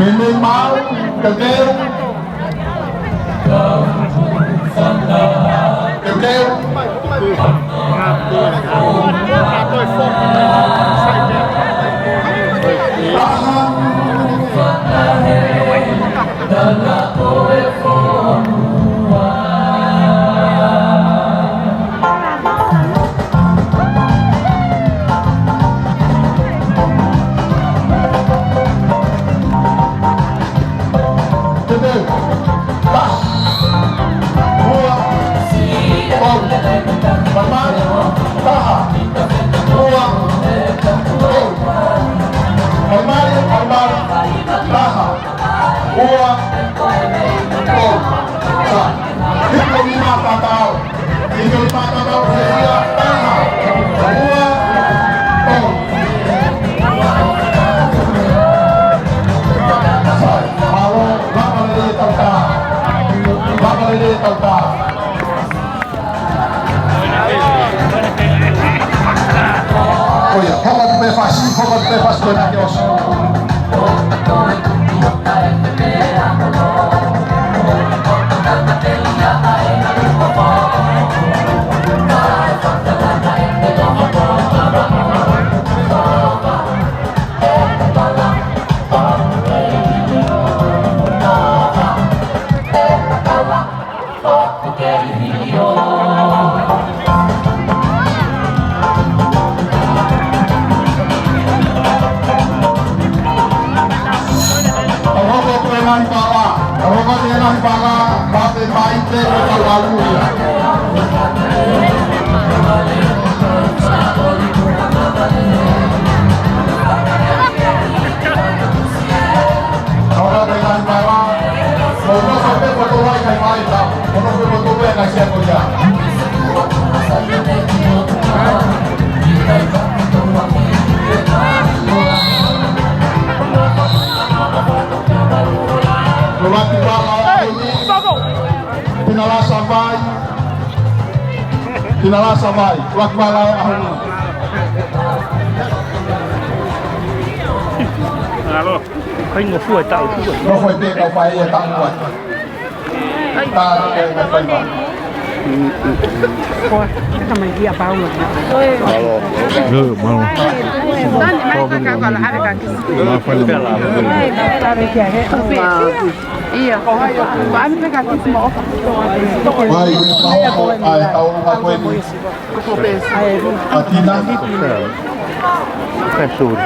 Meimei maʻu, teuteu. Teuteu. Teuteu. Taha. Ua. Tolu. Palimali. Taha. Ua. Tolu. Palimali, palimali. Taha. Ua. Tolu. Sai. Hiko ni mata tau. Hiko ni mata tau. Taha. Ua. Tolu. Sai. Mālō, lava lelei e tau tā. Lava lelei e tau tā. ʻO ia, hoko atu pē fasi, hoko atu pē fasi ko ena ke ʻosi. Tau hoko atu e ngaahi pala, tau hoko atu e ngaahi pala, pate mai te o tau alu ia. Tau hoko atu e ngaahi pala, mo nofo pē foto ai kai mai tau, mo nofo pē foto ai kai sia ko ia. Ua ki pala, Pinalasa mai. Pinalasa mai. Ua ki pala, ʻaho ni. Mālō. Kai ngofua e tau. Nofo e pē kau fai e tau. Ai. Tā, tā, tā, tā, tā. Koa, ka mai kia Paula. Mālō. Mālō. Ia. Mai, ai, tau, tau, tau. Atina. Ka suri.